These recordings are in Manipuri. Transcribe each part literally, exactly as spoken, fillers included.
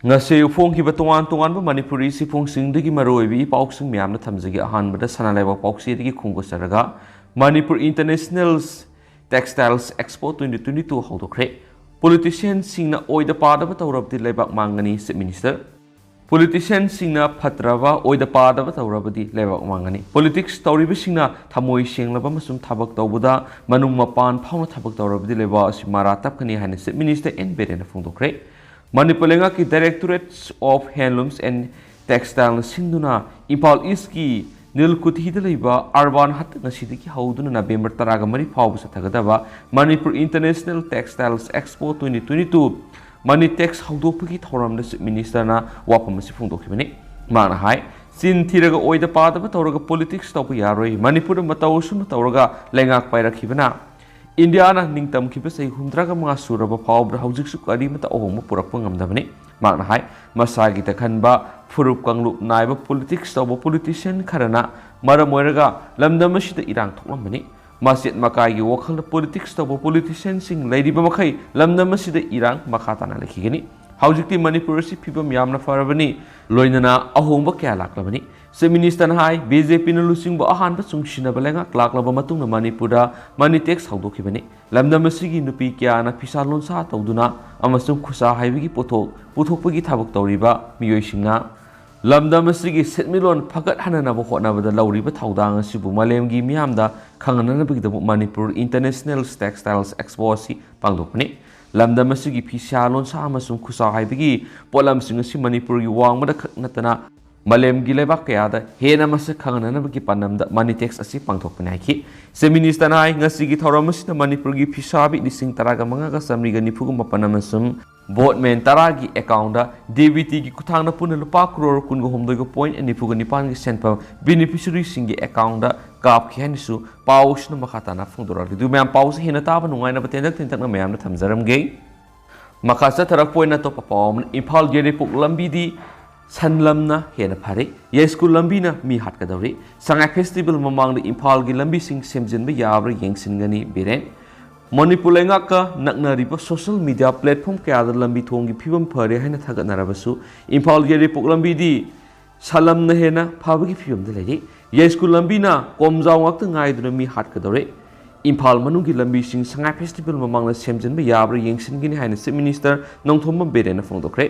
ꯉꯁꯤ ꯐꯣꯡꯈꯤꯕ ꯇꯣꯉꯥꯟ ꯇꯣꯉꯥꯟꯕ ꯃꯅꯤꯄꯨꯔꯤ ꯁꯤꯐꯣꯡꯁꯤꯡꯗꯒꯤ ꯃꯔꯨꯑꯣꯏꯕ ꯏ ꯄꯥꯎꯁꯤꯡ ꯃꯌꯥꯝꯅ ꯊꯝꯖꯒꯦ꯫ ꯑꯍꯥꯟꯕꯗ ꯁꯅꯥ ꯂꯩꯕꯥꯛ ꯄꯥꯎꯆꯦꯗꯒꯤ ꯈꯣꯡꯒꯠꯆꯔꯒ, Manipur international textiles expo twenty twenty two ꯍꯧꯗꯣꯛꯈ꯭ꯔꯦ꯫ ꯄꯣꯂꯤꯇꯤꯁꯤꯌꯟꯁꯤꯡꯅ ꯑꯣꯏꯗ ꯄꯥꯗꯕ ꯇꯧꯔꯕꯗꯤ ꯂꯩꯕꯥꯛ ꯃꯥꯡꯒꯅꯤ, ꯆꯤꯐ ꯃꯤꯅꯤꯁꯇꯔ꯫ ꯄꯣꯂꯤꯇꯤꯁꯤꯌꯟꯁꯤꯡꯅ ꯐꯠꯇ꯭ꯔꯕ ꯑꯣꯏꯗ ꯄꯥꯗꯕ ꯇꯧꯔꯕꯗꯤ ꯂꯩꯕꯥꯛ ꯃꯥꯡꯒꯅꯤ꯫ ꯄꯣꯂꯤꯇꯤꯛꯁ ꯇꯧꯔꯤꯕꯁꯤꯡꯅ ꯊꯃꯣꯏ ꯁꯦꯡꯂꯕ ꯑꯃꯁꯨꯡ ꯊꯕꯛ ꯇꯧꯕꯗ ꯃꯅꯨꯡ ꯃꯄꯥꯟ ꯐꯥꯎꯅ ꯊꯕꯛ ꯇꯧꯔꯕꯗꯤ ꯂꯩꯕꯥꯛ ꯑꯁꯤ ꯃꯔꯥ ꯇꯞꯀꯅꯤ ꯍꯥꯏꯅ ꯆꯤꯐ ꯃꯤꯅꯤꯁꯇꯔ ꯑꯦꯟ ꯕꯤꯔꯦꯟꯅ ꯐꯣꯡꯗꯣꯛꯈ꯭ꯔꯦ꯫ ꯃꯅꯤꯄꯨꯔ ꯂꯩꯉꯥꯛꯀꯤ Directorate of Handlooms and Textileꯅ ꯁꯤꯟꯗꯨꯅ ꯏꯝꯐꯥꯜ ꯏꯁꯀꯤ ꯅꯤꯜꯀꯨꯊꯤꯗ ꯂꯩꯕ ꯑꯔꯕꯥꯟ ꯍꯠꯇ ꯉꯁꯤꯗꯒꯤ ꯍꯧꯗꯨꯅ ꯅꯕꯦꯝꯕꯔ ꯇꯔꯥꯒ ꯃꯔꯤ ꯐꯥꯎꯕ ꯆꯠꯊꯒꯗꯕ Manipur international textiles expo twenty twenty two ꯃꯅꯤ ꯇꯦꯛꯁ ꯍꯧꯗꯣꯛꯄꯒꯤ ꯊꯧꯔꯝꯗ ꯆꯤꯐ ꯃꯤꯅꯤꯁꯇꯔꯅ ꯋꯥꯐꯝ ꯑꯁꯤ ꯐꯣꯡꯗꯣꯛꯈꯤꯕꯅꯤ꯫ ꯃꯍꯥꯛꯅ ꯍꯥꯏ, ꯆꯤꯟ ꯊꯤꯔꯒ ꯑꯣꯏꯗ ꯄꯥꯗꯕ ꯇꯧꯔꯒ ꯄꯣꯂꯤꯇꯤꯛꯁ ꯇꯧꯕ ꯌꯥꯔꯣꯏ꯫ ꯃꯅꯤꯄꯨꯔꯗ ꯃꯇꯧ ꯑꯁꯨꯝꯅ ꯇꯧꯔꯒ ꯂꯩꯉꯥꯛ ꯄꯥꯏꯔꯛꯈꯤꯕꯅ ꯏꯟꯗꯤꯌꯥꯅ ꯅꯤꯡꯇꯝꯈꯤꯕ ꯆꯍꯤ ꯍꯨꯝꯗ꯭ꯔꯥꯒ ꯃꯉꯥ ꯁꯨꯔꯕ ꯐꯥꯎꯕꯗ ꯍꯧꯖꯤꯛꯁꯨ ꯀꯔꯤꯃꯠꯇ ꯑꯍꯣꯡꯕ ꯄꯨꯔꯛꯄ ꯉꯝꯗꯕꯅꯤ꯫ ꯃꯍꯥꯛꯅ ꯍꯥꯏ, ꯃꯁꯥꯒꯤ ꯇꯛꯍꯟꯕ ꯐꯨꯔꯨꯞ ꯀꯥꯡꯂꯨꯞ ꯅꯥꯏꯕ ꯄꯣꯂꯤꯇꯤꯛꯁ ꯇꯧꯕ ꯄꯣꯂꯤꯇꯤꯁꯤꯌꯟ ꯈꯔꯅ ꯃꯔꯝ ꯑꯣꯏꯔꯒ ꯂꯝꯗꯝ ꯑꯁꯤꯗ ꯏꯔꯥꯡ ꯊꯣꯛꯂꯝꯕꯅꯤ꯫ ꯃꯆꯦꯠ ꯃꯀꯥꯏꯒꯤ ꯋꯥꯈꯜꯗ ꯄꯣꯂꯤꯇꯤꯛꯁ ꯇꯧꯕ ꯄꯣꯂꯤꯇꯤꯁꯤꯌꯟꯁꯤꯡ ꯂꯩꯔꯤꯕ ꯃꯈꯩ ꯂꯝꯗꯝ ꯑꯁꯤꯗ ꯏꯔꯥꯡ ꯃꯈꯥ ꯇꯥꯅ ꯂꯩꯈꯤꯒꯅꯤ꯫ ꯍꯧꯖꯤꯛꯇꯤ ꯃꯅꯤꯄꯨꯔ ꯑꯁꯤ ꯐꯤꯕꯝ ꯌꯥꯝꯅ ꯐꯔꯕꯅꯤ, ꯂꯣꯏꯅꯅ ꯑꯍꯣꯡꯕ ꯀꯌꯥ ꯂꯥꯛꯂꯕꯅꯤ꯫ ꯆꯤꯐ ꯃꯤꯅꯤꯁꯇꯔꯅ ꯍꯥꯏ, ꯕꯤ ꯖꯦ ꯄꯤꯅ ꯂꯨꯆꯤꯡꯕ ꯑꯍꯥꯟꯕ ꯆꯨꯡꯁꯤꯟꯅꯕ ꯂꯩꯉꯥꯛ ꯂꯥꯛꯂꯕ ꯃꯇꯨꯡꯗ ꯃꯅꯤꯄꯨꯔꯗ ꯃꯅꯤ ꯇꯦꯛꯁ ꯍꯧꯗꯣꯛꯈꯤꯕꯅꯤ꯫ ꯂꯝꯗꯝ ꯑꯁꯤꯒꯤ ꯅꯨꯄꯤ ꯀꯌꯥꯅ ꯐꯤꯁꯥ ꯂꯣꯟꯁꯥ ꯇꯧꯗꯨꯅ ꯑꯃꯁꯨꯡ ꯈꯨꯠꯁꯥ ꯍꯩꯕꯒꯤ ꯄꯣꯠꯊꯣꯛ ꯄꯨꯊꯣꯛꯄꯒꯤ ꯊꯕꯛ ꯇꯧꯔꯤꯕ ꯃꯤꯑꯣꯏꯁꯤꯡꯅ ꯂꯝꯗꯝ ꯑꯁꯤꯒꯤ ꯁꯦꯟꯃꯤꯠꯂꯣꯟ ꯐꯒꯠꯍꯟꯅꯅꯕ ꯍꯣꯠꯅꯕꯗ ꯂꯧꯔꯤꯕ ꯊꯧꯗꯥꯡ ꯑꯁꯤꯕꯨ ꯃꯥꯂꯦꯝꯒꯤ ꯃꯤꯌꯥꯝꯗ ꯈꯪꯍꯟꯅꯕꯒꯤꯗꯃꯛ ꯃꯅꯤꯄꯨꯔ ꯏꯟꯇꯔꯅꯦꯁꯅꯦꯜ ꯇꯦꯛꯁꯇꯥꯏꯜꯁ ꯑꯦꯛꯁꯄꯣ ꯑꯁꯤ ꯄꯥꯡꯊꯣꯛꯄꯅꯤ꯫ ꯂꯝꯗꯝ ꯑꯁꯤꯒꯤ ꯐꯤꯁꯥ ꯂꯣꯟꯁꯥ ꯑꯃꯁꯨꯡ ꯈꯨꯠꯁꯥ ꯍꯩꯕꯒꯤ ꯄꯣꯠꯂꯝꯁꯤꯡ ꯑꯁꯤ ꯃꯅꯤꯄꯨꯔꯒꯤ ꯋꯥꯡꯃꯗ ꯈꯛ ꯅꯠꯇꯅ ꯃꯥꯂꯦꯝꯒꯤ ꯂꯩꯕꯥꯛ ꯀꯌꯥꯗ ꯍꯦꯟꯅ ꯃꯁꯛ ꯈꯪꯍꯟꯅꯕꯒꯤ ꯄꯥꯟꯗꯝꯗ ꯃꯅꯤ ꯇꯦꯛꯁ ꯑꯁꯤ ꯄꯥꯡꯊꯣꯛꯄꯅꯤ ꯍꯥꯏꯈꯤ꯫ ꯆꯤꯐ ꯃꯤꯅꯤꯁꯇꯔꯅ ꯍꯥꯏ, ꯉꯁꯤꯒꯤ ꯊꯧꯔꯝ ꯑꯁꯤꯗ ꯃꯅꯤꯄꯨꯔꯒꯤ ꯐꯤꯁꯥꯕꯤ ꯂꯤꯁꯤꯡ ꯇꯔꯥꯒ ꯃꯉꯥꯒ ꯆꯥꯃꯔꯤꯒ ꯅꯤꯐꯨꯒ ꯃꯥꯄꯟ ꯑꯃꯁꯨꯡ ꯕꯣꯠꯃꯦꯟ ꯇꯔꯥꯒꯤ ꯑꯦꯀꯥꯎꯟꯗ ꯗꯤ ꯕꯤ ꯇꯤꯒꯤ ꯈꯨꯠꯊꯥꯡꯗ ꯄꯨꯟꯅ ꯂꯨꯄꯥ ꯀ꯭ꯔꯣꯔ ꯀꯨꯟꯒ ꯍꯨꯝꯗꯣꯏꯒ ꯄꯣꯏꯟ ꯅꯤꯐꯨꯒ ꯅꯤꯄꯥꯟꯒꯤ ꯁꯦꯟꯐꯝ ꯕꯦꯅꯤꯐꯤꯁꯔꯤꯁꯤꯡꯒꯤ ꯑꯦꯀꯥꯎꯟꯗ ꯀꯥꯞꯈꯤ ꯍꯥꯏꯅꯁꯨ ꯄꯥꯎꯁꯤꯅ ꯃꯈꯥ ꯇꯥꯅ ꯐꯣꯡꯗꯣꯔꯛꯂꯤ꯫ ꯑꯗꯨ ꯃꯌꯥꯝ ꯄꯥꯎꯁꯦ ꯍꯦꯟꯅ ꯇꯥꯕ ꯅꯨꯡꯉꯥꯏꯅꯕ ꯇꯦꯟꯇꯛ ꯇꯦꯟꯇꯛꯅ ꯃꯌꯥꯝꯅ ꯊꯝꯖꯔꯝꯒꯦ꯫ ꯃꯈꯥ ꯆꯠꯊꯔꯛꯄ ꯑꯣꯏꯅ ꯑꯇꯣꯞꯄ ꯄꯥꯎ ꯑꯃꯅ, ꯏꯝꯐꯥꯜ ꯌꯥꯏꯔꯤꯄꯣꯛ ꯂꯝꯕꯤꯗꯤ ꯁꯟ ꯂꯝꯅ ꯍꯦꯟꯅ ꯐꯔꯦ꯫ ꯌꯥꯏꯁ꯭ꯀꯨꯜ ꯂꯝꯕꯤꯅ ꯃꯤ ꯍꯥꯠꯀꯗꯧꯔꯤ꯫ ꯁꯉꯥꯏ ꯐꯦꯁꯇꯤꯚꯦꯜ ꯃꯃꯥꯡꯗ ꯏꯝꯐꯥꯜꯒꯤ ꯂꯝꯕꯤꯁꯤꯡ ꯁꯦꯝꯖꯤꯟꯕ ꯌꯥꯕ꯭ꯔꯥ ꯌꯦꯡꯁꯤꯟꯒꯅꯤ ꯕꯤꯔꯦꯟ꯫ ꯃꯅꯤꯄꯨꯔ ꯂꯩꯉꯥꯛꯀ ꯅꯛꯅꯔꯤꯕ ꯁꯣꯁꯤꯌꯦꯜ ꯃꯤꯗꯤꯌꯥ ꯄ꯭ꯂꯦꯠꯐꯣꯝ ꯀꯌꯥꯗ ꯂꯝꯕꯤ ꯊꯣꯡꯒꯤ ꯐꯤꯕꯝ ꯐꯔꯦ ꯍꯥꯏꯅ ꯊꯥꯒꯠꯅꯔꯕꯁꯨ, ꯏꯝꯐꯥꯜ ꯌꯥꯏꯔꯤꯄꯣꯛ ꯂꯝꯕꯤꯗꯤ ꯁꯥꯂꯝꯅ ꯍꯦꯟꯅ ꯐꯕꯒꯤ ꯐꯤꯕꯝꯗ ꯂꯩꯔꯤ꯫ ꯌꯥꯏꯁ꯭ꯀꯨꯜ ꯂꯝꯕꯤꯅ ꯀꯣꯝꯖꯥꯎ ꯉꯥꯛꯇ ꯉꯥꯏꯗꯨꯅ ꯃꯤ ꯍꯥꯠꯀꯗꯧꯔꯦ꯫ ꯏꯝꯐꯥꯜ ꯃꯅꯨꯡꯒꯤ ꯂꯝꯕꯤꯁꯤꯡ ꯁꯉꯥꯏ ꯐꯦꯁꯇꯤꯚꯦꯜ ꯃꯃꯥꯡꯗ ꯁꯦꯝꯖꯤꯟꯕ ꯌꯥꯕ꯭ꯔꯥ ꯌꯦꯡꯁꯤꯟꯒꯅꯤ ꯍꯥꯏꯅ ꯆꯤꯐ ꯃꯤꯅꯤꯁꯇꯔ ꯅꯣꯡꯊꯣꯝꯕꯝ ꯕꯤꯔꯦꯟꯅ ꯐꯣꯡꯗꯣꯛꯈ꯭ꯔꯦ꯫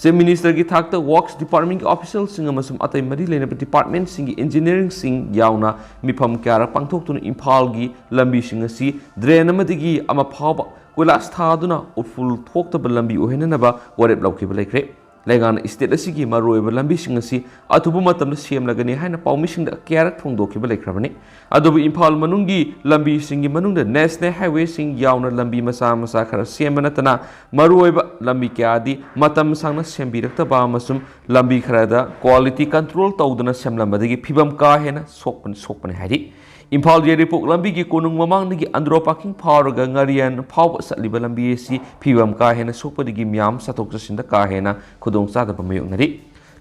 ꯆꯤꯐ ꯃꯤꯅꯤꯁꯇꯔꯒꯤ ꯊꯥꯛꯇ ꯋꯥꯔꯛꯁ ꯗꯤꯄꯥꯔꯠꯃꯦꯟꯒꯤ ꯑꯣꯐꯤꯁꯤꯌꯦꯜꯁꯤꯡ ꯑꯃꯁꯨꯡ ꯑꯇꯩ ꯃꯔꯤ ꯂꯩꯅꯕ ꯗꯤꯄꯥꯔꯠꯃꯦꯟꯁꯤꯡꯒꯤ ꯏꯟꯖꯤꯅꯤꯌꯔꯤꯡꯁꯤꯡ ꯌꯥꯎꯅ ꯃꯤꯐꯝ ꯀꯌꯥꯔꯛ ꯄꯥꯡꯊꯣꯛꯇꯨꯅ ꯏꯝꯐꯥꯜꯒꯤ ꯂꯝꯕꯤꯁꯤꯡ ꯑꯁꯤ ꯗ꯭ꯔꯦꯟ ꯑꯃꯗꯒꯤ ꯑꯃ ꯐꯥꯎꯕ ꯀꯣꯏꯂꯥꯁ ꯊꯥꯗꯨꯅ ꯎꯐꯨꯜ ꯊꯣꯛꯇꯕ ꯂꯝꯕꯤ ꯑꯣꯏꯍꯟꯅꯅꯕ ꯋꯥꯔꯦꯞ ꯂꯧꯈꯤꯕ ꯂꯩꯈ꯭ꯔꯦ꯫ ꯂꯩꯉꯥꯛꯅ ꯏꯁꯇꯦꯠ ꯑꯁꯤꯒꯤ ꯃꯔꯨꯑꯣꯏꯕ ꯂꯝꯕꯤꯁꯤꯡ ꯑꯁꯤ ꯑꯊꯨꯕ ꯃꯇꯝꯗ ꯁꯦꯝꯂꯒꯅꯤ ꯍꯥꯏꯅ ꯄꯥꯎꯃꯤꯁꯤꯡꯗ ꯀꯌꯥꯔꯛ ꯐꯣꯡꯗꯣꯛꯈꯤꯕ ꯂꯩꯈ꯭ꯔꯕꯅꯤ꯫ ꯑꯗꯨꯕꯨ ꯏꯝꯐꯥꯜ ꯃꯅꯨꯡꯒꯤ ꯂꯝꯕꯤꯁꯤꯡꯒꯤ ꯃꯅꯨꯡꯗ ꯅꯦꯁꯅꯦꯜ ꯍꯥꯏꯋꯦꯁꯤꯡ ꯌꯥꯎꯅ ꯂꯝꯕꯤ ꯃꯆꯥ ꯃꯆꯥ ꯈꯔ ꯁꯦꯝꯕ ꯅꯠꯇꯅ ꯃꯔꯨꯑꯣꯏꯕ ꯂꯝꯕꯤ ꯀꯌꯥꯗꯤ ꯃꯇꯝ ꯁꯥꯡꯅ ꯁꯦꯝꯕꯤꯔꯛꯇꯕ ꯑꯃꯁꯨꯡ ꯂꯝꯕꯤ ꯈꯔꯗ ꯀ꯭ꯋꯥꯂꯤꯇꯤ ꯀꯟꯇ꯭ꯔꯣꯜ ꯇꯧꯗꯅ ꯁꯦꯝꯂꯝꯕꯗꯒꯤ ꯐꯤꯕꯝ ꯀꯥ ꯍꯦꯟꯅ ꯁꯣꯛꯄ-, ꯁꯣꯛꯄꯅꯤ ꯍꯥꯏꯔꯤ꯫ ꯏꯝꯐꯥꯜ ꯌꯥꯏꯔꯤꯄꯣꯛ ꯂꯝꯕꯤꯒꯤ ꯀꯣꯅꯨꯡ ꯃꯃꯥꯡꯗꯒꯤ ꯑꯟꯗ꯭ꯔꯣ ꯄꯥꯔꯀꯤꯡ ꯐꯥꯎꯔꯒ ꯉꯥꯔꯤꯌꯥꯟ ꯐꯥꯎꯕ ꯆꯠꯂꯤꯕ ꯂꯝꯕꯤ ꯑꯁꯤ ꯐꯤꯕꯝ ꯀꯥ ꯍꯦꯟꯅ ꯁꯣꯛꯄꯗꯒꯤ ꯃꯤꯌꯥꯝ ꯆꯠꯊꯣꯛ ꯆꯠꯁꯤꯟꯗ ꯀꯥ ꯍꯦꯟꯅ ꯈꯨꯗꯣꯡꯆꯥꯗꯕ ꯃꯥꯌꯣꯛꯅꯔꯤ꯫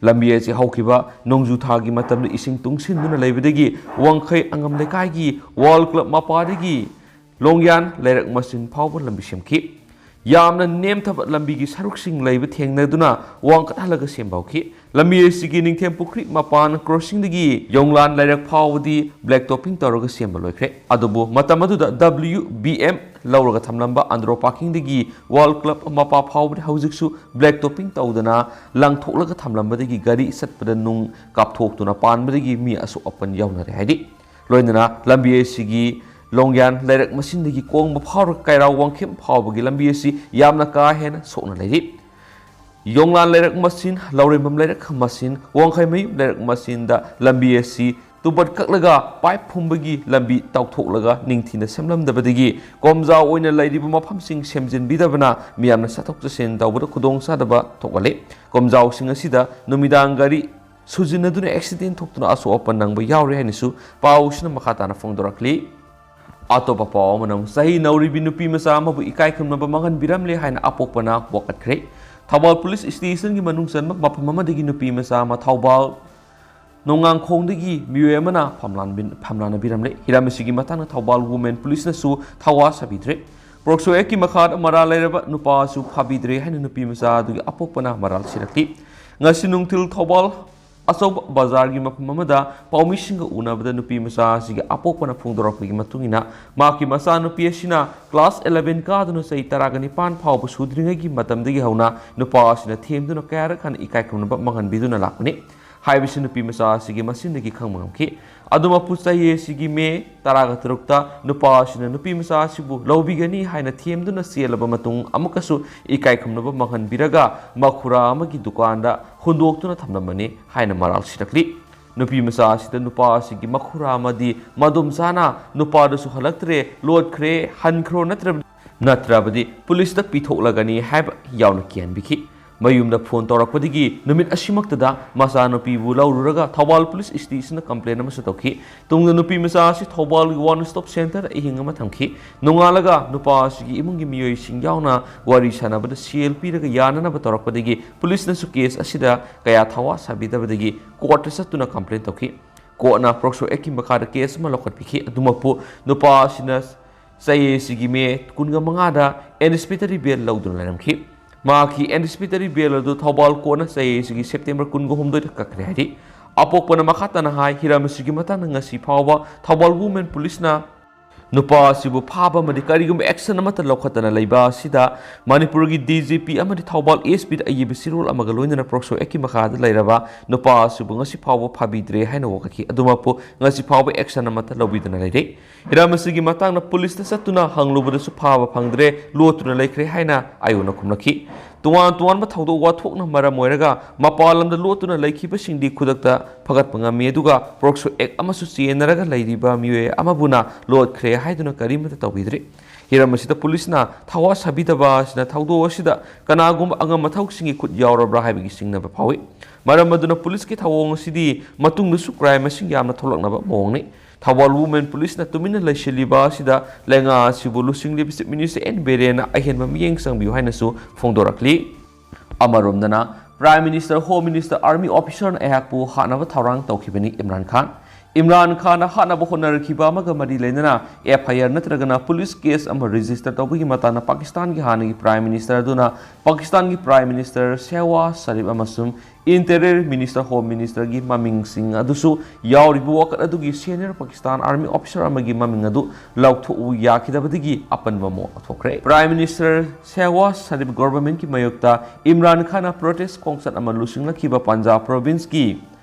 ꯂꯝꯕꯤ ꯑꯁꯤ ꯍꯧꯈꯤꯕ ꯅꯣꯡꯖꯨ ꯊꯥꯒꯤ ꯃꯇꯝꯗ ꯏꯁꯤꯡ ꯇꯨꯡꯁꯤꯟꯗꯨꯅ ꯂꯩꯕꯗꯒꯤ ꯋꯥꯡꯈꯩ ꯑꯉꯝ ꯂꯩꯀꯥꯏꯒꯤ ꯋꯥꯔꯜ ꯀ꯭ꯂꯕ ꯃꯄꯥꯗꯒꯤ ꯂꯣꯡꯌꯥꯟ ꯂꯩꯔꯛ ꯃꯆꯤꯟ ꯐꯥꯎꯕ ꯂꯝꯕꯤ ꯁꯦꯝꯈꯤ꯫ ꯌꯥꯝꯅ ꯅꯦꯝꯊꯕ ꯂꯝꯕꯤꯒꯤ ꯁꯔꯨꯛꯁꯤꯡ ꯂꯩꯕ ꯊꯦꯡꯅꯗꯨꯅ ꯋꯥꯡꯈꯠꯍꯜꯂꯒ ꯁꯦꯝꯕ ꯍꯧꯈꯤ꯫ ꯂꯝꯕꯤ ꯑꯁꯤꯒꯤ ꯅꯤꯡꯊꯦꯝ ꯄꯨꯈ꯭ꯔꯤ ꯃꯄꯥꯟ ꯀ꯭ꯔꯣꯁꯤꯡꯗꯒꯤ ꯌꯣꯡꯂꯥꯟ ꯂꯩꯔꯛ ꯐꯥꯎꯕꯗꯤ ꯕ꯭ꯂꯦꯛ ꯇꯣꯞꯄꯤꯡ ꯇꯧꯔꯒ ꯁꯦꯝꯕ ꯂꯣꯏꯈ꯭ꯔꯦ꯫ ꯑꯗꯨꯕꯨ ꯃꯇꯝ ꯑꯗꯨꯗ ꯗꯕ꯭ꯂꯤꯌꯨ ꯕꯤ ꯑꯦꯝ ꯂꯧꯔꯒ ꯊꯝꯂꯝꯕ ꯑꯟꯗ꯭ꯔꯣ ꯄꯥꯔꯀꯤꯡꯗꯒꯤ ꯋꯥꯔꯜ ꯀ꯭ꯂꯕ ꯃꯄꯥ ꯐꯥꯎꯕꯗꯤ ꯍꯧꯖꯤꯛꯁꯨ ꯕ꯭ꯂꯦꯛ ꯇꯣꯞꯄꯤꯡ ꯇꯧꯗꯅ ꯂꯪꯊꯣꯛꯂꯒ ꯊꯝꯂꯝꯕꯗꯒꯤ ꯒꯥꯔꯤ ꯆꯠꯄꯗ ꯅꯨꯡ ꯀꯥꯞꯊꯣꯛꯇꯨꯅ ꯄꯥꯟꯕꯗꯒꯤ ꯃꯤ ꯑꯁꯣꯛ ꯑꯄꯟ ꯌꯥꯎꯅꯔꯦ ꯍꯥꯏꯔꯤ꯫ ꯂꯣꯏꯅꯅ ꯂꯝꯕꯤ ꯑꯁꯤꯒꯤ ꯂꯣꯡꯌꯥꯟ ꯂꯩꯔꯛ ꯃꯆꯤꯟꯗꯒꯤ ꯀꯣꯡꯕ ꯐꯥꯎꯔꯒ ꯀꯩꯔꯥꯎ ꯋꯥꯡꯈꯦꯝ ꯐꯥꯎꯕꯒꯤ ꯂꯝꯕꯤ ꯑꯁꯤ ꯌꯥꯝꯅ ꯀꯥ ꯍꯦꯟꯅ ꯁꯣꯛꯅ ꯂꯩꯔꯤ꯫ ꯌꯣꯡꯂꯥꯟ ꯂꯩꯔꯛ ꯃꯆꯤꯟ, ꯂꯧꯔꯦꯝꯕꯝ ꯂꯩꯔꯛ ꯃꯆꯤꯟ, ꯋꯥꯡꯈꯩꯃꯌꯨꯝ ꯂꯩꯔꯛ ꯃꯆꯤꯟꯗ ꯂꯝꯕꯤ ꯑꯁꯤ ꯇꯨꯕꯠ ꯀꯛꯂꯒ ꯄꯥꯏꯞ ꯐꯨꯝꯕꯒꯤ ꯂꯝꯕꯤ ꯇꯧꯊꯣꯛꯂꯒ ꯅꯤꯡꯊꯤꯅ ꯁꯦꯝꯂꯝꯗꯕꯗꯒꯤ ꯀꯣꯝꯖꯥꯎ ꯑꯣꯏꯅ ꯂꯩꯔꯤꯕ ꯃꯐꯝꯁꯤꯡ ꯁꯦꯝꯖꯤꯟꯕꯤꯗꯕꯅ ꯃꯤꯌꯥꯝꯅ ꯆꯠꯊꯣꯛ ꯆꯠꯁꯤꯟ ꯇꯧꯕꯗ ꯈꯨꯗꯣꯡꯆꯥꯗꯕ ꯊꯣꯛꯍꯜꯂꯤ꯫ ꯀꯣꯝꯖꯥꯎꯁꯤꯡ ꯑꯁꯤꯗ ꯅꯨꯃꯤꯗꯥꯡ ꯒꯥꯔꯤ ꯁꯨꯖꯤꯟꯅꯗꯨꯅ ꯑꯦꯛꯁꯤꯗꯦꯟ ꯊꯣꯛꯇꯨꯅ ꯑꯁꯣꯛ ꯑꯄꯟ ꯅꯪꯕ ꯌꯥꯎꯔꯦ ꯍꯥꯏꯅꯁꯨ ꯄꯥꯎꯁꯤꯅ ꯃꯈꯥ ꯇꯥꯅ ꯐꯣꯡꯗꯣꯔꯛꯂꯤ꯫ ꯑꯇꯣꯞꯄ ꯄꯥꯎ ꯑꯃꯅ ꯑꯃꯨꯛ ꯆꯍꯤ ꯅꯧꯔꯤꯕꯤ ꯅꯨꯄꯤ ꯃꯆꯥ ꯑꯃꯕꯨ ꯏꯀꯥꯏ ꯈꯨꯝꯅꯕ ꯃꯥꯡꯍꯟꯕꯤꯔꯝꯂꯦ ꯍꯥꯏꯅ ꯑꯄꯣꯛꯄꯅ ꯋꯥꯀꯠꯈ꯭ꯔꯦ꯫ ꯊꯧꯕꯥꯜ ꯄꯨꯂꯤꯁ ꯁ꯭ꯇꯦꯁꯟꯒꯤ ꯃꯅꯨꯡ ꯆꯟꯕ ꯃꯐꯝ ꯑꯃꯗꯒꯤ ꯅꯨꯄꯤ ꯃꯆꯥ ꯑꯃ ꯊꯧꯕꯥꯜ ꯅꯣꯡꯉꯥꯡꯈꯣꯡꯗꯒꯤ ꯃꯤꯑꯣꯏ ꯑꯃꯅ ꯐꯝꯂꯥꯟꯕꯤ-, ꯐꯝꯂꯥꯟꯅꯕꯤꯔꯝꯂꯦ꯫ ꯍꯤꯔꯝ ꯑꯁꯤꯒꯤ ꯃꯇꯥꯡꯗ ꯊꯧꯕꯥꯜ Women Police ꯅꯁꯨ ꯊꯋꯥ ꯁꯥꯕꯤꯗ꯭ꯔꯦ꯫ ꯄꯣꯛꯁꯣ Act ꯀꯤ ꯃꯈꯥꯗ ꯃꯔꯥꯜ ꯂꯩꯔꯕ ꯅꯨꯄꯥ ꯑꯁꯨ ꯐꯥꯕꯤꯗ꯭ꯔꯦ ꯍꯥꯏꯅ ꯅꯨꯄꯤ ꯃꯆꯥ ꯑꯗꯨꯒꯤ ꯑꯄꯣꯛꯄꯅ ꯃꯔꯥꯜ ꯁꯤꯔꯛꯂꯤ꯫ ꯉꯁꯤ ꯅꯨꯡꯊꯤꯜ ꯊꯧꯕꯥꯜ ꯑꯆꯧꯕ ꯕꯖꯥꯔꯒꯤ ꯃꯐꯝ ꯑꯃꯗ ꯄꯥꯎꯃꯤꯁꯤꯡꯒ ꯎꯅꯕꯗ ꯅꯨꯄꯤ ꯃꯆꯥ ꯑꯁꯤꯒꯤ ꯑꯄꯣꯛꯄꯅ ꯐꯣꯡꯗꯣꯔꯛꯄꯒꯤ ꯃꯇꯨꯡ ꯏꯟꯅ, ꯃꯍꯥꯛꯀꯤ ꯃꯆꯥꯅꯨꯄꯤ ꯑꯁꯤꯅ class eleven ꯀꯥꯗꯨꯅ ꯆꯍꯤ ꯇꯔꯥꯒ ꯅꯤꯄꯥꯟ ꯐꯥꯎꯕ ꯁꯨꯗ꯭ꯔꯤꯉꯩꯒꯤ ꯃꯇꯝꯗꯒꯤ ꯍꯧꯅ ꯅꯨꯄꯥ ꯑꯁꯤꯅ ꯊꯦꯝꯗꯨꯅ ꯀꯌꯥꯔꯛ ꯍꯟꯅ ꯏꯀꯥꯏ ꯈꯨꯝꯅꯕ ꯃꯥꯡꯍꯟꯕꯤꯗꯨꯅ ꯂꯥꯛꯄꯅꯤ꯫ ꯍꯥꯏꯕꯁꯤ ꯅꯨꯄꯤ ꯃꯆꯥ ꯑꯁꯤꯒꯤ ꯃꯆꯤꯟꯗꯒꯤ ꯈꯪꯕ ꯉꯝꯈꯤ꯫ ꯑꯗꯨꯃꯛꯄꯨ, ꯆꯍꯤ ꯑꯁꯤꯒꯤ ꯃꯦ ꯇꯔꯥꯒ ꯇꯔꯨꯛꯇ ꯅꯨꯄꯥ ꯑꯁꯤꯅ ꯅꯨꯄꯤ ꯃꯆꯥ ꯑꯁꯤꯕꯨ ꯂꯧꯕꯤꯒꯅꯤ ꯍꯥꯏꯅ ꯊꯦꯝꯗꯨꯅ ꯆꯦꯜꯂꯕ ꯃꯇꯨꯡ, ꯑꯃꯨꯛꯀꯁꯨ ꯏꯀꯥꯏ ꯈꯨꯝꯅꯕ ꯃꯥꯡꯍꯟꯕꯤꯔꯒ ꯃꯈꯨꯔꯥ ꯑꯃꯒꯤ ꯗꯨꯀꯥꯟꯗ ꯍꯨꯟꯗꯣꯛꯇꯨꯅ ꯊꯝꯂꯝꯕꯅꯤ ꯍꯥꯏꯅ ꯃꯔꯥꯜ ꯁꯤꯔꯛꯂꯤ꯫ ꯅꯨꯄꯤ ꯃꯆꯥ ꯑꯁꯤꯗ ꯅꯨꯄꯥ ꯑꯁꯤꯒꯤ ꯃꯈꯨꯔꯥ ꯑꯃꯗꯤ ꯃꯗꯣꯝꯆꯥꯅ ꯅꯨꯄꯥꯗꯨꯁꯨ ꯍꯜꯂꯛꯇ꯭ꯔꯦ, ꯂꯣꯠꯈ꯭ꯔꯦ, ꯍꯟꯈ꯭ꯔꯣ ꯅꯠꯇ꯭ꯔꯕ-, ꯅꯠꯇ꯭ꯔꯕꯗꯤ ꯄꯨꯂꯤꯁꯇ ꯄꯤꯊꯣꯛꯂꯒꯅꯤ ꯍꯥꯏꯕ ꯌꯥꯎꯅ ꯀꯤꯍꯟꯕꯤꯈꯤ꯫ ꯃꯌꯨꯝꯗ ꯐꯣꯟ ꯇꯧꯔꯛꯄꯗꯒꯤ ꯅꯨꯃꯤꯠ ꯑꯁꯤꯃꯛꯇꯗ ꯃꯆꯥꯅꯨꯄꯤꯕꯨ ꯂꯧꯔꯨꯔꯒ ꯊꯧꯕꯥꯜ ꯄꯨꯂꯤꯁ ꯁ꯭ꯇꯦꯁꯟꯗ ꯀꯝꯄ꯭ꯂꯦꯟ ꯑꯃꯁꯨ ꯇꯧꯈꯤ꯫ ꯇꯨꯡꯗ ꯅꯨꯄꯤ ꯃꯆꯥ ꯑꯁꯤ ꯊꯧꯕꯥꯜꯒꯤ ꯋꯥꯟ ꯁ꯭ꯇꯣꯞ ꯁꯦꯟꯇꯔꯗ ꯑꯍꯤꯡ ꯑꯃ ꯊꯝꯈꯤ꯫ ꯅꯣꯡꯉꯥꯜꯂꯒ ꯅꯨꯄꯥ ꯑꯁꯤꯒꯤ ꯏꯃꯨꯡꯒꯤ ꯃꯤꯑꯣꯏꯁꯤꯡ ꯌꯥꯎꯅ ꯋꯥꯔꯤ ꯁꯥꯟꯅꯕꯗ ꯁꯦꯜ ꯄꯤꯔꯒ ꯌꯥꯅꯅꯕ ꯇꯧꯔꯛꯄꯗꯒꯤ ꯄꯨꯂꯤꯁꯅꯁꯨ ꯀꯦꯁ ꯑꯁꯤꯗ ꯀꯌꯥ ꯊꯋꯥ ꯁꯥꯕꯤꯗꯕꯗꯒꯤ ꯀꯣꯔꯠꯇ ꯆꯠꯇꯨꯅ ꯀꯝꯄ꯭ꯂꯦꯟ ꯇꯧꯈꯤ꯫ ꯀꯣꯔꯠꯅ ꯄꯣꯛꯁꯣ ꯑꯦꯛꯀꯤ ꯃꯈꯥꯗ ꯀꯦꯁ ꯑꯃ ꯂꯧꯈꯠꯄꯤꯈꯤ꯫ ꯑꯗꯨꯃꯛꯄꯨ ꯅꯨꯄꯥ ꯑꯁꯤꯅ ꯆꯍꯤ ꯑꯁꯤꯒꯤ ꯃꯦ ꯀꯨꯟꯒ ꯃꯉꯥꯗ ꯑꯦꯟꯇꯤꯁꯤꯄꯦꯇꯔꯤ ꯕꯦꯜ ꯂꯧꯗꯨꯅ ꯂꯩꯔꯝꯈꯤ꯫ ꯃꯍꯥꯛꯀꯤ ꯑꯦꯟꯇꯤꯁꯤꯄꯦꯇꯔꯤ ꯕꯦꯜ ꯑꯗꯨ ꯊꯧꯕꯥꯜ ꯀꯣꯔꯠꯅ ꯆꯍꯤ ꯑꯁꯤꯒꯤ ꯁꯦꯞꯇꯦꯝꯕꯔ ꯀꯨꯟꯒ ꯍꯨꯝꯗꯣꯏꯗ ꯀꯛꯈ꯭ꯔꯦ ꯍꯥꯏꯔꯤ꯫ ꯑꯄꯣꯛꯄꯅ ꯃꯈꯥ ꯇꯥꯅ ꯍꯥꯏ, ꯍꯤꯔꯝ ꯑꯁꯤꯒꯤ ꯃꯇꯥꯡꯗ ꯉꯁꯤ ꯐꯥꯎꯕ ꯊꯧꯕꯥꯜ ꯋꯨꯃꯦꯟ ꯄꯨꯂꯤꯁꯅ ꯅꯨꯄꯥ ꯑꯁꯤꯕꯨ ꯐꯥꯕ ꯑꯃꯗꯤ ꯀꯔꯤꯒꯨꯝꯕ ꯑꯦꯛꯁꯟ ꯑꯃꯠꯇ ꯂꯧꯈꯠꯇꯅ ꯂꯩꯕ ꯑꯁꯤꯗ ꯃꯅꯤꯄꯨꯔꯒꯤ ꯗꯤ ꯖꯤ ꯄꯤ ꯑꯃꯗꯤ ꯊꯧꯕꯥꯜ ꯑꯦꯁ ꯄꯤꯗ ꯑꯏꯕ ꯆꯦꯔꯣꯜ ꯑꯃꯒ ꯂꯣꯏꯅꯅ ꯄꯣꯛꯁꯣ ꯑꯦꯛꯀꯤ ꯃꯈꯥꯗ ꯂꯩꯔꯕ ꯅꯨꯄꯥ ꯑꯁꯤꯕꯨ ꯉꯁꯤ ꯐꯥꯎꯕ ꯐꯥꯕꯤꯗ꯭ꯔꯦ ꯍꯥꯏꯅ ꯋꯥꯀꯠꯈꯤ꯫ ꯑꯗꯨꯃꯛꯄꯨ ꯉꯁꯤ ꯐꯥꯎꯕ ꯑꯦꯛꯁꯟ ꯑꯃꯠꯇ ꯂꯧꯕꯤꯗꯅ ꯂꯩꯔꯦ꯫ ꯍꯤꯔꯝ ꯑꯁꯤꯒꯤ ꯃꯇꯥꯡꯗ ꯄꯨꯂꯤꯁꯇ ꯆꯠꯇꯨꯅ ꯍꯪꯂꯨꯕꯗꯁꯨ ꯐꯥꯕ ꯐꯪꯗ꯭ꯔꯦ, ꯂꯣꯠꯇꯨꯅ ꯂꯩꯈ꯭ꯔꯦ ꯍꯥꯏꯅ ꯑꯥꯏꯑꯣꯅ ꯈꯨꯝꯂꯛꯈꯤ꯫ ꯇꯣꯉꯥꯟ ꯇꯣꯉꯥꯟꯕ ꯊꯧꯗꯣꯛ ꯋꯥꯊꯣꯛꯅ ꯃꯔꯝ ꯑꯣꯏꯔꯒ ꯃꯄꯥꯟ ꯂꯝꯗ ꯂꯣꯠꯇꯨꯅ ꯂꯩꯈꯤꯕꯁꯤꯡꯗꯤ ꯈꯨꯗꯛꯇ ꯐꯒꯠꯄ ꯉꯝꯃꯤ, ꯑꯗꯨꯒ ꯄꯣꯛꯁꯣ ꯑꯦꯛ ꯑꯃꯁꯨ ꯆꯦꯟꯅꯔꯒ ꯂꯩꯔꯤꯕ ꯃꯤꯑꯣꯏ ꯑꯃꯕꯨꯅ ꯂꯣꯠꯈ꯭ꯔꯦ ꯍꯥꯏꯗꯨꯅ ꯀꯔꯤꯃꯠꯇ ꯇꯧꯕꯤꯗ꯭ꯔꯤ꯫ ꯍꯤꯔꯝ ꯑꯁꯤꯗ ꯄꯨꯂꯤꯁꯅ ꯊꯋꯥ ꯁꯥꯕꯤꯗꯕ ꯑꯁꯤꯅ ꯊꯧꯗꯣꯛ ꯑꯁꯤꯗ ꯀꯅꯥꯒꯨꯝꯕ ꯑꯉꯝ ꯑꯊꯧꯁꯤꯡꯒꯤ ꯈꯨꯠ ꯌꯥꯎꯔꯕ꯭ꯔꯥ ꯍꯥꯏꯕꯒꯤ ꯆꯤꯡꯅꯕ ꯐꯥꯎꯏ꯫ ꯃꯔꯝ ꯑꯗꯨꯅ ꯄꯨꯂꯤꯁꯀꯤ ꯊꯧꯑꯣꯡ ꯑꯁꯤꯗꯤ ꯃꯇꯨꯡꯗꯁꯨ ꯀ꯭ꯔꯥꯏꯝ ꯃꯁꯤꯡ ꯌꯥꯝꯅ ꯊꯣꯛꯂꯛꯅꯕ ꯃꯑꯣꯡꯅꯤ꯫ ꯊꯧꯕꯥꯜ ꯋꯨꯃꯦꯟ ꯄꯨꯂꯤꯁꯅ ꯇꯨꯃꯤꯟꯅ ꯂꯩꯁꯤꯜꯂꯤꯕ ꯑꯁꯤꯗ ꯂꯩꯉꯥꯛ ꯑꯁꯤꯕꯨ ꯂꯨꯆꯤꯡꯂꯤꯕ ꯆꯤꯐ ꯃꯤꯅꯤꯁꯇꯔ ꯑꯦꯟ ꯕꯤꯔꯦꯟꯅ ꯑꯍꯦꯟꯕ ꯃꯤꯠꯌꯦꯡ ꯆꯪꯕꯤꯌꯨ ꯍꯥꯏꯅꯁꯨ ꯐꯣꯡꯗꯣꯔꯛꯂꯤ꯫ ꯑꯃꯔꯣꯝꯗꯅ Prime Minister, Home Minister, Army Officerꯅ ꯑꯩꯍꯥꯛꯄꯨ ꯍꯥꯠꯅꯕ ꯊꯧꯔꯥꯡ ꯇꯧꯈꯤꯕꯅꯤ꯫ ꯏꯝꯔꯥꯟ ꯈꯥꯟ, ꯏꯝꯔꯥꯟ ꯈꯥꯟꯅ ꯍꯥꯠꯅꯕ ꯍꯣꯠꯅꯔꯛꯈꯤꯕ ꯑꯃꯒ ꯃꯔꯤ ꯂꯩꯅꯅ F I R ꯅꯠꯇ꯭ꯔꯒꯅ police case ꯑꯃ register ꯇꯧꯕꯒꯤ ꯃꯇꯥꯡꯗ ꯄꯥꯀꯤꯁꯇꯥꯟꯒꯤ ꯍꯥꯟꯅꯒꯤ Prime Minister ꯑꯗꯨꯅ ꯄꯥꯀꯤꯁꯇꯥꯟꯒꯤ Prime Minister ꯁꯦꯍꯋꯥꯖ ꯁꯔꯤꯐ ꯑꯃꯁꯨꯡ Interior Minister, Home Ministerꯒꯤ ꯃꯃꯤꯡꯁꯤꯡ ꯑꯗꯨꯁꯨ ꯌꯥꯎꯔꯤꯕ ꯋꯥꯀꯠ ꯑꯗꯨꯒꯤ senior Pakistan Army Officer ꯑꯃꯒꯤ ꯃꯃꯤꯡ ꯑꯗꯨ ꯂꯧꯊꯣꯛꯎ ꯌꯥꯈꯤꯗꯕꯗꯒꯤ ꯑꯄꯟꯕ ꯃꯣꯠ ꯊꯣꯛꯈ꯭ꯔꯦ꯫ Prime Minister ꯁꯦꯍꯋꯥꯖ ꯁꯔꯤꯐ governmentꯀꯤ ꯃꯥꯌꯣꯛꯇ ꯏꯝꯔꯥꯟ ꯈꯥꯟꯅ protest ꯈꯣꯡꯆꯠ ꯑꯃ ꯂꯨꯆꯤꯡꯂꯛꯈꯤꯕ ꯄꯟꯖꯥꯕ provinceꯀꯤ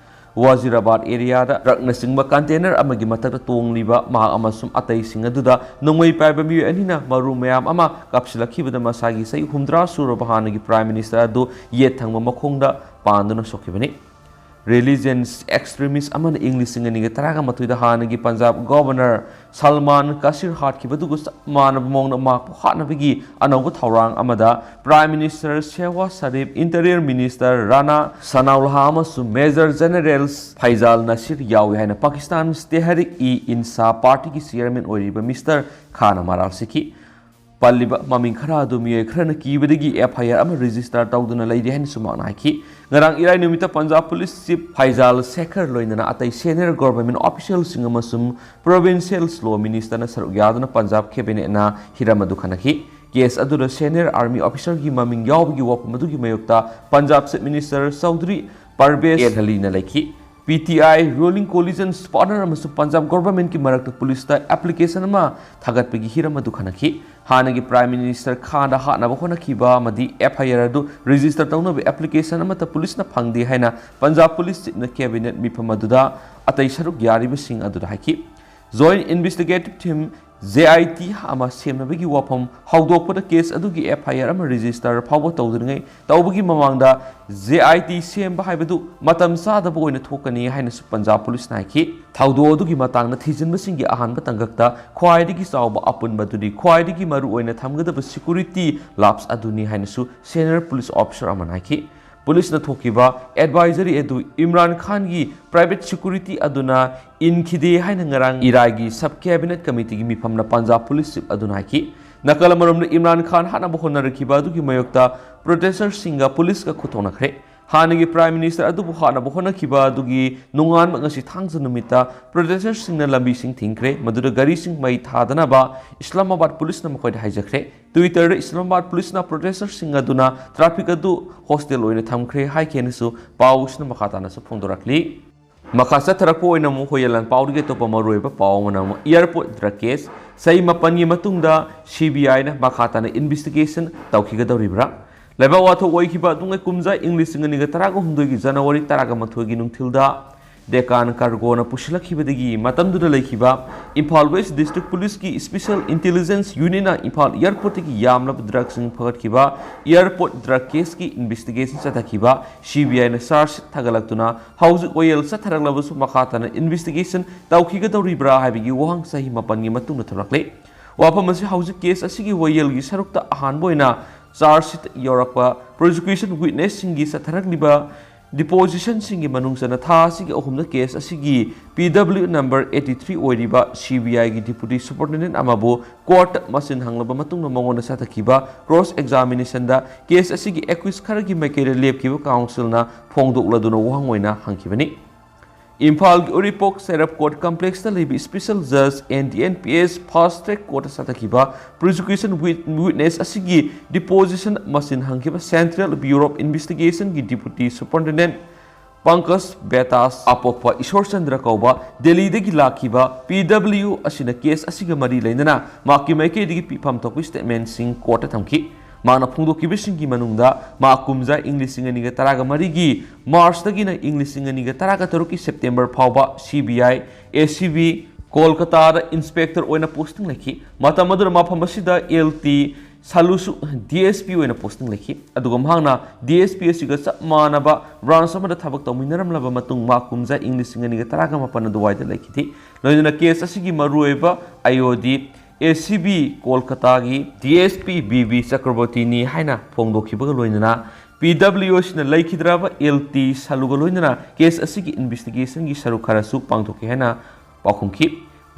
ꯋꯥꯖꯤꯔꯥꯕꯥꯗ areaꯗ truckꯅꯆꯤꯡꯕ container ꯑꯃꯒꯤ ꯃꯊꯛꯇ ꯇꯣꯡꯂꯤꯕ ꯃꯍꯥꯛ ꯑꯃꯁꯨꯡ ꯑꯇꯩꯁꯤꯡ ꯑꯗꯨꯗ ꯅꯣꯡꯃꯩ ꯄꯥꯏꯕ ꯃꯤꯑꯣꯏ ꯑꯅꯤꯅ ꯃꯔꯨ ꯃꯌꯥꯝ ꯑꯃ ꯀꯥꯞꯁꯤꯜꯂꯛꯈꯤꯕꯗ ꯃꯁꯥꯒꯤ ꯆꯍꯤ ꯍꯨꯝꯗ꯭ꯔꯥ ꯁꯨꯔꯕ ꯍꯥꯟꯅꯒꯤ Prime Minister ꯑꯗꯨ ꯌꯦꯠ ꯊꯪꯕ ꯃꯈꯣꯡꯗ ꯄꯥꯟꯗꯨꯅ ꯁꯣꯛꯈꯤꯕꯅꯤ꯫ Religious extremist ꯑꯃꯅ ꯏꯪ ꯂꯤꯁꯤꯡ ꯑꯅꯤꯒ ꯇꯔꯥꯃꯥꯊꯣꯏꯗ ꯍꯥꯟꯅꯒꯤ ꯄꯟꯖꯥꯕ Governor ꯁꯜꯃꯥꯟ ꯀꯥꯁꯤꯔ ꯍꯥꯠꯈꯤꯕꯗꯨꯒ ꯆꯞ ꯃꯥꯟꯅꯕ ꯃꯑꯣꯡꯗ ꯃꯍꯥꯛꯄꯨ ꯍꯥꯠꯅꯕꯒꯤ ꯑꯅꯧꯕ ꯊꯧꯔꯥꯡ ꯑꯃꯗ Prime Minister ꯁꯦꯍꯋꯥꯖ Sharif, Interior Minister ꯔꯥꯅꯥ ꯁꯅꯥꯎꯜꯍꯥ ꯑꯃꯁꯨꯡ Major General ꯐꯩꯖꯥꯜ ꯅꯁꯤꯔ ꯌꯥꯎꯏ ꯍꯥꯏꯅ ꯄꯥꯀꯤꯁꯇꯥꯟ ꯇꯦꯍꯔꯤꯛ-ꯏ-ꯏꯟꯁꯥꯐ ꯄꯥꯔꯇꯤꯒꯤ chairman ꯑꯣꯏꯔꯤꯕ Mister ꯈꯥꯟꯅ ꯃꯔꯥꯜ ꯁꯤꯈꯤ꯫ ꯄꯜꯂꯤꯕ ꯃꯃꯤꯡ ꯈꯔ ꯑꯗꯨ ꯃꯤꯑꯣꯏ ꯈꯔꯅ ꯀꯤꯕꯗꯒꯤ F I R ꯑꯃ register ꯇꯧꯗꯨꯅ ꯂꯩꯔꯤ ꯍꯥꯏꯅꯁꯨ ꯃꯍꯥꯛꯅ ꯍꯥꯏꯈꯤ꯫ ꯉꯔꯥꯡ ꯏꯔꯥꯏ ꯅꯨꯃꯤꯠꯇ ꯄꯟꯖꯥꯕ police chief ꯐꯩꯖꯥꯜ ꯁꯦꯈꯔ ꯂꯣꯏꯅꯅ ꯑꯇꯩ senior government officialꯁꯤꯡ ꯑꯃꯁꯨꯡ provincial law ministerꯅ ꯁꯔꯨꯛ ꯌꯥꯗꯨꯅ ꯄꯟꯖꯥꯕ cabinetꯅ ꯍꯤꯔꯝ ꯑꯗꯨ ꯈꯟꯅꯈꯤ꯫ Case ꯑꯗꯨꯗ senior army officerꯒꯤ ꯃꯃꯤꯡ ꯌꯥꯎꯕꯒꯤ ꯋꯥꯐꯝ ꯑꯗꯨꯒꯤ ꯃꯥꯌꯣꯛꯇ ꯄꯟꯖꯥꯕ Chief Minister ꯆꯧꯙꯔꯤ ꯄꯔꯚꯦꯖ ꯑꯦ ꯙꯂꯤꯅ ꯂꯩꯈꯤ꯫ P T I, ruling coalition partner ꯑꯃꯁꯨꯡ ꯄꯟꯖꯥꯕ governmentꯀꯤ ꯃꯔꯛꯇ policeꯇ application ꯑꯃ ꯊꯥꯒꯠꯄꯒꯤ ꯍꯤꯔꯝ ꯑꯗꯨ ꯈꯟꯅꯈꯤ꯫ ꯍꯥꯟꯅꯒꯤ Prime Minister ꯈꯥꯟꯗ ꯍꯥꯠꯅꯕ ꯍꯣꯠꯅꯈꯤꯕ ꯑꯃꯗꯤ F I R ꯑꯗꯨ register ꯇꯧꯅꯕ application ꯑꯃꯠꯇ policeꯅ ꯐꯪꯗꯦ ꯍꯥꯏꯅ ꯄꯟꯖꯥꯕ police chiefꯅ cabinet ꯃꯤꯐꯝ ꯑꯗꯨꯗ ꯑꯇꯩ ꯁꯔꯨꯛ ꯌꯥꯔꯤꯕꯁꯤꯡ ꯑꯗꯨꯗ ꯍꯥꯏꯈꯤ꯫ Joint Investigative Team, J I T, ꯑꯃ ꯁꯦꯝꯅꯕꯒꯤ ꯋꯥꯐꯝ ꯍꯧꯗꯣꯛꯄꯗ case ꯑꯗꯨꯒꯤ F I R ꯑꯃ register ꯐꯥꯎꯕ ꯇꯧꯗ꯭ꯔꯤꯉꯩ ꯇꯧꯕꯒꯤ ꯃꯃꯥꯡꯗ J I T ꯁꯦꯝꯕ ꯍꯥꯏꯕꯗꯨ ꯃꯇꯝ ꯆꯥꯗꯕ ꯑꯣꯏꯅ ꯊꯣꯛꯀꯅꯤ ꯍꯥꯏꯅꯁꯨ ꯄꯟꯖꯥꯕ policeꯅ ꯍꯥꯏꯈꯤ꯫ ꯊꯧꯗꯣꯛ ꯑꯗꯨꯒꯤ ꯃꯇꯥꯡꯗ ꯊꯤꯖꯤꯟꯕꯁꯤꯡꯒꯤ ꯑꯍꯥꯟꯕ ꯇꯥꯡꯀꯛꯇ ꯈ꯭ꯋꯥꯏꯗꯒꯤ ꯆꯥꯎꯕ ꯑꯄꯨꯟꯕꯗꯨꯗꯤ ꯈ꯭ꯋꯥꯏꯗꯒꯤ ꯃꯔꯨ ꯑꯣꯏꯅ ꯊꯝꯒꯗꯕ security lapse ꯑꯗꯨꯅꯤ ꯍꯥꯏꯅꯁꯨ senior police officer ꯑꯃꯅ ꯍꯥꯏꯈꯤ꯫ Policeꯅ ꯊꯣꯛꯈꯤꯕ advisory ꯑꯗꯨ ꯏꯝꯔꯥꯟ ꯈꯥꯟꯒꯤ private security ꯑꯗꯨꯅ ꯏꯟꯈꯤꯗꯦ ꯍꯥꯏꯅ ꯉꯔꯥꯡ ꯏꯔꯥꯏꯒꯤ sub cabinet committeeꯒꯤ ꯃꯤꯐꯝꯅ Punjab police chief ꯑꯗꯨꯅ ꯍꯥꯏꯈꯤ꯫ ꯅꯥꯀꯜ ꯑꯃꯔꯣꯝꯗ ꯏꯝꯔꯥꯟ ꯈꯥꯟ ꯍꯥꯠꯅꯕ ꯍꯣꯠꯅꯔꯛꯈꯤꯕ ꯑꯗꯨꯒꯤ ꯃꯥꯌꯣꯛꯇ ꯄ꯭ꯔꯣꯇꯦꯁꯇꯔꯁꯤꯡꯒ ꯄꯨꯂꯤꯁꯀ ꯈꯨꯠ ꯊꯣꯛꯅꯈ꯭ꯔꯦ꯫ ꯍꯥꯟꯅꯒꯤ ꯄ꯭ꯔꯥꯏꯝ ꯃꯤꯅꯤꯁꯇꯔ ꯑꯗꯨꯕꯨ ꯍꯥꯠꯅꯕ ꯍꯣꯠꯅꯈꯤꯕ ꯑꯗꯨꯒꯤ ꯅꯣꯡꯉꯥꯟꯕ ꯉꯁꯤ ꯊꯥꯡꯖ ꯅꯨꯃꯤꯠꯇ ꯄ꯭ꯔꯣꯇꯦꯁꯇꯔꯁꯤꯡꯅ ꯂꯝꯕꯤꯁꯤꯡ ꯊꯤꯡꯈ꯭ꯔꯦ, ꯃꯗꯨꯗ ꯒꯥꯔꯤꯁꯤꯡ ꯃꯩ ꯊꯥꯗꯅꯕ ꯏꯁꯂꯥꯃꯥꯕꯥꯗ ꯄꯨꯂꯤꯁꯅ ꯃꯈꯣꯏꯗ ꯍꯥꯏꯖꯈ꯭ꯔꯦ꯫ ꯇ꯭ꯋꯤꯇꯔꯗ ꯏꯁꯂꯥꯃꯥꯕꯥꯗ ꯄꯨꯂꯤꯁꯅ ꯄ꯭ꯔꯣꯇꯦꯁꯇꯔꯁꯤꯡ ꯑꯗꯨꯅ ꯇ꯭ꯔꯥꯐꯤꯛ ꯑꯗꯨ ꯍꯣꯁꯇꯦꯜ ꯑꯣꯏꯅ ꯊꯝꯈ꯭ꯔꯦ ꯍꯥꯏꯈꯤ ꯍꯥꯏꯅꯁꯨ ꯄꯥꯎꯁꯤꯅ ꯃꯈꯥ ꯇꯥꯅꯁꯨ ꯐꯣꯡꯗꯣꯔꯛꯂꯤ꯫ ꯃꯈꯥ ꯆꯠꯊꯔꯛꯄ ꯑꯣꯏꯅ ꯑꯃꯨꯛ ꯍꯣꯌꯦꯜ ꯂꯥꯟꯄꯥꯎꯗꯒꯤ ꯑꯇꯣꯞꯄ ꯃꯔꯨꯑꯣꯏꯕ ꯄꯥꯎ ꯑꯃꯅ ꯑꯃꯨꯛ ꯑꯦꯌꯥꯔꯄꯣꯔꯠ ꯗ꯭ꯔꯒ ꯀꯦꯁ꯫ ꯆꯍꯤ ꯃꯥꯄꯟꯒꯤ ꯃꯇꯨꯡꯗ ꯁꯤ ꯕꯤ ꯑꯥꯏꯅ ꯃꯈꯥ ꯇꯥꯅ ꯏꯟꯚꯦꯁꯇꯤꯒꯦꯁꯟ ꯇꯧꯈꯤꯒꯗꯧꯔꯤꯕ꯭ꯔꯥ? ꯂꯩꯕꯥꯛ ꯋꯥꯊꯣꯛ ꯑꯣꯏꯈꯤꯕ ꯅꯣꯡꯃꯩ ꯀꯨꯝꯖꯥ ꯏꯪ ꯂꯤꯁꯤꯡ ꯑꯅꯤꯒ ꯇꯔꯥꯒ ꯍꯨꯝꯗꯣꯏꯒꯤ ꯖꯅꯋꯥꯔꯤ ꯇꯔꯥꯒ ꯃꯥꯊꯣꯏꯒꯤ ꯅꯨꯡꯊꯤꯜꯗ ꯗꯦꯀꯥꯟ ꯀꯥꯔꯒꯣꯅ ꯄꯨꯁꯤꯜꯂꯛꯈꯤꯕꯗꯒꯤ ꯃꯇꯝꯗꯨꯗ ꯂꯩꯈꯤꯕ ꯏꯝꯐꯥꯜ ꯋꯦꯁ ꯗꯤꯁꯇ꯭ꯔꯤꯛ ꯄꯨꯂꯤꯁꯀꯤ ꯏꯁꯄꯤꯁꯦꯜ ꯏꯟꯇꯦꯂꯤꯖꯦꯟꯁ ꯌꯨꯅꯤꯠꯅ ꯏꯝꯐꯥꯜ ꯑꯦꯌꯥꯔꯄꯣꯔꯠꯇꯒꯤ ꯌꯥꯝꯂꯕ ꯗ꯭ꯔꯒꯁꯤꯡ ꯐꯒꯠꯈꯤꯕ ꯑꯦꯌꯥꯔꯄꯣꯔꯠ ꯗ꯭ꯔꯒ ꯀꯦꯁꯀꯤ ꯏꯟꯚꯦꯁꯇꯤꯒꯦꯁꯟ ꯆꯠꯊꯈꯤꯕ ꯁꯤ ꯕꯤ ꯑꯥꯏꯅ ꯆꯥꯔꯖ ꯁꯤꯠ ꯊꯥꯒꯠꯂꯛꯇꯨꯅ ꯍꯧꯖꯤꯛ ꯋꯥꯌꯦꯜ ꯆꯠꯊꯔꯛꯂꯕꯁꯨ ꯃꯈꯥ ꯇꯥꯅ ꯏꯟꯚꯦꯁꯇꯤꯒꯦꯁꯟ ꯇꯧꯈꯤꯒꯗꯧꯔꯤꯕ꯭ꯔꯥ ꯍꯥꯏꯕꯒꯤ ꯋꯥꯍꯪ ꯆꯍꯤ ꯃꯥꯄꯟꯒꯤ ꯃꯇꯨꯡꯗ ꯊꯣꯛꯂꯛꯂꯦ꯫ ꯋꯥꯐꯝ ꯑꯁꯤ ꯍꯧꯖꯤꯛ ꯀꯦꯁ ꯑꯁꯤꯒꯤ ꯋꯥꯌꯦꯜꯒꯤ ꯁꯔꯨꯛꯇ ꯑꯍꯥꯟꯕ ꯑꯣꯏꯅ ꯆꯥꯔꯖ ꯁꯤꯠ ꯌꯧꯔꯛꯄ ꯄ꯭ꯔꯣꯁꯤꯀ꯭ꯌꯨꯁꯟ ꯋꯤꯠꯅꯦꯁꯁꯤꯡꯒꯤ ꯆꯠꯊꯔꯛꯂꯤꯕ ꯗꯤꯄꯣꯖꯤꯁꯟꯁꯤꯡꯒꯤ ꯃꯅꯨꯡ ꯆꯟꯅ ꯊꯥ ꯑꯁꯤꯒꯤ ꯑꯍꯨꯝꯗ ꯀꯦꯁ ꯑꯁꯤꯒꯤ ꯄꯤ ꯗꯕ꯭ꯂꯤꯎ ꯅꯝꯕꯔ ꯑꯩꯠꯇꯤ ꯊ꯭ꯔꯤ ꯑꯣꯏꯔꯤꯕ ꯁꯤ ꯕꯤ ꯑꯥꯏꯒꯤ ꯗꯤꯄꯨꯇꯤ ꯁꯨꯄꯔꯤꯟꯇꯦꯟꯗꯦꯟꯠ ꯑꯃꯕꯨ ꯀꯣꯔꯠꯇ ꯃꯁꯤꯟ ꯍꯪꯂꯕ ꯃꯇꯨꯡꯗ ꯃꯉꯣꯟꯗ ꯆꯠꯊꯈꯤꯕ ꯀ꯭ꯔꯣꯁ ꯑꯦꯛꯖꯥꯃꯤꯅꯦꯁꯟꯗ ꯀꯦꯁ ꯑꯁꯤꯒꯤ ꯑꯦꯀ꯭ꯌꯨꯁ ꯈꯔꯒꯤ ꯃꯥꯏꯀꯩꯗ ꯂꯦꯞꯈꯤꯕ ꯀꯥꯎꯟꯁꯤꯜꯅ ꯐꯣꯡꯗꯣꯛꯂꯗꯨꯅ ꯋꯥꯍꯪ ꯑꯣꯏꯅ ꯍꯪꯈꯤꯕꯅꯤ꯫ ꯏꯝꯐꯥꯜꯒꯤ ꯎꯔꯤꯄꯣꯛ ꯁꯦꯔꯞ ꯀꯣꯔꯠ ꯀꯝꯄ꯭ꯂꯦꯛꯁꯇ ꯂꯩꯕ ꯏꯁꯄꯤꯁꯦꯜ ꯖꯖ N D N P S fast track ꯀꯣꯔꯠꯇ ꯆꯠꯊꯈꯤꯕ ꯄ꯭ꯔꯣꯁꯤꯀ꯭ꯌꯨꯁꯟ ꯋꯤꯠ-, ꯋꯤꯠꯅꯦꯁ ꯑꯁꯤꯒꯤ ꯗꯤꯄꯣꯖꯤꯁꯟ ꯃꯁꯤꯟ ꯍꯪꯈꯤꯕ ꯁꯦꯟꯇ꯭ꯔꯦꯜ ꯕ꯭ꯌꯨꯔꯣ ꯑꯣꯐ ꯏꯟꯚꯦꯁꯇꯤꯒꯦꯁꯟꯒꯤ ꯗꯤꯄꯨꯇꯤ ꯁꯨꯄꯔꯤꯟꯇꯦꯟꯗꯦꯟꯠ ꯄꯪꯀꯖ ꯕꯦꯇꯥꯁ ꯑꯄꯣꯛꯄ ꯏꯁꯣꯔꯆꯟꯗ꯭ꯔ ꯀꯧꯕ ꯗꯦꯜꯂꯤꯗꯒꯤ ꯂꯥꯛꯈꯤꯕ ꯄꯤ ꯗꯕ꯭ꯂꯤꯎ ꯑꯁꯤꯅ ꯀꯦꯁ ꯑꯁꯤꯒ ꯃꯔꯤ ꯂꯩꯅꯅ ꯃꯍꯥꯛꯀꯤ ꯃꯥꯏꯀꯩꯗꯒꯤ ꯄꯤꯐꯝ ꯊꯣꯛꯄ ꯁ꯭ꯇꯦꯠꯃꯦꯟꯠꯁꯤꯡ ꯀꯣꯔꯠꯇ ꯊꯝꯈꯤ꯫ ꯃꯍꯥꯛꯅ ꯐꯣꯡꯗꯣꯛꯈꯤꯕꯁꯤꯡꯒꯤ ꯃꯅꯨꯡꯗ ꯃꯍꯥꯛ ꯀꯨꯝꯖꯥ ꯏꯪ ꯂꯤꯁꯤꯡ ꯑꯅꯤꯒ ꯇꯔꯥꯒ ꯃꯔꯤꯒꯤ ꯃꯥꯔꯆꯇꯒꯤꯅ ꯏꯪ ꯂꯤꯁꯤꯡ ꯑꯅꯤꯒ ꯇꯔꯥꯒ ꯇꯔꯨꯛꯀꯤ ꯁꯦꯞꯇꯦꯝꯕꯔ ꯐꯥꯎꯕ ꯁꯤ ꯕꯤ ꯑꯥꯏ, ꯑꯦ ꯁꯤ ꯕꯤ, ꯀꯣꯜꯀꯇꯥꯗ ꯏꯟꯁꯄꯦꯛꯇꯔ ꯑꯣꯏꯅ ꯄꯣꯁꯇꯤꯡ ꯂꯩꯈꯤ꯫ ꯃꯇꯝ ꯑꯗꯨꯗ ꯃꯐꯝ ꯑꯁꯤꯗ ꯑꯦꯜ ꯇꯤ ꯁꯥꯂꯨꯁꯨ ꯗꯤ ꯑꯦꯁ ꯄꯤ ꯑꯣꯏꯅ ꯄꯣꯁꯇꯤꯡ ꯂꯩꯈꯤ꯫ ꯑꯗꯨꯒ ꯃꯍꯥꯛꯅ ꯗꯤ ꯑꯦꯁ ꯄꯤ ꯑꯁꯤꯒ ꯆꯞ ꯃꯥꯟꯅꯕ ꯕ꯭ꯔꯥꯟꯁ ꯑꯃꯗ ꯊꯕꯛ ꯇꯧꯃꯤꯟꯅꯔꯝꯂꯕ ꯃꯇꯨꯡ ꯃꯍꯥꯛ ꯀꯨꯝꯖꯥ ꯏꯪ ꯂꯤꯁꯤꯡ ꯑꯅꯤꯒ ꯇꯔꯥꯒ ꯃꯥꯄꯟ ꯑꯗꯨꯋꯥꯏꯗ ꯂꯩꯈꯤꯗꯦ꯫ ꯂꯣꯏꯅꯅ ꯀꯦꯁ ꯑꯁꯤꯒꯤ ꯃꯔꯨꯑꯣꯏꯕ I O D A C B ꯀꯣꯜꯀꯇꯥꯒꯤ D S P B B ꯆꯀ꯭ꯔꯕꯣꯔꯇꯤꯅꯤ ꯍꯥꯏꯅ ꯐꯣꯡꯗꯣꯛꯈꯤꯕꯒ ꯂꯣꯏꯅꯅ ꯄꯤ ꯗꯕ꯭ꯂꯤꯎ ꯑꯁꯤꯅ ꯂꯩꯈꯤꯗ꯭ꯔꯕ ꯑꯦꯜ ꯇꯤ ꯁꯥꯂꯨꯒ ꯂꯣꯏꯅꯅ ꯀꯦꯁ ꯑꯁꯤꯒꯤ ꯏꯟꯚꯦꯁꯇꯤꯒꯦꯁꯟꯒꯤ ꯁꯔꯨꯛ ꯈꯔꯁꯨ ꯄꯥꯡꯊꯣꯛꯈꯤ ꯍꯥꯏꯅ ꯄꯥꯎꯈꯨꯝꯈꯤ꯫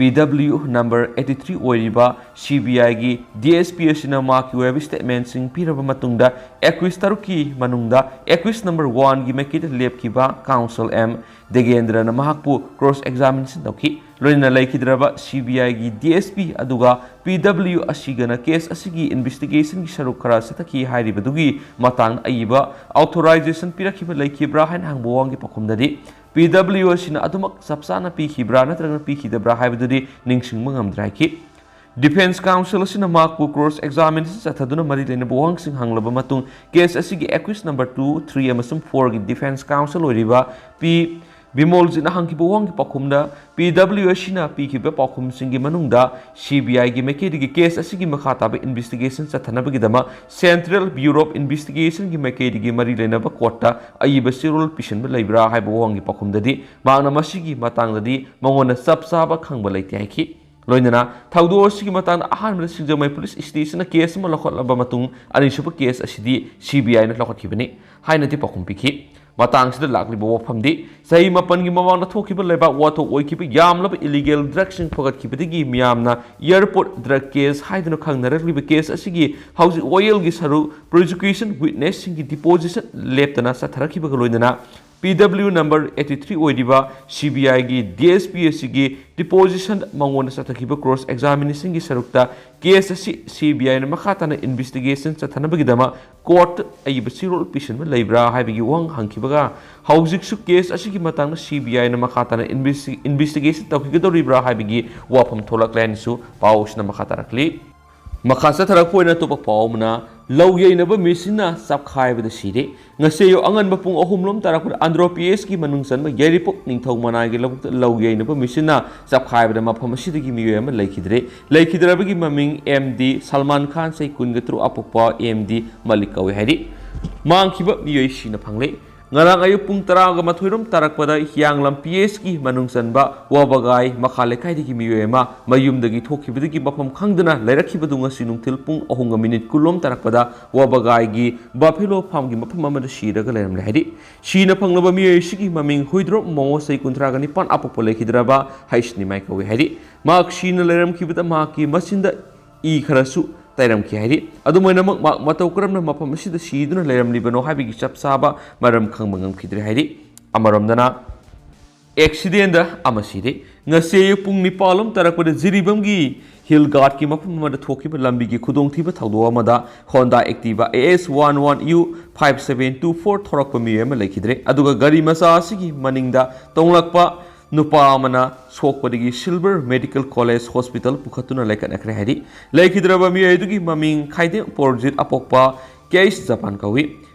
ꯄꯤ ꯗꯕ꯭ꯂꯤꯌꯨ ꯅꯝꯕꯔ ꯑꯩꯠꯇꯤ ꯊ꯭ꯔꯤ ꯑꯣꯏꯔꯤꯕ ꯁꯤ ꯕꯤ ꯑꯥꯏꯒꯤ ꯗꯤ ꯑꯦꯁ ꯄꯤ ꯑꯁꯤꯅ ꯃꯍꯥꯛꯀꯤ ꯑꯣꯏꯕ ꯁ꯭ꯇꯦꯠꯃꯦꯟꯁꯤꯡ ꯄꯤꯔꯕ ꯃꯇꯨꯡꯗ, ꯑꯦꯀ꯭ꯌꯨꯁ ꯇꯔꯨꯛꯀꯤ ꯃꯅꯨꯡꯗ ꯑꯦꯀ꯭ꯌꯨꯁ ꯅꯝꯕꯔ ꯋꯥꯟꯒꯤ ꯃꯥꯏꯀꯩꯗ ꯂꯦꯞꯈꯤꯕ ꯀꯥꯎꯟꯁꯤꯜ ꯑꯦꯝ ꯗꯦꯒꯦꯟꯗ꯭ꯔꯅ ꯃꯍꯥꯛꯄꯨ ꯀ꯭ꯔꯣꯁ ꯑꯦꯛꯖꯥꯃꯤꯅꯦꯁꯟ ꯇꯧꯈꯤ꯫ ꯂꯣꯏꯅꯅ ꯂꯩꯈꯤꯗ꯭ꯔꯕ ꯁꯤ ꯕꯤ ꯑꯥꯏꯒꯤ ꯗꯤ ꯑꯦꯁ ꯄꯤ ꯑꯗꯨꯒ ꯄꯤ ꯗꯕ꯭ꯂꯤꯌꯨ ꯑꯁꯤꯒꯅ ꯀꯦꯁ ꯑꯁꯤꯒꯤ ꯏꯟꯚꯦꯁꯇꯤꯒꯦꯁꯟꯒꯤ ꯁꯔꯨꯛ ꯈꯔ ꯆꯠꯊꯈꯤ ꯍꯥꯏꯔꯤꯕꯗꯨꯒꯤ ꯃꯇꯥꯡꯗ ꯑꯏꯕ ꯑꯣꯊꯣꯔꯥꯏꯖꯦꯁꯟ ꯄꯤꯔꯛꯈꯤꯕ ꯂꯩꯈꯤꯕ꯭ꯔꯥ ꯍꯥꯏꯅ ꯍꯪꯕ ꯋꯥꯍꯪꯒꯤ ꯄꯥꯎꯈꯨꯝꯗꯗꯤ, ꯄꯤ ꯗꯕ꯭ꯂꯤꯌꯨ ꯑꯁꯤꯅ ꯑꯗꯨꯃꯛ ꯆꯞ ꯆꯥꯅ ꯄꯤꯈꯤꯕ꯭ꯔꯥ ꯅꯠꯇ꯭ꯔꯒꯅ ꯄꯤꯈꯤꯗꯕ꯭ꯔꯥ ꯍꯥꯏꯕꯗꯨꯗꯤ ꯅꯤꯡꯁꯤꯡꯕ ꯉꯝꯗ꯭ꯔꯦ ꯍꯥꯏꯈꯤ꯫ ꯗꯤꯐꯦꯟꯁ ꯀꯥꯎꯟꯁꯤꯜ ꯑꯁꯤꯅ ꯃꯍꯥꯛꯄꯨ ꯀ꯭ꯔꯣꯁ ꯑꯦꯛꯖꯥꯃꯤꯅꯦꯁꯟ ꯆꯠꯊꯗꯨꯅ ꯃꯔꯤ ꯂꯩꯅꯕ ꯋꯥꯍꯪꯁꯤꯡ ꯍꯪꯂꯕ ꯃꯇꯨꯡ, ꯀꯦꯁ ꯑꯁꯤꯒꯤ ꯑꯦꯀ꯭ꯌꯨꯁ ꯅꯝꯕꯔ ꯇꯨ, ꯊ꯭ꯔꯤ ꯑꯃꯁꯨꯡ ꯐꯣꯔꯒꯤ ꯗꯤꯐꯦꯟꯁ ꯀꯥꯎꯟꯁꯤꯜ ꯑꯣꯏꯔꯤꯕ ꯄꯤ ꯕꯤꯃꯣꯜꯖꯤꯠꯅ ꯍꯪꯈꯤꯕ ꯋꯥꯍꯪꯒꯤ ꯄꯥꯎꯈꯨꯝꯗ, ꯄꯤ ꯗꯕ꯭ꯂꯤꯌꯨ ꯑꯁꯤꯅ ꯄꯤꯈꯤꯕ ꯄꯥꯎꯈꯨꯝꯁꯤꯡꯒꯤ ꯃꯅꯨꯡꯗ ꯁꯤ ꯕꯤ ꯑꯥꯏꯒꯤ ꯃꯥꯏꯀꯩꯗꯒꯤ ꯀꯦꯁ ꯑꯁꯤꯒꯤ ꯃꯈꯥ ꯇꯥꯕ ꯏꯟꯚꯦꯁꯇꯤꯒꯦꯁꯟ ꯆꯠꯊꯅꯕꯒꯤꯗꯃꯛ ꯁꯦꯟꯇ꯭ꯔꯦꯜ ꯕ꯭ꯌꯨꯔꯣ ꯑꯣꯐ ꯏꯟꯚꯦꯁꯇꯤꯒꯦꯁꯟꯒꯤ ꯃꯥꯏꯀꯩꯗꯒꯤ ꯃꯔꯤ ꯂꯩꯅꯕ ꯀꯣꯔꯠꯇ ꯑꯏꯕ ꯆꯦꯔꯣꯜ ꯄꯤꯁꯤꯟꯕ ꯂꯩꯕ꯭ꯔꯥ ꯍꯥꯏꯕ ꯋꯥꯍꯪꯒꯤ ꯄꯥꯎꯈꯨꯝꯗꯗꯤ, ꯃꯍꯥꯛꯅ ꯃꯁꯤꯒꯤ ꯃꯇꯥꯡꯗꯗꯤ ꯃꯉꯣꯟꯗ ꯆꯞ ꯆꯥꯕ ꯈꯪꯕ ꯂꯩꯇꯦ ꯍꯥꯏꯈꯤ꯫ ꯂꯣꯏꯅꯅ ꯊꯧꯗꯣꯛ ꯑꯁꯤꯒꯤ ꯃꯇꯥꯡꯗ ꯑꯍꯥꯟꯕꯗ ꯁꯤꯡꯖꯃꯩ ꯄꯨꯂꯤꯁ ꯁ꯭ꯇꯦꯁꯟꯅ ꯀꯦꯁ ꯑꯃ ꯂꯧꯈꯠꯂꯕ ꯃꯇꯨꯡ, ꯑꯅꯤꯁꯨꯕ ꯀꯦꯁ ꯑꯁꯤꯗꯤ ꯁꯤ ꯕꯤ ꯑꯥꯏꯅ ꯂꯧꯈꯠꯈꯤꯕꯅꯤ ꯍꯥꯏꯅꯗꯤ ꯄꯥꯎꯈꯨꯝ ꯄꯤꯈꯤ꯫ ꯃꯇꯥꯡꯁꯤꯗ ꯂꯥꯛꯂꯤꯕ ꯋꯥꯐꯝꯗꯤ, ꯆꯍꯤ ꯃꯥꯄꯟꯒꯤ ꯃꯃꯥꯡꯗ ꯊꯣꯛꯈꯤꯕ ꯂꯩꯕꯥꯛ ꯋꯥꯊꯣꯛ ꯑꯣꯏꯈꯤꯕ ꯌꯥꯝꯂꯕ ꯏꯂꯤꯒꯦꯜ ꯗ꯭ꯔꯒꯁꯤꯡ ꯐꯒꯠꯈꯤꯕꯗꯒꯤ ꯃꯤꯌꯥꯝꯅ ꯑꯦꯌꯔꯄꯣꯔꯠ ꯗ꯭ꯔꯒ ꯀꯦꯁ ꯍꯥꯏꯗꯨꯅ ꯈꯪꯅꯔꯛꯂꯤꯕ ꯀꯦꯁ ꯑꯁꯤꯒꯤ ꯍꯧꯖꯤꯛ ꯑꯣꯌꯦꯜꯒꯤ ꯁꯔꯨꯛ ꯄ꯭ꯔꯣꯁꯤꯀ꯭ꯌꯨꯁꯟ ꯋꯤꯠꯅꯦꯁꯁꯤꯡꯒꯤ ꯗꯤꯄꯣꯖꯤꯁꯟ ꯂꯦꯞꯇꯅ ꯆꯠꯊꯔꯛꯈꯤꯕꯒ ꯂꯣꯏꯅꯅ, ꯄꯤ ꯗꯕ꯭ꯂꯤꯌꯨ ꯅꯝꯕꯔ ꯑꯩꯠꯇꯤ ꯊ꯭ꯔꯤ ꯑꯣꯏꯔꯤꯕ ꯁꯤ ꯕꯤ ꯑꯥꯏꯒꯤ ꯗꯤ ꯑꯦꯁ ꯄꯤ ꯑꯁꯤꯒꯤ ꯗꯤꯄꯣꯖꯤꯁꯟ ꯃꯉꯣꯟꯗ ꯆꯠꯊꯈꯤꯕ ꯀ꯭ꯔꯣꯁ ꯑꯦꯛꯖꯥꯃꯤꯅꯦꯁꯟꯒꯤ ꯁꯔꯨꯛꯇ ꯀꯦꯁ ꯑꯁꯤ ꯁꯤ ꯕꯤ ꯑꯥꯏꯅ ꯃꯈꯥ ꯇꯥꯅ ꯏꯟꯚꯦꯁꯇꯤꯒꯦꯁꯟ ꯆꯠꯊꯅꯕꯒꯤꯗꯃꯛ ꯀꯣꯔꯠ ꯑꯏꯕ ꯆꯦꯔꯣꯜ ꯄꯤꯁꯤꯟꯕ ꯂꯩꯕ꯭ꯔꯥ ꯍꯥꯏꯕꯒꯤ ꯋꯥꯍꯪ ꯍꯪꯈꯤꯕꯒ, ꯍꯧꯖꯤꯛꯁꯨ ꯀꯦꯁ ꯑꯁꯤꯒꯤ ꯃꯇꯥꯡꯗ ꯁꯤ ꯕꯤ ꯑꯥꯏꯅ ꯃꯈꯥ ꯇꯥꯅ ꯏꯟꯚꯦꯁꯇꯤ-, ꯏꯟꯚꯦꯁꯇꯤꯒꯦꯁꯟ ꯇꯧꯈꯤꯒꯗꯧꯔꯤꯕ꯭ꯔꯥ ꯍꯥꯏꯕꯒꯤ ꯋꯥꯐꯝ ꯊꯣꯛꯂꯛꯂꯦ ꯍꯥꯏꯅꯁꯨ ꯄꯥꯎ ꯑꯁꯤꯅ ꯃꯈꯥ ꯇꯥꯔꯛꯂꯤ꯫ ꯃꯈꯥ ꯆꯠꯊꯔꯛꯄ ꯑꯣꯏꯅ ꯑꯇꯣꯞꯄ ꯄꯥꯎ ꯑꯃꯅ, ꯂꯧ ꯌꯩꯅꯕ ꯃꯦꯆꯤꯟꯅ ꯆꯞꯈꯥꯏꯕꯗ ꯁꯤꯔꯦ꯫ ꯉꯁꯤ ꯑꯌꯨꯛ ꯑꯉꯟꯕ ꯄꯨꯡ ꯑꯍꯨꯝ ꯂꯣꯝ ꯇꯥꯔꯛꯄꯗ ꯑꯟꯗ꯭ꯔꯣ ꯄꯤ ꯑꯦꯁꯀꯤ ꯃꯅꯨꯡ ꯆꯟꯕ ꯌꯥꯏꯔꯤꯄꯣꯛ ꯅꯤꯡꯊꯧ ꯃꯅꯥꯏꯒꯤ ꯂꯧꯕꯨꯛꯇ ꯂꯧ ꯌꯩꯅꯕ ꯃꯦꯆꯤꯟꯅ ꯆꯞꯈꯥꯏꯕꯗ ꯃꯐꯝ ꯑꯁꯤꯗꯒꯤ ꯃꯤꯑꯣꯏ ꯑꯃ ꯂꯩꯈꯤꯗ꯭ꯔꯦ꯫ ꯂꯩꯈꯤꯗ꯭ꯔꯕꯒꯤ ꯃꯃꯤꯡ ꯑꯦꯝ ꯗꯤ ꯁꯜꯃꯥꯟ ꯈꯥꯟ, ꯆꯍꯤ ꯀꯨꯟꯒ ꯇꯔꯨꯛ, ꯑꯄꯣꯛꯄ ꯑꯦꯝ ꯗꯤ ꯃꯂꯤꯛ ꯀꯧꯏ ꯍꯥꯏꯔꯤ꯫ ꯃꯥꯡꯈꯤꯕ ꯃꯤꯑꯣꯏ ꯁꯤꯅ ꯐꯪꯂꯦ꯫ ꯉꯔꯥꯡ ꯑꯌꯨꯛ ꯄꯨꯡ ꯇꯔꯥꯒ ꯃꯥꯊꯣꯏꯔꯣꯝ ꯇꯥꯔꯛꯄꯗ ꯍꯤꯌꯥꯡꯂꯝ ꯄꯤ ꯑꯦꯁꯀꯤ ꯃꯅꯨꯡ ꯆꯟꯕ ꯋꯥꯕꯒꯥꯏ ꯃꯈꯥ ꯂꯩꯀꯥꯏꯗꯒꯤ ꯃꯤꯑꯣꯏ ꯑꯃ ꯃꯌꯨꯝꯗꯒꯤ ꯊꯣꯛꯈꯤꯕꯗꯒꯤ ꯃꯐꯝ ꯈꯪꯗꯅ ꯂꯩꯔꯛꯈꯤꯕꯗꯨ ꯉꯁꯤ ꯅꯨꯡꯊꯤꯜ ꯄꯨꯡ ꯑꯍꯨꯝꯒ ꯃꯤꯅꯤꯠ ꯀꯨꯟꯂꯣꯝ ꯇꯥꯔꯛꯄꯗ ꯋꯥꯕꯒꯥꯏꯒꯤ ꯕꯐꯦꯂꯣ ꯐꯥꯝꯒꯤ ꯃꯐꯝ ꯑꯃꯗ ꯁꯤꯔꯒ ꯂꯩꯔꯝꯂꯦ ꯍꯥꯏꯔꯤ꯫ ꯁꯤꯅ ꯐꯪꯂꯕ ꯃꯤꯑꯣꯏ ꯑꯁꯤꯒꯤ ꯃꯃꯤꯡ ꯍꯨꯏꯗ꯭ꯔꯣꯞ ꯃꯣꯃꯣ, ꯆꯍꯤ ꯀꯨꯟꯊ꯭ꯔꯥꯒ ꯅꯤꯄꯥꯟ, ꯑꯄꯣꯛꯄ ꯂꯩꯈꯤꯗ꯭ꯔꯕ ꯍꯩꯁꯅꯤꯃꯥꯏ ꯀꯧꯏ ꯍꯥꯏꯔꯤ꯫ ꯃꯍꯥꯛ ꯁꯤꯅ ꯂꯩꯔꯝꯈꯤꯕꯗ ꯃꯍꯥꯛꯀꯤ ꯃꯆꯤꯟꯗ ꯏ ꯈꯔꯁꯨ ꯇꯩꯔꯝꯈꯤ ꯍꯥꯏꯔꯤ꯫ ꯑꯗꯨꯝ ꯑꯣꯏꯅꯃꯛ, ꯃꯍꯥꯛ ꯃꯇꯧ ꯀꯔꯝꯅ ꯃꯐꯝ ꯑꯁꯤꯗ ꯁꯤꯗꯨꯅ ꯂꯩꯔꯝꯂꯤꯕꯅꯣ ꯍꯥꯏꯕꯒꯤ ꯆꯞ ꯆꯥꯕ ꯃꯔꯝ ꯈꯪꯕ ꯉꯝꯈꯤꯗ꯭ꯔꯦ ꯍꯥꯏꯔꯤ꯫ ꯑꯃꯔꯣꯝꯗꯅ, ꯑꯦꯛꯁꯤꯗꯦꯟꯗ ꯑꯃ ꯁꯤꯔꯦ꯫ ꯉꯁꯤ ꯑꯌꯨꯛ ꯄꯨꯡ ꯅꯤꯄꯥꯜ ꯂꯣꯝ ꯇꯥꯔꯛꯄꯗ ꯖꯤꯔꯤꯕꯥꯝꯒꯤ ꯍꯤꯜ ꯒꯥꯔꯗꯀꯤ ꯃꯐꯝ ꯑꯃꯗ ꯊꯣꯛꯈꯤꯕ ꯂꯝꯕꯤꯒꯤ ꯈꯨꯗꯣꯡꯊꯤꯕ ꯊꯧꯗꯣꯛ ꯑꯃꯗ Honda Activa A S one one U five seven two four ꯊꯧꯔꯛꯄ ꯃꯤꯑꯣꯏ ꯑꯃ ꯂꯩꯈꯤꯗ꯭ꯔꯦ꯫ ꯑꯗꯨꯒ ꯒꯥꯔꯤ ꯃꯆꯥ ꯑꯁꯤꯒꯤ ꯃꯅꯤꯡꯗ ꯇꯣꯡꯂꯛꯄ ꯅꯨꯄꯥ ꯑꯃꯅ ꯁꯣꯛꯄꯗꯒꯤ ꯁꯤꯜꯚꯔ ꯃꯦꯗꯤꯀꯦꯜ ꯀꯣꯂꯦꯖ ꯍꯣꯁꯄꯤꯇꯥꯜ ꯄꯨꯈꯠꯇꯨꯅ ꯂꯩꯈꯠꯅꯈ꯭ꯔꯦ ꯍꯥꯏꯔꯤ꯫ ꯂꯩꯈꯤꯗ꯭ꯔꯕ ꯃꯤꯑꯣꯏ ꯑꯗꯨꯒꯤ ꯃꯃꯤꯡ ꯈꯥꯏꯗꯦꯝ ꯄꯣꯔꯖꯤꯠ, ꯑꯄꯣꯛꯄ ꯀꯦ ꯑꯩꯆ ꯖꯄꯥꯟ ꯀꯧꯏ꯫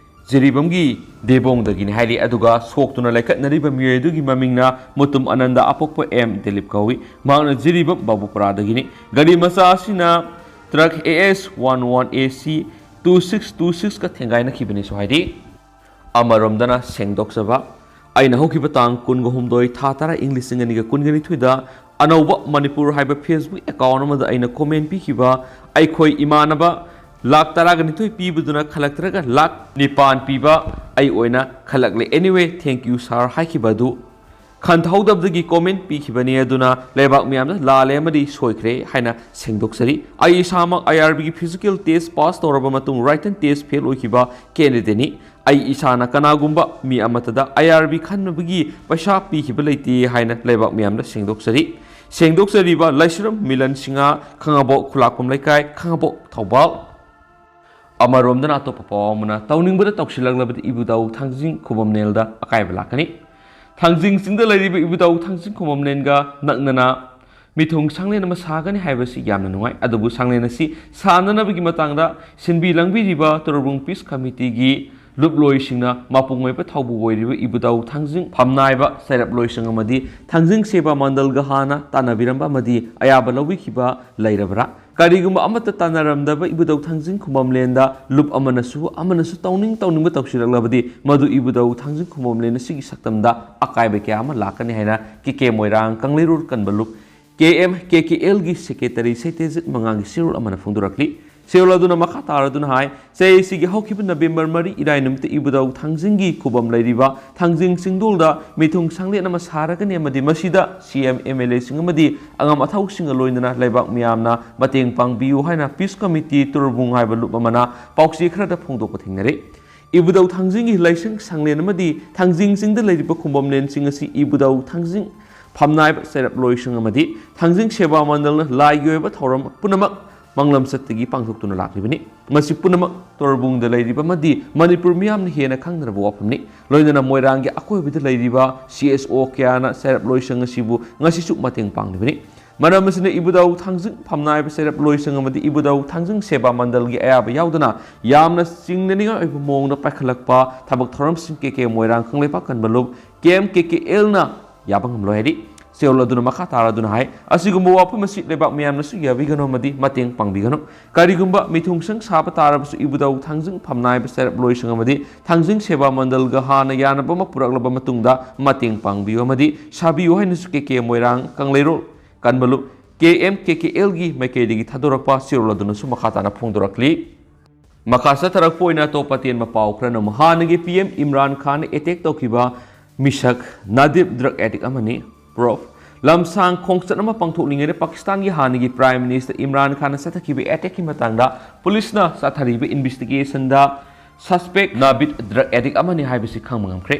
ꯖꯤꯔꯤꯕꯥꯝꯒꯤ ꯗꯦꯕꯣꯡꯗꯒꯤꯅꯤ ꯍꯥꯏꯔꯤ꯫ ꯑꯗꯨꯒ ꯁꯣꯛꯇꯨꯅ ꯂꯩꯈꯠꯅꯔꯤꯕ ꯃꯤꯑꯣꯏ ꯑꯗꯨꯒꯤ ꯃꯃꯤꯡꯅ ꯃꯨꯇꯨꯝ ꯑꯅꯟꯗ, ꯑꯄꯣꯛꯄ ꯑꯦꯝ ꯗꯤꯂꯤꯞ ꯀꯧꯏ꯫ ꯃꯍꯥꯛꯅ ꯖꯤꯔꯤꯕꯥꯝ ꯕꯥꯕꯨꯄꯨꯔꯥꯗꯒꯤꯅꯤ꯫ ꯒꯥꯔꯤ ꯃꯆꯥ ꯑꯁꯤꯅ truck A S one one A C two six two six ꯀ ꯊꯦꯡꯒꯥꯏꯅꯈꯤꯕꯅꯤꯁꯨ ꯍꯥꯏꯔꯤ꯫ ꯑꯃꯔꯣꯝꯗꯅ ꯁꯦꯡꯗꯣꯛꯆꯕ꯫ ꯑꯩꯅ ꯍꯧꯈꯤꯕ ꯇꯥꯡ ꯀꯨꯟꯒ ꯍꯨꯝꯗꯣꯏ, ꯊꯥ ꯇꯔꯥ, ꯏꯪ ꯂꯤꯁꯤꯡ ꯑꯅꯤꯒ ꯀꯨꯟꯒ ꯅꯤꯊꯣꯏꯗ ꯑꯅꯧꯕ ꯃꯅꯤꯄꯨꯔ ꯍꯥꯏꯕ Facebook account ꯑꯃꯗ ꯑꯩꯅ comment ꯄꯤꯈꯤꯕ ꯑꯩꯈꯣꯏ ꯏꯃꯥꯟꯅꯕ ꯂꯥꯛ ꯇꯔꯥꯒ ꯅꯤꯊꯣꯏ ꯄꯤꯕꯗꯨꯅ ꯈꯜꯂꯛꯇ꯭ꯔꯒ ꯂꯥꯛ ꯅꯤꯄꯥꯟ ꯄꯤꯕ ꯑꯩ ꯑꯣꯏꯅ ꯈꯜꯂꯛꯂꯦ꯫ Anyway, thank you sir ꯍꯥꯏꯈꯤꯕ ꯑꯗꯨ ꯈꯟꯊꯍꯧꯗꯕꯗꯒꯤ comment ꯄꯤꯈꯤꯕꯅꯤ꯫ ꯑꯗꯨꯅ ꯂꯩꯕꯥꯛ ꯃꯤꯌꯥꯝꯅ ꯂꯥꯜꯂꯦ ꯑꯃꯗꯤ ꯁꯣꯏꯈ꯭ꯔꯦ ꯍꯥꯏꯅ ꯁꯦꯡꯗꯣꯛꯆꯔꯤ꯫ ꯑꯩ ꯏꯁꯥꯃꯛ I R B ꯒꯤ physical test pass ꯇꯧꯔꯕ ꯃꯇꯨꯡ written test fail ꯑꯣꯏꯈꯤꯕ candidate ꯅꯤ꯫ ꯑꯩ ꯏꯁꯥꯅ ꯀꯅꯥꯒꯨꯝꯕ ꯃꯤ ꯑꯃꯠꯇꯗ I R B ꯈꯟꯅꯕꯒꯤ ꯄꯩꯁꯥ ꯄꯤꯈꯤꯕ ꯂꯩꯇꯦ ꯍꯥꯏꯅ ꯂꯩꯕꯥꯛ ꯃꯤꯌꯥꯝꯗ ꯁꯦꯡꯗꯣꯛꯆꯔꯤ꯫ ꯁꯦꯡꯗꯣꯛꯆꯔꯤꯕ ꯂꯥꯏꯁ꯭ꯔꯝ ꯃꯤꯂꯟ ꯁꯤꯡꯍ, ꯈꯥꯉꯕꯣꯛ ꯈꯨꯂꯥꯛꯄꯝ ꯂꯩꯀꯥꯏ, ꯈꯥꯉꯕꯣꯛ, ꯊꯧꯕꯥꯜ꯫ ꯑꯃꯔꯣꯝꯗꯅ ꯑꯇꯣꯞꯄ ꯄꯥꯎ ꯑꯃꯅ, ꯇꯧꯅꯤꯡꯕꯗ ꯇꯧꯁꯤꯜꯂꯛꯂꯕꯗꯤ ꯏꯕꯨꯙꯧ ꯊꯥꯡꯖꯤꯡ ꯈꯨꯕꯝꯅꯦꯜꯗ ꯑꯀꯥꯏꯕ ꯂꯥꯛꯀꯅꯤ꯫ ꯊꯥꯡꯖꯤꯡ ꯆꯤꯡꯗ ꯂꯩꯔꯤꯕ ꯏꯕꯨꯙꯧ ꯊꯥꯡꯖꯤꯡ ꯈꯨꯕꯝꯅꯦꯜꯒ ꯅꯛꯅꯅ ꯃꯤꯊꯨꯡ ꯁꯪꯂꯦꯟ ꯑꯃ ꯁꯥꯒꯅꯤ ꯍꯥꯏꯕꯁꯤ ꯌꯥꯝꯅ ꯅꯨꯡꯉꯥꯏ꯫ ꯑꯗꯨꯕꯨ ꯁꯪꯂꯦꯟ ꯑꯁꯤ ꯁꯥꯅꯅꯕꯒꯤ ꯃꯇꯥꯡꯗ ꯁꯤꯟꯕꯤ ꯂꯥꯡꯕꯤꯔꯤꯕ ꯇꯣꯔꯕꯨꯡ Peace Committee ꯒꯤ ꯂꯨꯞꯂꯣꯏꯁꯤꯡꯅ ꯃꯄꯨꯡ ꯑꯣꯏꯕ ꯊꯧꯕꯨ ꯑꯣꯏꯔꯤꯕ ꯏꯕꯨꯙꯧ ꯊꯥꯡꯖꯤꯡ ꯐꯝꯅꯥꯏꯕ ꯁꯩꯔꯞꯂꯣꯏꯁꯪ ꯑꯃꯗꯤ ꯊꯥꯡꯖꯤꯡ ꯁꯦꯕꯥ ꯃꯟꯗꯜꯒ ꯍꯥꯟꯅ ꯇꯥꯟꯅꯕꯤꯔꯝꯕ ꯑꯃꯗꯤ ꯑꯌꯥꯕ ꯂꯧꯕꯤꯈꯤꯕ ꯂꯩꯔꯕ꯭ꯔꯥ? ꯀꯔꯤꯒꯨꯝꯕ ꯑꯃꯠꯇ ꯇꯥꯟꯅꯔꯝꯗꯕ ꯏꯕꯨꯙꯧ ꯊꯥꯡꯖꯤꯡ ꯈꯨꯕꯝꯂꯦꯟꯗ ꯂꯨꯞ ꯑꯃꯅꯁꯨ ꯑꯃꯅꯁꯨ ꯇꯧꯅꯤꯡ ꯇꯧꯅꯤꯡꯕ ꯇꯧꯁꯤꯜꯂꯛꯂꯕꯗꯤ, ꯃꯗꯨ ꯏꯕꯨꯙꯧ ꯊꯥꯡꯖꯤꯡ ꯈꯨꯕꯝꯂꯦꯟ ꯑꯁꯤꯒꯤ ꯁꯛꯇꯝꯗ ꯑꯀꯥꯏꯕ ꯀꯌꯥ ꯑꯃ ꯂꯥꯛꯀꯅꯤ ꯍꯥꯏꯅ ꯀꯦ ꯀꯦ ꯃꯣꯏꯔꯥꯡ ꯀꯪꯂꯩꯔꯣꯜ ꯀꯟꯕ ꯂꯨꯞ ꯀꯦ ꯑꯦꯝ ꯀꯦ ꯀꯦ ꯑꯦꯜꯒꯤ ꯁꯦꯀ꯭ꯔꯦꯇꯔꯤ ꯁꯩꯇꯦꯖꯤꯠ ꯃꯉꯥꯡꯒꯤ ꯆꯦꯔꯣꯜ ꯑꯃꯅ ꯐꯣꯡꯗꯣꯔꯛꯂꯤ꯫ ꯆꯦꯔꯣꯜ ꯑꯗꯨꯅ ꯃꯈꯥ ꯇꯥꯔꯗꯨꯅ ꯍꯥꯏ, ꯆꯍꯤꯁꯤꯒꯤ ꯍꯧꯈꯤꯕ ꯅꯕꯦꯝꯕꯔ ꯃꯔꯤ ꯏꯔꯥꯏ ꯅꯨꯃꯤꯠꯇ ꯏꯕꯨꯙꯧ ꯊꯥꯡꯖꯤꯡꯒꯤ ꯈꯨꯕꯝ ꯂꯩꯔꯤꯕ ꯊꯥꯡꯖꯤꯡ ꯆꯤꯡꯗꯣꯜꯗ ꯃꯤꯊꯨꯡ ꯁꯪꯂꯦꯟ ꯑꯃ ꯁꯥꯔꯒꯅꯤ ꯑꯃꯗꯤ ꯃꯁꯤꯗ ꯁꯤ ꯑꯦꯝ, ꯑꯦꯝ ꯑꯦꯜ ꯑꯦꯁꯤꯡ ꯑꯃꯗꯤ ꯑꯉꯝ ꯑꯊꯧꯁꯤꯡꯒ ꯂꯣꯏꯅꯅ ꯂꯩꯕꯥꯛ ꯃꯤꯌꯥꯝꯅ ꯃꯇꯦꯡ ꯄꯥꯡꯕꯤꯌꯨ ꯍꯥꯏꯅ ꯄꯤꯁ ꯀꯃꯤꯇꯤ ꯇꯣꯔꯕꯨꯡ ꯍꯥꯏꯕ ꯂꯨꯞ ꯑꯃꯅ ꯄꯥꯎꯆꯦ ꯈꯔꯗ ꯐꯣꯡꯗꯣꯛꯄ ꯊꯦꯡꯅꯔꯦ꯫ ꯏꯕꯨꯙꯧ ꯊꯥꯡꯖꯤꯡꯒꯤ ꯂꯥꯏꯁꯪ ꯁꯪꯂꯦꯟ ꯑꯃꯗꯤ ꯊꯥꯡꯖꯤꯡ ꯆꯤꯡꯗ ꯂꯩꯔꯤꯕ ꯈꯨꯕꯝꯂꯦꯟꯁꯤꯡ ꯑꯁꯤ ꯏꯕꯨꯙꯧ ꯊꯥꯡꯖꯤꯡ ꯐꯝꯅꯥꯏꯕ ꯆꯩꯔꯞ ꯂꯣꯏꯁꯪ ꯑꯃꯗꯤ ꯊꯥꯡꯖꯤꯡ ꯁꯦꯕꯥ ꯃꯟꯗꯜꯅ ꯂꯥꯏꯒꯤ ꯑꯣꯏꯕ ꯊꯧꯔꯝ ꯄꯨꯝꯅꯃꯛ ꯃꯪꯂꯝꯆꯠꯇꯒꯤ ꯄꯥꯡꯊꯣꯛꯇꯨꯅ ꯂꯥꯛꯂꯤꯕꯅꯤ꯫ ꯃꯁꯤ ꯄꯨꯝꯅꯃꯛ ꯇꯣꯔꯕꯨꯡꯗ ꯂꯩꯔꯤꯕ ꯑꯃꯗꯤ ꯃꯅꯤꯄꯨꯔ ꯃꯤꯌꯥꯝꯅ ꯍꯦꯟꯅ ꯈꯪꯅꯔꯕ ꯋꯥꯐꯝꯅꯤ꯫ ꯂꯣꯏꯅꯅ ꯃꯣꯏꯔꯥꯡꯒꯤ ꯑꯀꯣꯏꯕꯗ ꯂꯩꯔꯤꯕ ꯁꯤ ꯑꯦꯁ ꯑꯣ ꯀꯌꯥꯅ ꯆꯩꯔꯞ ꯂꯣꯏꯁꯪ ꯑꯁꯤꯕꯨ ꯉꯁꯤꯁꯨ ꯃꯇꯦꯡ ꯄꯥꯡꯂꯤꯕꯅꯤ꯫ ꯃꯔꯝ ꯑꯁꯤꯅ ꯏꯕꯨꯙꯧ ꯊꯥꯡꯖꯤꯡ ꯐꯝꯅꯥꯏꯕ ꯆꯩꯔꯞ ꯂꯣꯏꯁꯪ ꯑꯃꯗꯤ ꯏꯕꯨꯙꯧ ꯊꯥꯡꯖꯤꯡ ꯁꯦꯕꯥ ꯃꯟꯗꯜꯒꯤ ꯑꯌꯥꯕ ꯌꯥꯎꯗꯅ ꯌꯥꯝꯅ ꯆꯤꯡꯅꯅꯤꯡꯉꯥꯏ ꯑꯣꯏꯕ ꯃꯑꯣꯡꯗ ꯄꯥꯏꯈꯠꯂꯛꯄ ꯊꯕꯛ ꯊꯧꯔꯝꯁꯤꯡ ꯀꯦ ꯀꯦ ꯃꯣꯏꯔꯥꯡ ꯀꯪꯂꯩꯄꯥꯛ ꯀꯟꯕ ꯂꯨꯞ ꯀꯦ ꯑꯦꯝ ꯀꯦ ꯀꯦ ꯑꯦꯜꯅ ꯌꯥꯕ ꯉꯝꯂꯣꯏ ꯍꯥꯏꯔꯤ꯫ ꯆꯦꯔꯣꯜ ꯑꯗꯨꯅ ꯃꯈꯥ ꯇꯥꯔꯗꯨꯅ ꯍꯥꯏ, ꯑꯁꯤꯒꯨꯝꯕ ꯋꯥꯐꯝ ꯑꯁꯤ ꯂꯩꯕꯥꯛ ꯃꯤꯌꯥꯝꯅꯁꯨ ꯌꯥꯕꯤꯒꯅꯨ ꯑꯃꯗꯤ ꯃꯇꯦꯡ ꯄꯥꯡꯕꯤꯒꯅꯨ꯫ ꯀꯔꯤꯒꯨꯝꯕ ꯃꯤꯊꯨꯡꯁꯪ ꯁꯥꯕ ꯇꯥꯔꯕꯁꯨ ꯏꯕꯨꯙꯧ ꯊꯥꯡꯖꯤꯡ ꯐꯝꯅꯥꯏꯕ ꯆꯩꯔꯞ ꯂꯣꯏꯁꯪ ꯑꯃꯗꯤ ꯊꯥꯡꯖꯤꯡ ꯁꯦꯕꯥ ꯃꯟꯗꯜꯒ ꯍꯥꯟꯅ ꯌꯥꯅꯕ ꯑꯃ ꯄꯨꯔꯛꯂꯕ ꯃꯇꯨꯡꯗ ꯃꯇꯦꯡ ꯄꯥꯡꯕꯤꯌꯨ ꯑꯃꯗꯤ ꯁꯥꯕꯤꯌꯨ ꯍꯥꯏꯅꯁꯨ ꯀꯦ ꯀꯦ ꯃꯣꯏꯔꯥꯡ ꯀꯪꯂꯩꯔꯣꯜ ꯀꯟꯕ ꯂꯨꯞ ꯀꯦ ꯑꯦꯝ ꯀꯦ ꯀꯦ ꯑꯦꯜꯒꯤ ꯃꯥꯏꯀꯩꯗꯒꯤ ꯊꯥꯗꯣꯔꯛꯄ ꯆꯦꯔꯣꯜ ꯑꯗꯨꯅꯁꯨ ꯃꯈꯥ ꯇꯥꯅ ꯐꯣꯡꯗꯣꯔꯛꯂꯤ꯫ ꯃꯈꯥ ꯆꯠꯊꯔꯛꯄ ꯑꯣꯏꯅ ꯑꯇꯣꯞꯄ ꯑꯇꯦꯟꯕ ꯄꯥꯎ ꯈꯔꯅ ꯑꯃꯨꯛ ꯍꯥꯟꯅꯒꯤ ꯄꯤ ꯑꯦꯝ ꯏꯝꯔꯥꯟ ꯈꯥꯟꯅ ꯑꯦꯇꯦꯛ ꯇꯧꯈꯤꯕ ꯃꯤꯁꯛ ꯅꯥꯗꯤꯞ ꯗ꯭ꯔꯒ ꯑꯦꯗꯤꯛ ꯑꯃꯅꯤ꯫ ꯄ꯭ꯔꯣꯐ꯫ ꯂꯝꯁꯥꯡ ꯈꯣꯡꯆꯠ ꯑꯃ ꯄꯥꯡꯊꯣꯛꯂꯤꯉꯩꯗ ꯄꯥꯀꯤꯁꯇꯥꯟꯒꯤ ꯍꯥꯟꯅꯒꯤ ꯄ꯭ꯔꯥꯏꯝ ꯃꯤꯅꯤꯁꯇꯔ ꯏꯝꯔꯥꯟ ꯈꯥꯟꯅ ꯆꯠꯊꯈꯤꯕ ꯑꯦꯇꯦꯛꯀꯤ ꯃꯇꯥꯡꯗ ꯄꯨꯂꯤꯁꯅ ꯆꯠꯊꯔꯤꯕ ꯏꯟꯚꯦꯁꯇꯤꯒꯦꯁꯟꯗ ꯁꯁꯄꯦꯛ ꯅꯥꯕꯤꯠ ꯗ꯭ꯔꯒ ꯑꯦꯗꯤꯛ ꯑꯃꯅꯤ ꯍꯥꯏꯕꯁꯤ ꯈꯪꯕ ꯉꯝꯈ꯭ꯔꯦ꯫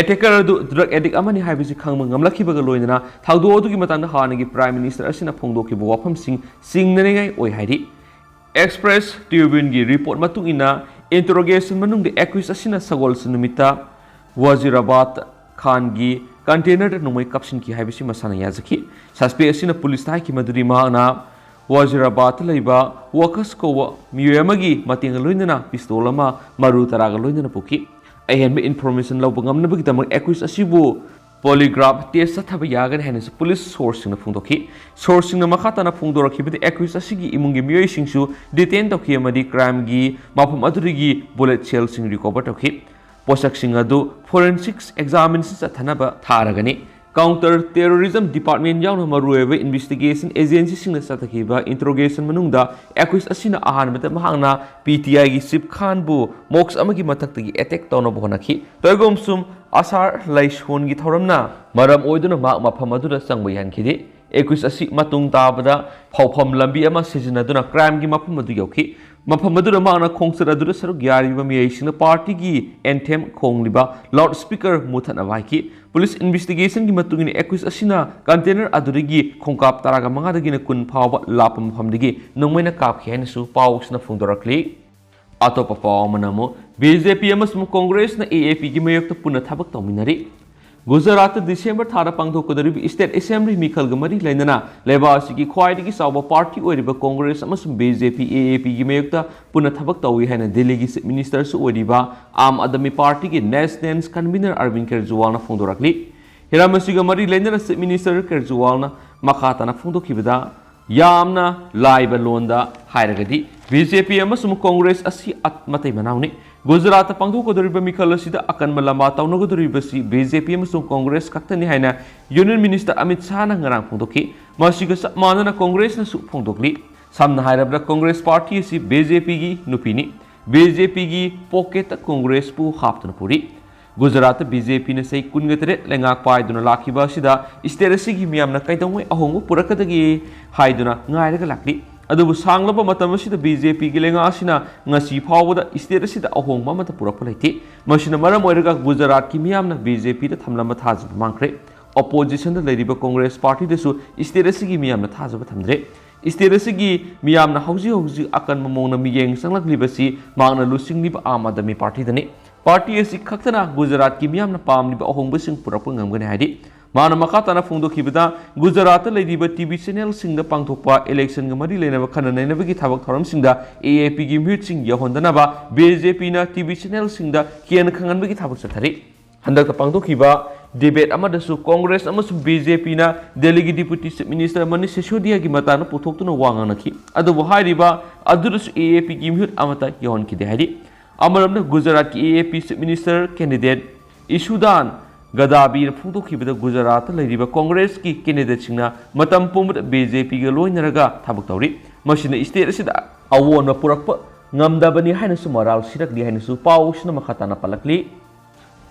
ꯑꯦꯇꯦꯀꯔ ꯑꯗꯨ ꯗ꯭ꯔꯒ ꯑꯦꯗꯤꯛ ꯑꯃꯅꯤ ꯍꯥꯏꯕꯁꯤ ꯈꯪꯕ ꯉꯝꯂꯛꯈꯤꯕꯒ ꯂꯣꯏꯅꯅ ꯊꯧꯗꯣꯛ ꯑꯗꯨꯒꯤ ꯃꯇꯥꯡꯗ ꯍꯥꯟꯅꯒꯤ ꯄ꯭ꯔꯥꯏꯝ ꯃꯤꯅꯤꯁꯇꯔ ꯑꯁꯤꯅ ꯐꯣꯡꯗꯣꯛꯈꯤꯕ ꯋꯥꯐꯝꯁꯤꯡ ꯆꯤꯡꯅꯅꯤꯡꯉꯥꯏ ꯑꯣꯏ ꯍꯥꯏꯔꯤ꯫ ꯑꯦꯛꯁꯄ꯭ꯔꯦꯁ ꯇ꯭ꯔꯤꯕ꯭ꯌꯨꯟꯒꯤ ꯔꯤꯄꯣꯔꯠ ꯃꯇꯨꯡ ꯏꯟꯅ, ꯏꯟꯇꯔꯣꯒꯦꯁꯟ ꯃꯅꯨꯡꯗ ꯑꯦꯀ꯭ꯌꯨꯁ ꯑꯁꯤꯅ ꯁꯒꯣꯜꯁꯦꯟ ꯅꯨꯃꯤꯠꯇ ꯋꯥꯖꯤꯔꯥꯕꯥꯗ ꯈꯥꯟꯒꯤ ꯀꯟꯇꯦꯅꯔꯗ ꯅꯣꯡꯃꯩ ꯀꯥꯞꯁꯤꯟꯈꯤ ꯍꯥꯏꯕꯁꯤ ꯃꯁꯥꯅ ꯌꯥꯖꯈꯤ꯫ ꯁꯁꯄꯦꯛ ꯑꯁꯤꯅ ꯄꯨꯂꯤꯁꯇ ꯍꯥꯏꯈꯤ ꯃꯗꯨꯗꯤ ꯃꯍꯥꯛꯅ ꯋꯥꯖꯤꯔꯥꯕꯥꯗꯇ ꯂꯩꯕ ꯋꯥꯀꯁ ꯀꯧꯕ ꯃꯤꯑꯣꯏ ꯑꯃꯒꯤ ꯃꯇꯦꯡꯒ ꯂꯣꯏꯅꯅ ꯄꯤꯁꯇꯣꯜ ꯑꯃ ꯃꯔꯨ ꯇꯔꯥꯒ ꯂꯣꯏꯅꯅ ꯄꯨꯈꯤ꯫ ꯑꯍꯦꯟꯕ ꯏꯟꯐꯣꯔꯃꯦꯁꯟ ꯂꯧꯕ ꯉꯝꯅꯕꯒꯤꯗꯃꯛ ꯑꯦꯀ꯭ꯌꯨꯁ ꯑꯁꯤꯕꯨ Polygraph test ꯆꯠꯊꯕ ꯌꯥꯒꯅꯤ ꯍꯥꯏꯅꯁꯨ ꯄꯨꯂꯤꯁ ꯁꯣꯔꯁꯁꯤꯡꯅ ꯐꯣꯡꯗꯣꯛꯈꯤ꯫ ꯁꯣꯔꯁꯁꯤꯡꯅ ꯃꯈꯥ ꯇꯥꯅ ꯐꯣꯡꯗꯣꯔꯛꯈꯤꯕꯗ, ꯑꯦꯀ꯭ꯌꯨꯁ ꯑꯁꯤꯒꯤ ꯏꯃꯨꯡꯒꯤ ꯃꯤꯑꯣꯏꯁꯤꯡꯁꯨ ꯗꯤꯇꯦꯟ ꯇꯧꯈꯤ ꯑꯃꯗꯤ ꯀ꯭ꯔꯥꯏꯝꯒꯤ ꯃꯐꯝ ꯑꯗꯨꯗꯒꯤ ꯕꯨꯂꯦꯠ ꯁꯦꯜꯁꯤꯡ ꯔꯤꯀꯣꯚꯔ ꯇꯧꯈꯤ꯫ ꯄꯣꯠꯁꯛꯁꯤꯡ ꯑꯗꯨ ꯐꯣꯔꯦꯟꯁꯤꯛꯁ ꯑꯦꯛꯖꯥꯃꯤꯅꯦꯁꯟ ꯆꯠꯊꯅꯕ ꯊꯥꯔꯒꯅꯤ꯫ ꯀꯥꯎꯟꯇꯔ ꯇꯦꯔꯣꯔꯤꯖꯝ ꯗꯤꯄꯥꯔꯠꯃꯦꯟ ꯌꯥꯎꯅ ꯃꯔꯨꯑꯣꯏꯕ ꯏꯟꯚꯦꯁꯇꯤꯒꯦꯁꯟ ꯑꯦꯖꯦꯟꯁꯤꯁꯤꯡꯅ ꯆꯠꯊꯈꯤꯕ ꯏꯟꯇꯔꯣꯒꯦꯁꯟ ꯃꯅꯨꯡꯗ, ꯑꯦꯀ꯭ꯌꯨꯁ ꯑꯁꯤꯅ ꯑꯍꯥꯟꯕꯗ ꯃꯍꯥꯛꯅ ꯄꯤ ꯇꯤ ꯑꯥꯏꯒꯤ ꯆꯤꯐ ꯈꯥꯟꯕꯨ ꯃꯣꯛꯁ ꯑꯃꯒꯤ ꯃꯊꯛꯇꯒꯤ ꯑꯦꯇꯦꯛ ꯇꯧꯅꯕ ꯍꯣꯠꯅꯈꯤ꯫ ꯇꯣꯏꯒꯣꯝꯁꯨꯝ ꯑꯁꯥꯔ ꯂꯩꯁꯣꯟꯒꯤ ꯊꯧꯔꯝꯅ ꯃꯔꯝ ꯑꯣꯏꯗꯨꯅ ꯃꯍꯥꯛ ꯃꯐꯝ ꯑꯗꯨꯗ ꯆꯪꯕ ꯌꯥꯍꯟꯈꯤꯗꯦ꯫ ꯑꯦꯀ꯭ꯌꯨꯁ ꯑꯁꯤ ꯃꯇꯨꯡ ꯇꯥꯕꯗ ꯐꯥꯎꯐꯝ ꯂꯝꯕꯤ ꯑꯃ ꯁꯤꯖꯤꯟꯅꯗꯨꯅ ꯀ꯭ꯔꯥꯏꯝꯒꯤ ꯃꯐꯝ ꯑꯗꯨ ꯌꯧꯈꯤ꯫ ꯃꯐꯝ ꯑꯗꯨꯗ ꯃꯍꯥꯛꯅ ꯈꯣꯡꯆꯠ ꯑꯗꯨꯗ ꯁꯔꯨꯛ ꯌꯥꯔꯤꯕ ꯃꯤꯑꯣꯏꯁꯤꯡꯅ ꯄꯥꯔꯇꯤꯒꯤ ꯑꯦꯟꯊꯦꯝ ꯈꯣꯡꯂꯤꯕ ꯂꯥꯎꯗ ꯁ꯭ꯄꯤꯀꯔ ꯃꯨꯊꯠꯅꯕ ꯍꯥꯏꯈꯤ꯫ ꯄꯨꯂꯤꯁ ꯏꯟꯚꯦꯁꯇꯤꯒꯦꯁꯟꯒꯤ ꯃꯇꯨꯡ ꯏꯟꯅ, ꯑꯦꯀ꯭ꯌꯨꯁ ꯑꯁꯤꯅ ꯀꯟꯇꯦꯅꯔ ꯑꯗꯨꯗꯒꯤ ꯈꯣꯡꯀꯥꯞ ꯇꯔꯥꯒ ꯃꯉꯥꯗꯒꯤꯅ ꯀꯨꯟ ꯐꯥꯎꯕ ꯂꯥꯞꯄ ꯃꯐꯝꯗꯒꯤ ꯅꯣꯡꯃꯩꯅ ꯀꯥꯞꯈꯤ ꯍꯥꯏꯅꯁꯨ ꯄꯥꯎꯁꯤꯅ ꯐꯣꯡꯗꯣꯔꯛꯂꯤ꯫ ꯑꯇꯣꯞꯄ ꯄꯥꯎ ꯑꯃꯅ ꯑꯃꯨꯛ, ꯕꯤ ꯖꯦ ꯄꯤ ꯑꯃꯁꯨꯡ ꯀꯣꯡꯒ꯭ꯔꯦꯁꯅ ꯑꯦ ꯑꯦ ꯄꯤꯒꯤ ꯃꯥꯌꯣꯛꯇ ꯄꯨꯟꯅ ꯊꯕꯛ ꯇꯧꯃꯤꯟꯅꯔꯤ꯫ ꯒꯨꯖꯔꯥꯠꯇ ꯗꯤꯁꯦꯝꯕꯔ ꯊꯥꯗ ꯄꯥꯡꯊꯣꯛꯀꯗꯧꯔꯤꯕ ꯁ꯭ꯇꯦꯠ ꯑꯦꯁꯦꯝꯕ꯭ꯂꯤ ꯃꯤꯈꯜꯒ ꯃꯔꯤ ꯂꯩꯅꯅ ꯂꯩꯕꯥꯛ ꯑꯁꯤꯒꯤ ꯈ꯭ꯋꯥꯏꯗꯒꯤ ꯆꯥꯎꯕ ꯄꯥꯔꯇꯤ ꯑꯣꯏꯔꯤꯕ ꯀꯣꯡꯒ꯭ꯔꯦꯁ ꯑꯃꯁꯨꯡ ꯕꯤ ꯖꯦ ꯄꯤ ꯑꯦ ꯑꯦ ꯄꯤꯒꯤ ꯃꯥꯌꯣꯛꯇ ꯄꯨꯟꯅ ꯊꯕꯛ ꯇꯧꯏ ꯍꯥꯏꯅ ꯗꯤꯜꯂꯤꯒꯤ ꯆꯤꯐ ꯃꯤꯅꯤꯁꯇꯔꯁꯨ ꯑꯣꯏꯔꯤꯕ ꯑꯥꯝ ꯑꯥꯗꯃꯤ ꯄꯥꯔꯇꯤꯒꯤ ꯅꯦꯁꯅꯦꯜ ꯀꯟꯚꯤꯅꯔ ꯑꯔꯕꯤꯟ ꯀꯦꯖꯔꯤꯋꯥꯜꯅ ꯐꯣꯡꯗꯣꯔꯛꯂꯤ꯫ ꯍꯤꯔꯝ ꯑꯁꯤꯒ ꯃꯔꯤ ꯂꯩꯅꯅ ꯆꯤꯐ ꯃꯤꯅꯤꯁꯇꯔ ꯀꯦꯖꯔꯤꯋꯥꯜꯅ ꯃꯈꯥ ꯇꯥꯅ ꯐꯣꯡꯗꯣꯛꯈꯤꯕꯗ, ꯌꯥꯝꯅ ꯂꯥꯏꯕ ꯂꯣꯟꯗ ꯍꯥꯏꯔꯒꯗꯤ, ꯕꯤ ꯖꯦ ꯄꯤ ꯑꯃꯁꯨꯡ ꯀꯣꯡꯒ꯭ꯔꯦꯁ ꯑꯁꯤ ꯑꯠ-, ꯃꯇꯩ ꯃꯅꯥꯎꯅꯤ꯫ ꯒꯨꯖꯔꯥꯠꯇ ꯄꯥꯡꯊꯣꯛꯀꯗꯧꯔꯤꯕ ꯃꯤꯈꯜ ꯑꯁꯤꯗ ꯑꯀꯟꯕ ꯂꯝꯕꯥ ꯇꯧꯅꯒꯗꯧꯔꯤꯕꯁꯤ ꯕꯤ ꯖꯦ ꯄꯤ ꯑꯃꯁꯨꯡ ꯀꯣꯡꯒ꯭ꯔꯦꯁ ꯈꯛꯇꯅꯤ ꯍꯥꯏꯅ ꯌꯨꯅꯤꯌꯟ ꯃꯤꯅꯤꯁꯇꯔ ꯑꯃꯤꯠ ꯁꯥꯍꯅ ꯉꯔꯥꯡ ꯐꯣꯡꯗꯣꯛꯈꯤ꯫ ꯃꯁꯤꯒ ꯆꯞ ꯃꯥꯟꯅꯅ ꯀꯣꯡꯒ꯭ꯔꯦꯁꯅꯁꯨ ꯐꯣꯡꯗꯣꯛꯂꯤ꯫ ꯁꯝꯅ ꯍꯥꯏꯔꯕꯗ, ꯀꯣꯡꯒ꯭ꯔꯦꯁ ꯄꯥꯔꯇꯤ ꯑꯁꯤ ꯕꯤ ꯖꯦ ꯄꯤꯒꯤ ꯅꯨꯄꯤꯅꯤ, ꯕꯤ ꯖꯦ ꯄꯤꯒꯤ ꯄꯣꯀꯦꯠꯇ ꯀꯣꯡꯒ꯭ꯔꯦꯁꯄꯨ ꯍꯥꯞꯇꯨꯅ ꯄꯨꯔꯤ꯫ ꯒꯨꯖꯔꯥꯠꯇ ꯕꯤ ꯖꯦ ꯄꯤꯅ ꯆꯍꯤ ꯀꯨꯟꯒ ꯇꯔꯦꯠ ꯂꯩꯉꯥꯛ ꯄꯥꯏꯗꯨꯅ ꯂꯥꯛꯈꯤꯕ ꯑꯁꯤꯗ ꯁ꯭ꯇꯦꯠ ꯑꯁꯤꯒꯤ ꯃꯤꯌꯥꯝꯅ ꯀꯩꯗꯧꯉꯩ ꯑꯍꯣꯡꯕ ꯄꯨꯔꯛꯀꯗꯒꯦ ꯍꯥꯏꯗꯨꯅ ꯉꯥꯏꯔꯒ ꯂꯥꯛꯂꯤ꯫ ꯑꯗꯨꯕꯨ ꯁꯥꯡꯂꯕ ꯃꯇꯝ ꯑꯁꯤꯗ ꯕꯤ ꯖꯦ ꯄꯤꯒꯤ ꯂꯩꯉꯥꯛ ꯑꯁꯤꯅ ꯉꯁꯤ ꯐꯥꯎꯕꯗ ꯁ꯭ꯇꯦꯠ ꯑꯁꯤꯗ ꯑꯍꯣꯡꯕ ꯑꯃꯠꯇ ꯄꯨꯔꯛꯄ ꯂꯩꯇꯦ꯫ ꯃꯁꯤꯅ ꯃꯔꯝ ꯑꯣꯏꯔꯒ ꯒꯨꯖꯔꯥꯠꯀꯤ ꯃꯤꯌꯥꯝꯅ ꯕꯤ ꯖꯦ ꯄꯤꯗ ꯊꯝꯂꯝꯕ ꯊꯥꯖꯕ ꯃꯥꯡꯈ꯭ꯔꯦ꯫ ꯑꯣꯄꯣꯖꯤꯁꯟꯗ ꯂꯩꯔꯤꯕ ꯀꯣꯡꯒ꯭ꯔꯦꯁ ꯄꯥꯔꯇꯤꯗꯁꯨ ꯁ꯭ꯇꯦꯠ ꯑꯁꯤꯒꯤ ꯃꯤꯌꯥꯝꯅ ꯊꯥꯖꯕ ꯊꯝꯗ꯭ꯔꯦ꯫ ꯁ꯭ꯇꯦꯠ ꯑꯁꯤꯒꯤ ꯃꯤꯌꯥꯝꯅ ꯍꯧꯖꯤꯛ ꯍꯧꯖꯤꯛ ꯑꯀꯟꯕ ꯃꯑꯣꯡꯗ ꯃꯤꯠꯌꯦꯡ ꯆꯪꯂꯛꯂꯤꯕꯁꯤ ꯃꯍꯥꯛꯅ ꯂꯨꯆꯤꯡꯂꯤꯕ ꯑꯥꯝ ꯑꯥꯗꯃꯤ ꯄꯥꯔꯇꯤꯗꯅꯤ꯫ ꯄꯥꯔꯇꯤ ꯑꯁꯤ ꯈꯛꯇꯅ ꯒꯨꯖꯔꯥꯠꯀꯤ ꯃꯤꯌꯥꯝꯅ ꯄꯥꯝꯂꯤꯕ ꯑꯍꯣꯡꯕꯁꯤꯡ ꯄꯨꯔꯛꯄ ꯉꯝꯒꯅꯤ ꯍꯥꯏꯔꯤ꯫ ꯃꯍꯥꯛꯅ ꯃꯈꯥ ꯇꯥꯅ ꯐꯣꯡꯗꯣꯛꯈꯤꯕꯗ, ꯒꯨꯖꯔꯥꯠꯇ ꯂꯩꯔꯤꯕ ꯇꯤ ꯚꯤ ꯆꯦꯅꯦꯜꯁꯤꯡꯗ ꯄꯥꯡꯊꯣꯛꯄ ꯏꯂꯦꯛꯁꯟꯒ ꯃꯔꯤ ꯂꯩꯅꯕ ꯈꯟꯅ ꯅꯩꯅꯕꯒꯤ ꯊꯕꯛ ꯊꯧꯔꯝꯁꯤꯡꯗ ꯑꯦ ꯑꯦ ꯄꯤꯒꯤ ꯃꯤꯍꯨꯠꯁꯤꯡ ꯌꯧꯍꯟꯗꯅꯕ ꯕꯤ ꯖꯦ ꯄꯤꯅ ꯇꯤ ꯚꯤ ꯆꯦꯅꯦꯜꯁꯤꯡꯗ ꯍꯦꯟꯅ ꯈꯪꯍꯟꯕꯒꯤ ꯊꯕꯛ ꯆꯠꯊꯔꯤ꯫ ꯍꯟꯗꯛꯇ ꯄꯥꯡꯊꯣꯛꯈꯤꯕ debate ꯑꯃꯗꯁꯨ ꯀꯣꯡꯒ꯭ꯔꯦꯁ ꯑꯃꯁꯨꯡ BJPꯅ ꯗꯦꯜꯂꯤꯒꯤ Deputy Chief Minister ꯃꯅꯤꯁ ꯁꯤꯁꯣꯗꯤꯌꯥꯒꯤ ꯃꯇꯥꯡꯗ ꯄꯨꯊꯣꯛꯇꯨꯅ ꯋꯥ ꯉꯥꯡꯅꯈꯤ꯫ ꯑꯗꯨꯕꯨ ꯍꯥꯏꯔꯤꯕ ꯑꯗꯨꯗꯁꯨ AAPꯒꯤ ꯃꯤꯍꯨꯠ ꯑꯃꯠꯇ ꯌꯥꯎꯍꯟꯈꯤꯗꯦ ꯍꯥꯏꯔꯤ꯫ ꯑꯃꯔꯣꯝꯗ ꯒꯨꯖꯔꯥꯠꯀꯤ AAP Chief Minister candidate ꯏꯁꯨꯗꯥꯟ ꯒꯗꯥꯕꯤꯅ ꯐꯣꯡꯗꯣꯛꯈꯤꯕꯗ ꯒꯨꯖꯔꯥꯠꯇ ꯂꯩꯔꯤꯕ ꯀꯣꯡꯒ꯭ꯔꯦꯁꯀꯤ candidateꯁꯤꯡꯅ ꯃꯇꯝ ꯄꯨꯝꯕꯗ BJPꯒ ꯂꯣꯏꯅꯔꯒ ꯊꯕꯛ ꯇꯧꯔꯤ꯫ ꯃꯁꯤꯅ state ꯑꯁꯤꯗ ꯑꯑꯣꯟꯕ ꯄꯨꯔꯛꯄ ꯉꯝꯗꯕꯅꯤ ꯍꯥꯏꯅꯁꯨ ꯃꯔꯥꯜ ꯁꯤꯔꯛꯂꯤ ꯍꯥꯏꯅꯁꯨ ꯄꯥꯎꯁꯤꯅ ꯃꯈꯥ ꯇꯥꯅ ꯄꯜꯂꯛꯂꯤ꯫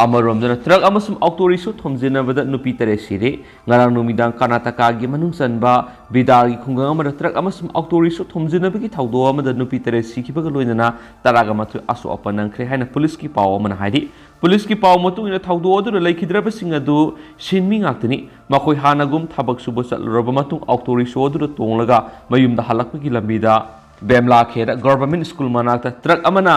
ꯑꯃꯔꯣꯝꯗꯅ truck ꯑꯃꯁꯨꯡ auto rickshaw ꯊꯣꯝꯖꯤꯟꯅꯕꯗ ꯅꯨꯄꯤ ꯇꯔꯦꯠ ꯁꯤꯔꯦ꯫ ꯉꯔꯥꯡ ꯅꯨꯃꯤꯗꯥꯡ ꯀꯔꯅꯥꯇꯀꯥꯒꯤ ꯃꯅꯨꯡ ꯆꯟꯕ ꯕꯤꯗꯥꯔꯒꯤ ꯈꯨꯡꯒꯪ ꯑꯃꯗ truck ꯑꯃꯁꯨꯡ auto rickshaw ꯊꯣꯝꯖꯤꯟꯅꯕꯒꯤ ꯊꯧꯗꯣꯛ ꯑꯃꯗ ꯅꯨꯄꯤ ꯇꯔꯦꯠ ꯁꯤꯈꯤꯕꯒ ꯂꯣꯏꯅꯅ ꯇꯔꯥꯒ ꯃꯥꯊꯣꯏ ꯑꯁꯣꯛ ꯑꯄꯟ ꯅꯪꯈ꯭ꯔꯦ ꯍꯥꯏꯅ ꯄꯨꯂꯤꯁꯀꯤ ꯄꯥꯎ ꯑꯃꯅ ꯍꯥꯏꯔꯤ꯫ ꯄꯨꯂꯤꯁꯀꯤ ꯄꯥꯎ ꯃꯇꯨꯡ ꯏꯟꯅ ꯊꯧꯗꯣꯛ ꯑꯗꯨꯗ ꯂꯩꯈꯤꯗ꯭ꯔꯕꯁꯤꯡ ꯑꯗꯨ ꯁꯤꯟꯃꯤ ꯉꯥꯛꯇꯅꯤ꯫ ꯃꯈꯣꯏ ꯍꯥꯟꯅꯒꯨꯝ ꯊꯕꯛ ꯁꯨꯕ ꯆꯠꯂꯨꯔꯕ ꯃꯇꯨꯡ auto rickshaw ꯑꯗꯨꯗ ꯇꯣꯡꯂꯒ ꯃꯌꯨꯝꯗ ꯍꯜꯂꯛꯄꯒꯤ ꯂꯝꯕꯤꯗ ꯕꯦꯝꯂꯥꯈꯦꯗ Government School ꯃꯅꯥꯛꯇ truck ꯑꯃꯅ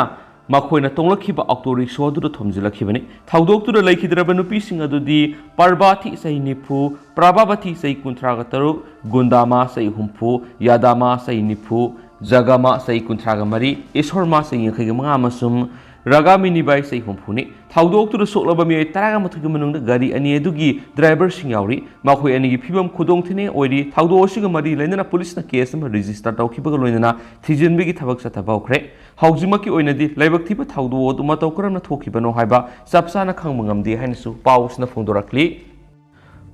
ꯃꯈꯣꯏꯅ ꯇꯣꯡꯂꯛꯈꯤꯕ auto rickshaw ꯑꯗꯨꯗ ꯊꯣꯝꯖꯤꯜꯂꯛꯈꯤꯕꯅꯤ꯫ ꯊꯧꯗꯣꯛꯇꯨꯗ ꯂꯩꯈꯤꯗ꯭ꯔꯕ ꯅꯨꯄꯤꯁꯤꯡ ꯑꯗꯨꯗꯤ ꯄꯥꯔꯕꯥꯊꯤ ꯆꯍꯤ ꯅꯤꯐꯨ, ꯄ꯭ꯔꯥꯚꯥꯕꯊꯤ ꯆꯍꯤ ꯀꯨꯟꯊ꯭ꯔꯥꯒ ꯇꯔꯨꯛ, ꯒꯨꯟꯗꯥꯃꯥ ꯆꯍꯤ ꯍꯨꯝꯐꯨ, ꯌꯥꯗꯥꯃꯥ ꯆꯍꯤ ꯅꯤꯐꯨ, ꯖꯒꯥꯃꯥ ꯆꯍꯤ ꯀꯨꯟꯊ꯭ꯔꯥꯒ ꯃꯔꯤ, ꯏꯁꯣꯔꯃꯥ ꯆꯍꯤ ꯌꯥꯡꯈꯩꯒ ꯃꯉꯥ ꯑꯃꯁꯨꯡ ꯔꯥꯒꯥꯃꯤꯅꯤꯕꯥꯏ ꯆꯍꯤ ꯍꯨꯝꯐꯨꯅꯤ꯫ ꯊꯧꯗꯣꯛꯇꯨꯗ ꯁꯣꯛꯂꯕ ꯃꯤꯑꯣꯏ ꯇꯔꯥꯒ ꯃꯥꯊꯣꯏꯒꯤ ꯃꯅꯨꯡꯗ ꯒꯥꯔꯤ ꯑꯅꯤ ꯑꯗꯨꯒꯤ driverꯁꯤꯡ ꯌꯥꯎꯔꯤ꯫ ꯃꯈꯣꯏ ꯑꯅꯤꯒꯤ ꯐꯤꯕꯝ ꯈꯨꯗꯣꯡꯊꯤꯅꯤꯡꯉꯥꯏ ꯑꯣꯏꯔꯤ꯫ ꯊꯧꯗꯣꯛ ꯑꯁꯤꯒ ꯃꯔꯤ ꯂꯩꯅꯅ ꯄꯨꯂꯤꯁꯅ case ꯑꯃ register ꯇꯧꯈꯤꯕꯒ ꯂꯣꯏꯅꯅ ꯊꯤꯖꯤꯟꯕꯒꯤ ꯊꯕꯛ ꯆꯠꯊꯕ ꯍꯧꯈ꯭ꯔꯦ꯫ ꯍꯧꯖꯤꯛꯃꯛꯀꯤ ꯑꯣꯏꯅꯗꯤ ꯂꯥꯏꯕꯛ ꯊꯤꯕ ꯊꯧꯗꯣꯛ ꯑꯗꯨ ꯃꯇꯧ ꯀꯔꯝꯅ ꯊꯣꯛꯈꯤꯕꯅꯣ ꯍꯥꯏꯕ ꯆꯞ ꯆꯥꯅ ꯈꯪꯕ ꯉꯝꯗꯦ ꯍꯥꯏꯅꯁꯨ ꯄꯥꯎꯁꯤꯅ ꯐꯣꯡꯗꯣꯔꯛꯂꯤ꯫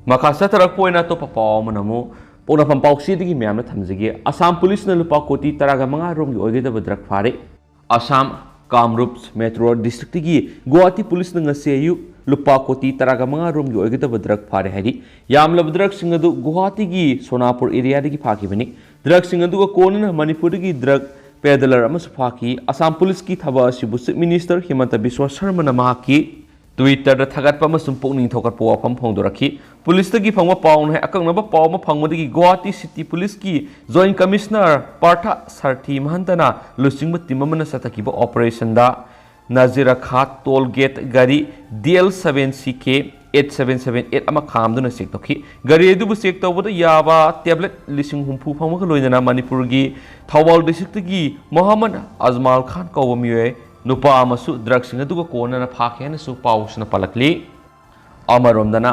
ꯃꯈꯥ ꯆꯠꯊꯔꯛꯄ ꯑꯣꯏꯅ ꯑꯇꯣꯞꯄ ꯄꯥꯎ ꯑꯃꯅ ꯑꯃꯨꯛ ꯄꯣꯛꯅꯐꯝ ꯄꯥꯎꯆꯦꯗꯒꯤ ꯃꯌꯥꯝꯅ ꯊꯝꯖꯒꯦ꯫ ꯑꯁꯥꯝ ꯄꯨꯂꯤꯁꯅ ꯂꯨꯄꯥ ꯀꯣꯇꯤ ꯇꯔꯥꯒ ꯃꯉꯥ ꯔꯣꯝꯒꯤ ꯑꯣꯏꯒꯗꯕ drug ꯐꯥꯔꯦ꯫ ꯑꯁꯥꯝ ꯀꯥꯝꯔꯨꯞ ꯃꯦꯇ꯭ꯔꯣ ꯗꯤꯁꯇ꯭ꯔꯤꯛꯇꯒꯤ ꯒꯨꯋꯥꯍꯥꯇꯤ ꯄꯨꯂꯤꯁꯅ ꯉꯁꯤ ꯑꯌꯨꯛ ꯂꯨꯄꯥ ꯀꯣꯇꯤ ꯇꯔꯥꯒ ꯃꯉꯥ ꯔꯣꯝꯒꯤ ꯑꯣꯏꯒꯗꯕ drug ꯐꯥꯔꯦ ꯍꯥꯏꯔꯤ꯫ ꯌꯥꯝꯂꯕ drugꯁꯤꯡ ꯑꯗꯨ ꯒꯨꯋꯥꯍꯥꯇꯤꯒꯤ ꯁꯣꯅꯥꯄꯨꯔ areaꯗꯒꯤ ꯐꯥꯈꯤꯕꯅꯤ꯫ Drugꯁꯤꯡ ꯑꯗꯨꯒ ꯀꯣꯟꯅꯅ ꯃꯅꯤꯄꯨꯔꯗꯒꯤ drug peddler ꯑꯃꯁꯨ ꯐꯥꯈꯤ꯫ ꯑꯁꯥꯝ ꯄꯨꯂꯤꯁꯀꯤ ꯊꯕꯛ ꯑꯁꯤꯕꯨ Chief Minister ꯍꯤꯃꯟꯇ ꯕꯤꯁ꯭ꯋ ꯁꯔꯃꯅ ꯃꯍꯥꯛꯀꯤ Twitterꯗ ꯊꯥꯒꯠꯄ ꯑꯃꯁꯨꯡ ꯄꯨꯛꯅꯤꯡ ꯊꯧꯒꯠꯄ ꯋꯥꯐꯝ ꯐꯣꯡꯗꯣꯔꯛꯈꯤ꯫ ꯄꯨꯂꯤꯁꯇꯒꯤ ꯐꯪꯕ ꯄꯥꯎꯅ ꯍꯥꯏ, ꯑꯀꯛꯅꯕ ꯄꯥꯎ ꯑꯃ ꯐꯪꯕꯗꯒꯤ ꯒꯨꯋꯥꯍꯥꯇꯤ ꯁꯤꯇꯤ ꯄꯨꯂꯤꯁꯀꯤ Joint Commissioner ꯄꯥꯔꯊ ꯁꯥꯔꯊꯤ ꯃꯍꯟꯇꯅ ꯂꯨꯆꯤꯡꯕ team ꯑꯃꯅ ꯆꯠꯊꯈꯤꯕ operationꯗ ꯅꯖꯤꯔꯥꯈꯥꯠ toll gate ꯒꯥꯔꯤ DL seven CK eight seven seven eight ꯑꯃ ꯈꯥꯝꯗꯨꯅ check ꯇꯧꯈꯤ꯫ ꯒꯥꯔꯤ ꯑꯗꯨꯕꯨ check ꯇꯧꯕꯗ ꯌꯥꯕ tablet ꯂꯤꯁꯤꯡ ꯍꯨꯝꯐꯨ ꯐꯪꯕꯒ ꯂꯣꯏꯅꯅ ꯃꯅꯤꯄꯨꯔꯒꯤ ꯊꯧꯕꯥꯜ districtꯇꯒꯤ ꯃꯣꯍꯝꯃꯗ ꯑꯖꯃꯥꯜ ꯈꯥꯟ ꯀꯧꯕ ꯃꯤꯑꯣꯏ ꯅꯨꯄꯥ ꯑꯃꯁꯨ ꯗ꯭ꯔꯒꯁꯤꯡ ꯑꯗꯨꯒ ꯀꯣꯟꯅꯅ ꯐꯥꯈꯤ ꯍꯥꯏꯅꯁꯨ ꯄꯥꯎꯁꯤꯅ ꯄꯜꯂꯛꯂꯤ꯫ ꯑꯃꯔꯣꯝꯗꯅ,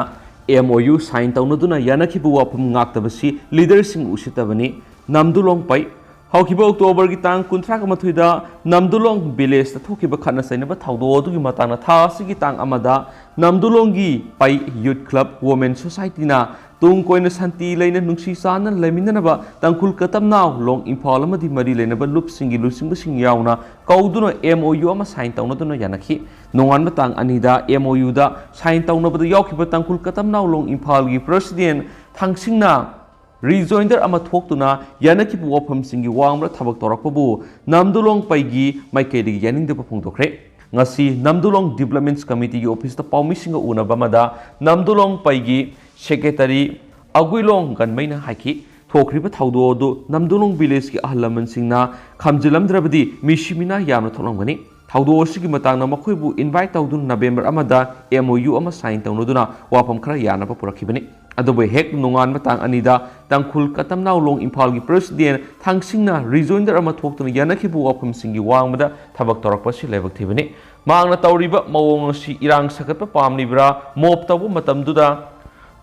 ꯑꯦꯝ ꯑꯣ ꯌꯨ ꯁꯥꯏꯟ ꯇꯧꯅꯗꯨꯅ ꯌꯥꯅꯈꯤꯕ ꯋꯥꯐꯝ ꯉꯥꯛꯇꯕꯁꯤ ꯂꯤꯗꯔꯁꯤꯡ ꯎꯁꯤꯠꯇꯕꯅꯤ꯫ ꯅꯝꯗꯨꯂꯣꯡ ꯄꯩ꯫ ꯍꯧꯈꯤꯕ ꯑꯣꯛꯇꯣꯕꯔꯒꯤ ꯇꯥꯡ ꯀꯨꯟꯊ꯭ꯔꯥꯒ ꯃꯥꯊꯣꯏꯗ ꯅꯝꯗꯨꯂꯣꯡ ꯚꯤꯂꯦꯖꯇ ꯊꯣꯛꯈꯤꯕ ꯈꯠꯅ ꯆꯩꯅꯕ ꯊꯧꯗꯣꯛ ꯑꯗꯨꯒꯤ ꯃꯇꯥꯡꯗ ꯊꯥ ꯑꯁꯤꯒꯤ ꯇꯥꯡ ꯑꯃꯗ ꯅꯝꯗꯨꯂꯣꯡꯒꯤ ꯄꯩ ꯌꯨꯠ ꯀ꯭ꯂꯕ ꯋꯨꯃꯦꯟ ꯁꯣꯁꯥꯏꯇꯤꯅ ꯇꯨꯡ ꯀꯣꯏꯅ ꯁꯥꯟꯇꯤ ꯂꯩꯅ ꯅꯨꯡꯁꯤ ꯆꯥꯟꯅꯅ ꯂꯩꯃꯤꯟꯅꯅꯕ ꯇꯥꯡꯈꯨꯜ ꯀꯇꯝꯅꯥꯎ ꯂꯣꯡ ꯏꯝꯐꯥꯜ ꯑꯃꯗꯤ ꯃꯔꯤ ꯂꯩꯅꯕ ꯂꯨꯞꯁꯤꯡꯒꯤ ꯂꯨꯆꯤꯡꯕꯁꯤꯡ ꯌꯥꯎꯅ ꯀꯧꯗꯨꯅ ꯑꯦꯝ ꯑꯣ ꯌꯨ ꯑꯃ ꯁꯥꯏꯟ ꯇꯧꯅꯗꯨꯅ ꯌꯥꯅꯈꯤ꯫ ꯅꯣꯡꯉꯥꯟꯕ ꯇꯥꯡ ꯑꯅꯤꯗ ꯑꯦꯝ ꯑꯣ ꯌꯨꯗ ꯁꯥꯏꯟ ꯇꯧꯅꯕꯗ ꯌꯥꯎꯈꯤꯕ ꯇꯥꯡꯈꯨꯜ ꯀꯇꯝꯅꯥꯎ ꯂꯣꯡ ꯏꯝꯐꯥꯜꯒꯤ ꯄ꯭ꯔꯁꯤꯗꯦꯟ ꯊꯥꯡꯁꯤꯡꯅ ꯔꯤꯖꯣꯏꯟꯗꯔ ꯑꯃ ꯊꯣꯛꯇꯨꯅ ꯌꯥꯅꯈꯤꯕ ꯋꯥꯐꯝꯁꯤꯡꯒꯤ ꯋꯥꯡꯃꯗ ꯊꯕꯛ ꯇꯧꯔꯛꯄꯕꯨ ꯅꯝꯗꯨꯂꯣꯡ ꯄꯩꯒꯤ ꯃꯥꯏꯀꯩꯗꯒꯤ ꯌꯥꯅꯤꯡꯗꯕ ꯐꯣꯡꯗꯣꯛꯈ꯭ꯔꯦ꯫ ꯉꯁꯤ ꯅꯝꯗꯨꯂꯣꯡ ꯗꯤꯕ꯭ꯂꯞꯃꯦꯟꯠꯁ ꯀꯃꯤꯇꯤꯒꯤ ꯑꯣꯐꯤꯁꯇ ꯄꯥꯎꯃꯤꯁꯤꯡꯒ ꯎꯅꯕ ꯑꯃꯗ ꯅꯝꯗꯨꯂꯣꯡ ꯄꯩꯒꯤ ꯁꯦꯀ꯭ꯔꯦꯇꯔꯤ ꯑꯒꯨꯏꯂꯣꯡ ꯒꯟꯃꯩꯅ ꯍꯥꯏꯈꯤ, ꯊꯣꯛꯈ꯭ꯔꯤꯕ ꯊꯧꯗꯣꯛ ꯑꯗꯨ ꯅꯝꯗꯨꯂꯣꯡ ꯚꯤꯂꯦꯖꯀꯤ ꯑꯍꯜ ꯂꯃꯟꯁꯤꯡꯅ ꯈꯝꯖꯤꯜꯂꯝꯗ꯭ꯔꯕꯗꯤ ꯃꯤꯁꯤ ꯃꯤꯅꯥ ꯌꯥꯝꯅ ꯊꯣꯛꯂꯝꯒꯅꯤ꯫ ꯊꯧꯗꯣꯛ ꯑꯁꯤꯒꯤ ꯃꯇꯥꯡꯗ ꯃꯈꯣꯏꯕꯨ ꯏꯟꯚꯥꯏꯠ ꯇꯧꯗꯨꯅ ꯅꯕꯦꯝꯕꯔ ꯑꯃꯗ ꯑꯦꯝ ꯑꯣ ꯌꯨ ꯑꯃ ꯁꯥꯏꯟ ꯇꯧꯅꯗꯨꯅ ꯋꯥꯐꯝ ꯈꯔ ꯌꯥꯅꯕ ꯄꯨꯔꯛꯈꯤꯕꯅꯤ꯫ ꯑꯗꯨꯕꯨ ꯍꯦꯛ ꯅꯣꯡꯉꯥꯟꯕ ꯇꯥꯡ ꯑꯅꯤꯗ ꯇꯥꯡꯈꯨꯜ ꯀꯇꯝꯅꯥꯎ ꯂꯣꯡ ꯏꯝꯐꯥꯜꯒꯤ ꯄ꯭ꯔꯁꯤꯗꯦꯟ ꯊꯥꯡꯁꯤꯡꯅ ꯔꯤꯖꯣꯏꯟꯗꯔ ꯑꯃ ꯊꯣꯛꯇꯨꯅ ꯌꯥꯅꯈꯤꯕ ꯋꯥꯐꯝꯁꯤꯡꯒꯤ ꯋꯥꯡꯃꯗ ꯊꯕꯛ ꯇꯧꯔꯛꯄ ꯑꯁꯤ ꯂꯥꯏꯕꯛ ꯊꯤꯕꯅꯤ꯫ ꯃꯍꯥꯛꯅ ꯇꯧꯔꯤꯕ ꯃꯑꯣꯡ ꯑꯁꯤ ꯏꯔꯥꯡ ꯁꯥꯒꯠꯄ ꯄꯥꯝꯂꯤꯕ꯭ꯔꯥ, ꯃꯣꯞ ꯇꯧꯕ ꯃꯇꯝꯗꯨꯗ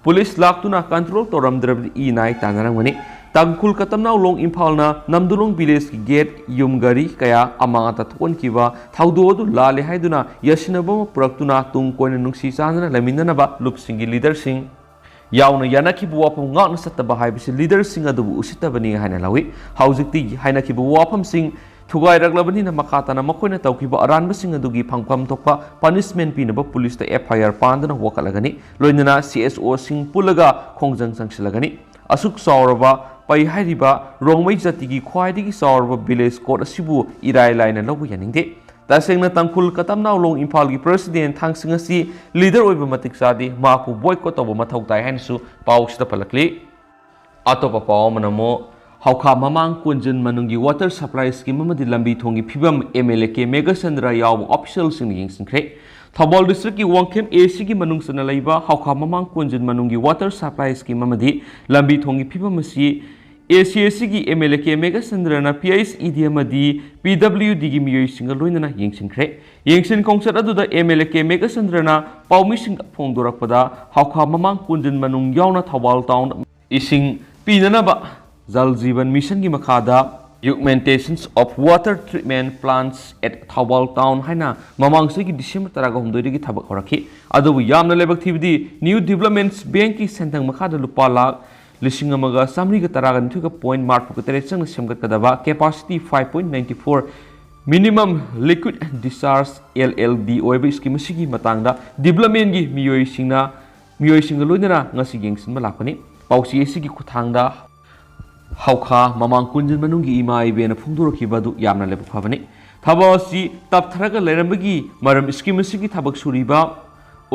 ꯄꯨꯂꯤꯁ ꯂꯥꯛꯇꯨꯅ ꯀꯟꯇ꯭ꯔꯣꯜ ꯇꯧꯔꯝꯗ꯭ꯔꯕꯗꯤ ꯏ ꯅꯥꯏ ꯇꯥꯟꯅꯔꯝꯒꯅꯤ꯫ ꯇꯥꯡꯈꯨꯜ ꯀꯇꯝꯅꯥꯎ ꯂꯣꯡ ꯏꯝꯐꯥꯜꯅ ꯅꯝꯗꯨꯂꯣꯡ ꯚꯤꯂꯦꯖꯀꯤ ꯒꯦꯠ, ꯌꯨꯝ, ꯒꯥꯔꯤ ꯀꯌꯥ ꯑꯃꯥꯡ ꯑꯇꯥ ꯊꯣꯛꯍꯟꯈꯤꯕ ꯊꯧꯗꯣꯛ ꯑꯗꯨ ꯂꯥꯜꯂꯦ ꯍꯥꯏꯗꯨꯅ ꯌꯥꯁꯤꯟꯅꯕ ꯑꯃ ꯄꯨꯔꯛꯇꯨꯅ ꯇꯨꯡ ꯀꯣꯏꯅ ꯅꯨꯡꯁꯤ ꯆꯥꯟꯅꯅ ꯂꯩꯃꯤꯟꯅꯅꯕ ꯂꯨꯞꯁꯤꯡꯒꯤ ꯂꯤꯗꯔꯁꯤꯡ ꯌꯥꯎꯅ ꯌꯥꯅꯈꯤꯕ ꯋꯥꯐꯝ ꯉꯥꯛꯅ ꯆꯠꯇꯕ ꯍꯥꯏꯕꯁꯤ ꯂꯤꯗꯔꯁꯤꯡ ꯑꯗꯨꯕꯨ ꯎꯁꯤꯠꯇꯕꯅꯤ ꯍꯥꯏꯅ ꯂꯧꯏ꯫ ꯍꯧꯖꯤꯛꯇꯤ ꯍꯥꯏꯅꯈꯤꯕ ꯋꯥꯐꯝꯁꯤꯡ ꯊꯨꯒꯥꯏꯔꯛꯂꯕꯅꯤꯅ ꯃꯈꯥ ꯇꯥꯅ ꯃꯈꯣꯏꯅ ꯇꯧꯈꯤꯕ ꯑꯔꯥꯟꯕꯁꯤꯡ ꯑꯗꯨꯒꯤ ꯐꯪꯐꯝ ꯊꯣꯛꯄ ꯄꯅꯤꯁꯃꯦꯟꯠ ꯄꯤꯅꯕ ꯄꯨꯂꯤꯁꯇ ꯑꯦꯐ ꯑꯥꯏ ꯑꯥꯔ ꯄꯥꯟꯗꯨꯅ ꯋꯥꯀꯠꯂꯒꯅꯤ꯫ ꯂꯣꯏꯅꯅ ꯁꯤ ꯑꯦꯁ ꯑꯣꯁꯤꯡ ꯄꯨꯜꯂꯒ ꯈꯣꯡꯖꯪ ꯆꯪꯁꯤꯜꯂꯒꯅꯤ꯫ ꯑꯁꯨꯛ ꯆꯥꯎꯔꯕ ꯄꯩ ꯍꯥꯏꯔꯤꯕ ꯔꯣꯡꯃꯩ ꯖꯥꯇꯤꯒꯤ ꯈ꯭ꯋꯥꯏꯗꯒꯤ ꯆꯥꯎꯔꯕ ꯚꯤꯂꯦꯖ ꯀꯣꯔꯠ ꯑꯁꯤꯕꯨ ꯏꯔꯥꯏ ꯂꯥꯏꯅ ꯂꯧꯕ ꯌꯥꯅꯤꯡꯗꯦ꯫ ꯇꯁꯦꯡꯅ ꯇꯥꯡꯈꯨꯜ ꯀꯇꯝꯅꯥꯎ ꯂꯣꯡ ꯏꯝꯐꯥꯜꯒꯤ ꯄ꯭ꯔꯁꯤꯗꯦꯟ ꯊꯥꯡꯁꯤꯡ ꯑꯁꯤ ꯂꯤꯗꯔ ꯑꯣꯏꯕ ꯃꯇꯤꯛ ꯆꯥꯗꯦ, ꯃꯍꯥꯛꯄꯨ ꯕꯣꯏꯀꯣꯠ ꯇꯧꯕ ꯃꯊꯧ ꯇꯥꯏ ꯍꯥꯏꯅꯁꯨ ꯄꯥꯎꯁꯤꯗ ꯄꯜꯂꯛꯂꯤ꯫ ꯑꯇꯣꯞꯄ ꯄꯥꯎ ꯑꯃꯅ ꯑꯃꯨꯛ ꯍꯧꯈꯥ ꯃꯃꯥꯡ ꯀꯣꯟꯖꯤꯟ ꯃꯅꯨꯡꯒꯤ ꯋꯥꯇꯔ ꯁꯄ꯭ꯂꯥꯏ ꯁ꯭ꯀꯤꯝ ꯑꯃꯗꯤ ꯂꯝꯕꯤ ꯊꯣꯡꯒꯤ ꯐꯤꯕꯝ ꯑꯦꯝ ꯑꯦꯜ ꯑꯦ ꯀꯦ ꯃꯦꯘꯆꯟꯗ꯭ꯔ ꯌꯥꯎꯕ ꯑꯣꯐꯤꯁꯤꯌꯦꯜꯁꯤꯡꯅ ꯌꯦꯡꯁꯤꯟꯈ꯭ꯔꯦ꯫ ꯊꯧꯕꯥꯜ ꯗꯤꯁꯇ꯭ꯔꯤꯛꯀꯤ ꯋꯥꯡꯈꯦꯝ ꯑꯦ ꯁꯤꯒꯤ ꯃꯅꯨꯡ ꯆꯟꯅ ꯂꯩꯕ ꯍꯧꯈꯥ ꯃꯃꯥꯡ ꯀꯣꯟꯖꯤꯟ ꯃꯅꯨꯡꯒꯤ ꯋꯥꯇꯔ ꯁꯄ꯭ꯂꯥꯏ ꯁ꯭ꯀꯤꯝ ꯑꯃꯗꯤ ꯂꯝꯕꯤ ꯊꯣꯡꯒꯤ ꯐꯤꯕꯝ ꯑꯁꯤ ꯑꯦ ꯁꯤ ꯑꯦ ꯁꯤꯒꯤ ꯑꯦꯝ ꯑꯦꯜ ꯑꯦ ꯀꯦ ꯃꯦꯘꯆꯟꯗ꯭ꯔꯅ ꯄꯤ ꯑꯩꯆ ꯏ ꯗꯤ ꯑꯃꯗꯤ ꯄꯤ ꯗꯕ꯭ꯂꯤꯌꯨ ꯗꯤꯒꯤ ꯃꯤꯑꯣꯏꯁꯤꯡꯒ ꯂꯣꯏꯅꯅ ꯌꯦꯡꯁꯤꯟꯈ꯭ꯔꯦ꯫ ꯌꯦꯡꯁꯤꯟ ꯈꯣꯡꯆꯠ ꯑꯗꯨꯗ ꯑꯦꯝ ꯑꯦꯜ ꯑꯦ ꯀꯦ ꯃꯦꯘꯆꯟꯗ꯭ꯔꯅ ꯄꯥꯎꯃꯤꯁꯤꯡꯗ ꯐꯣꯡꯗꯣꯔꯛꯄꯗ, ꯍꯥꯎꯈꯥ ꯃꯃꯥꯡ ꯀꯨꯟꯖꯤꯟ ꯃꯅꯨꯡ ꯌꯥꯎꯅ ꯊꯧꯕꯥꯜ ꯇꯥꯎꯟ ꯏꯁꯤꯡ ꯄꯤꯅꯅꯕ ꯖꯜ ꯖꯤꯕꯟ ꯃꯤꯁꯟꯒꯤ ꯃꯈꯥꯗ Augmentations of Water Treatment Plants at Thoubal Town ꯍꯥꯏꯅ ꯃꯃꯥꯡ ꯆꯍꯤꯒꯤ ꯗꯤꯁꯦꯝꯕꯔ ꯇꯔꯥꯒ ꯍꯨꯝꯗꯣꯏꯗꯒꯤ ꯊꯕꯛ ꯍꯧꯔꯛꯈꯤ꯫ ꯑꯗꯨꯕꯨ ꯌꯥꯝꯅ ꯂꯥꯏꯕꯛ ꯊꯤꯕꯗꯤ, New Developments Bankꯀꯤ ꯁꯦꯟꯊꯪ ꯃꯈꯥꯗ ꯂꯨꯄꯥ ꯂꯥꯈ ꯂꯤꯁꯤꯡ ꯑꯃꯒ ꯆꯥꯃꯔꯤꯒ ꯇꯔꯥꯒ ꯅꯤꯊꯣꯏꯒ point ꯃꯔꯤꯐꯨꯒ ꯇꯔꯦꯠ ꯆꯪꯅ ꯁꯦꯝꯒꯠꯀꯗꯕ capacity five point ninety four minimum liquid discharge L L D ꯑꯣꯏꯕ ꯁ꯭ꯀꯤꯝ ꯑꯁꯤꯒꯤ ꯃꯇꯥꯡꯗ ꯗꯤꯕ꯭ꯂꯞꯃꯦꯟꯒꯤ ꯃꯤꯑꯣꯏꯁꯤꯡꯅ, ꯃꯤꯑꯣꯏꯁꯤꯡꯒ ꯂꯣꯏꯅꯅ ꯉꯁꯤ ꯌꯦꯡꯁꯤꯟꯕ ꯂꯥꯛꯄꯅꯤ꯫ ꯄꯥꯎꯆꯦ ꯑꯁꯤꯒꯤ ꯈꯨꯠꯊꯥꯡꯗ ꯍꯥꯎꯈꯥ ꯃꯃꯥꯡ ꯀꯨꯟꯖꯤꯟ ꯃꯅꯨꯡꯒꯤ ꯏꯃꯥ ꯏꯕꯦꯟꯅ ꯐꯣꯡꯗꯣꯔꯛꯈꯤꯕ ꯑꯗꯨ ꯌꯥꯝꯅ ꯂꯥꯏꯕꯛ ꯐꯕꯅꯤ꯫ ꯊꯕꯛ ꯑꯁꯤ ꯇꯞꯊꯔꯒ ꯂꯩꯔꯝꯕꯒꯤ ꯃꯔꯝ ꯁ꯭ꯀꯤꯝ ꯑꯁꯤꯒꯤ ꯊꯕꯛ ꯁꯨꯔꯤꯕ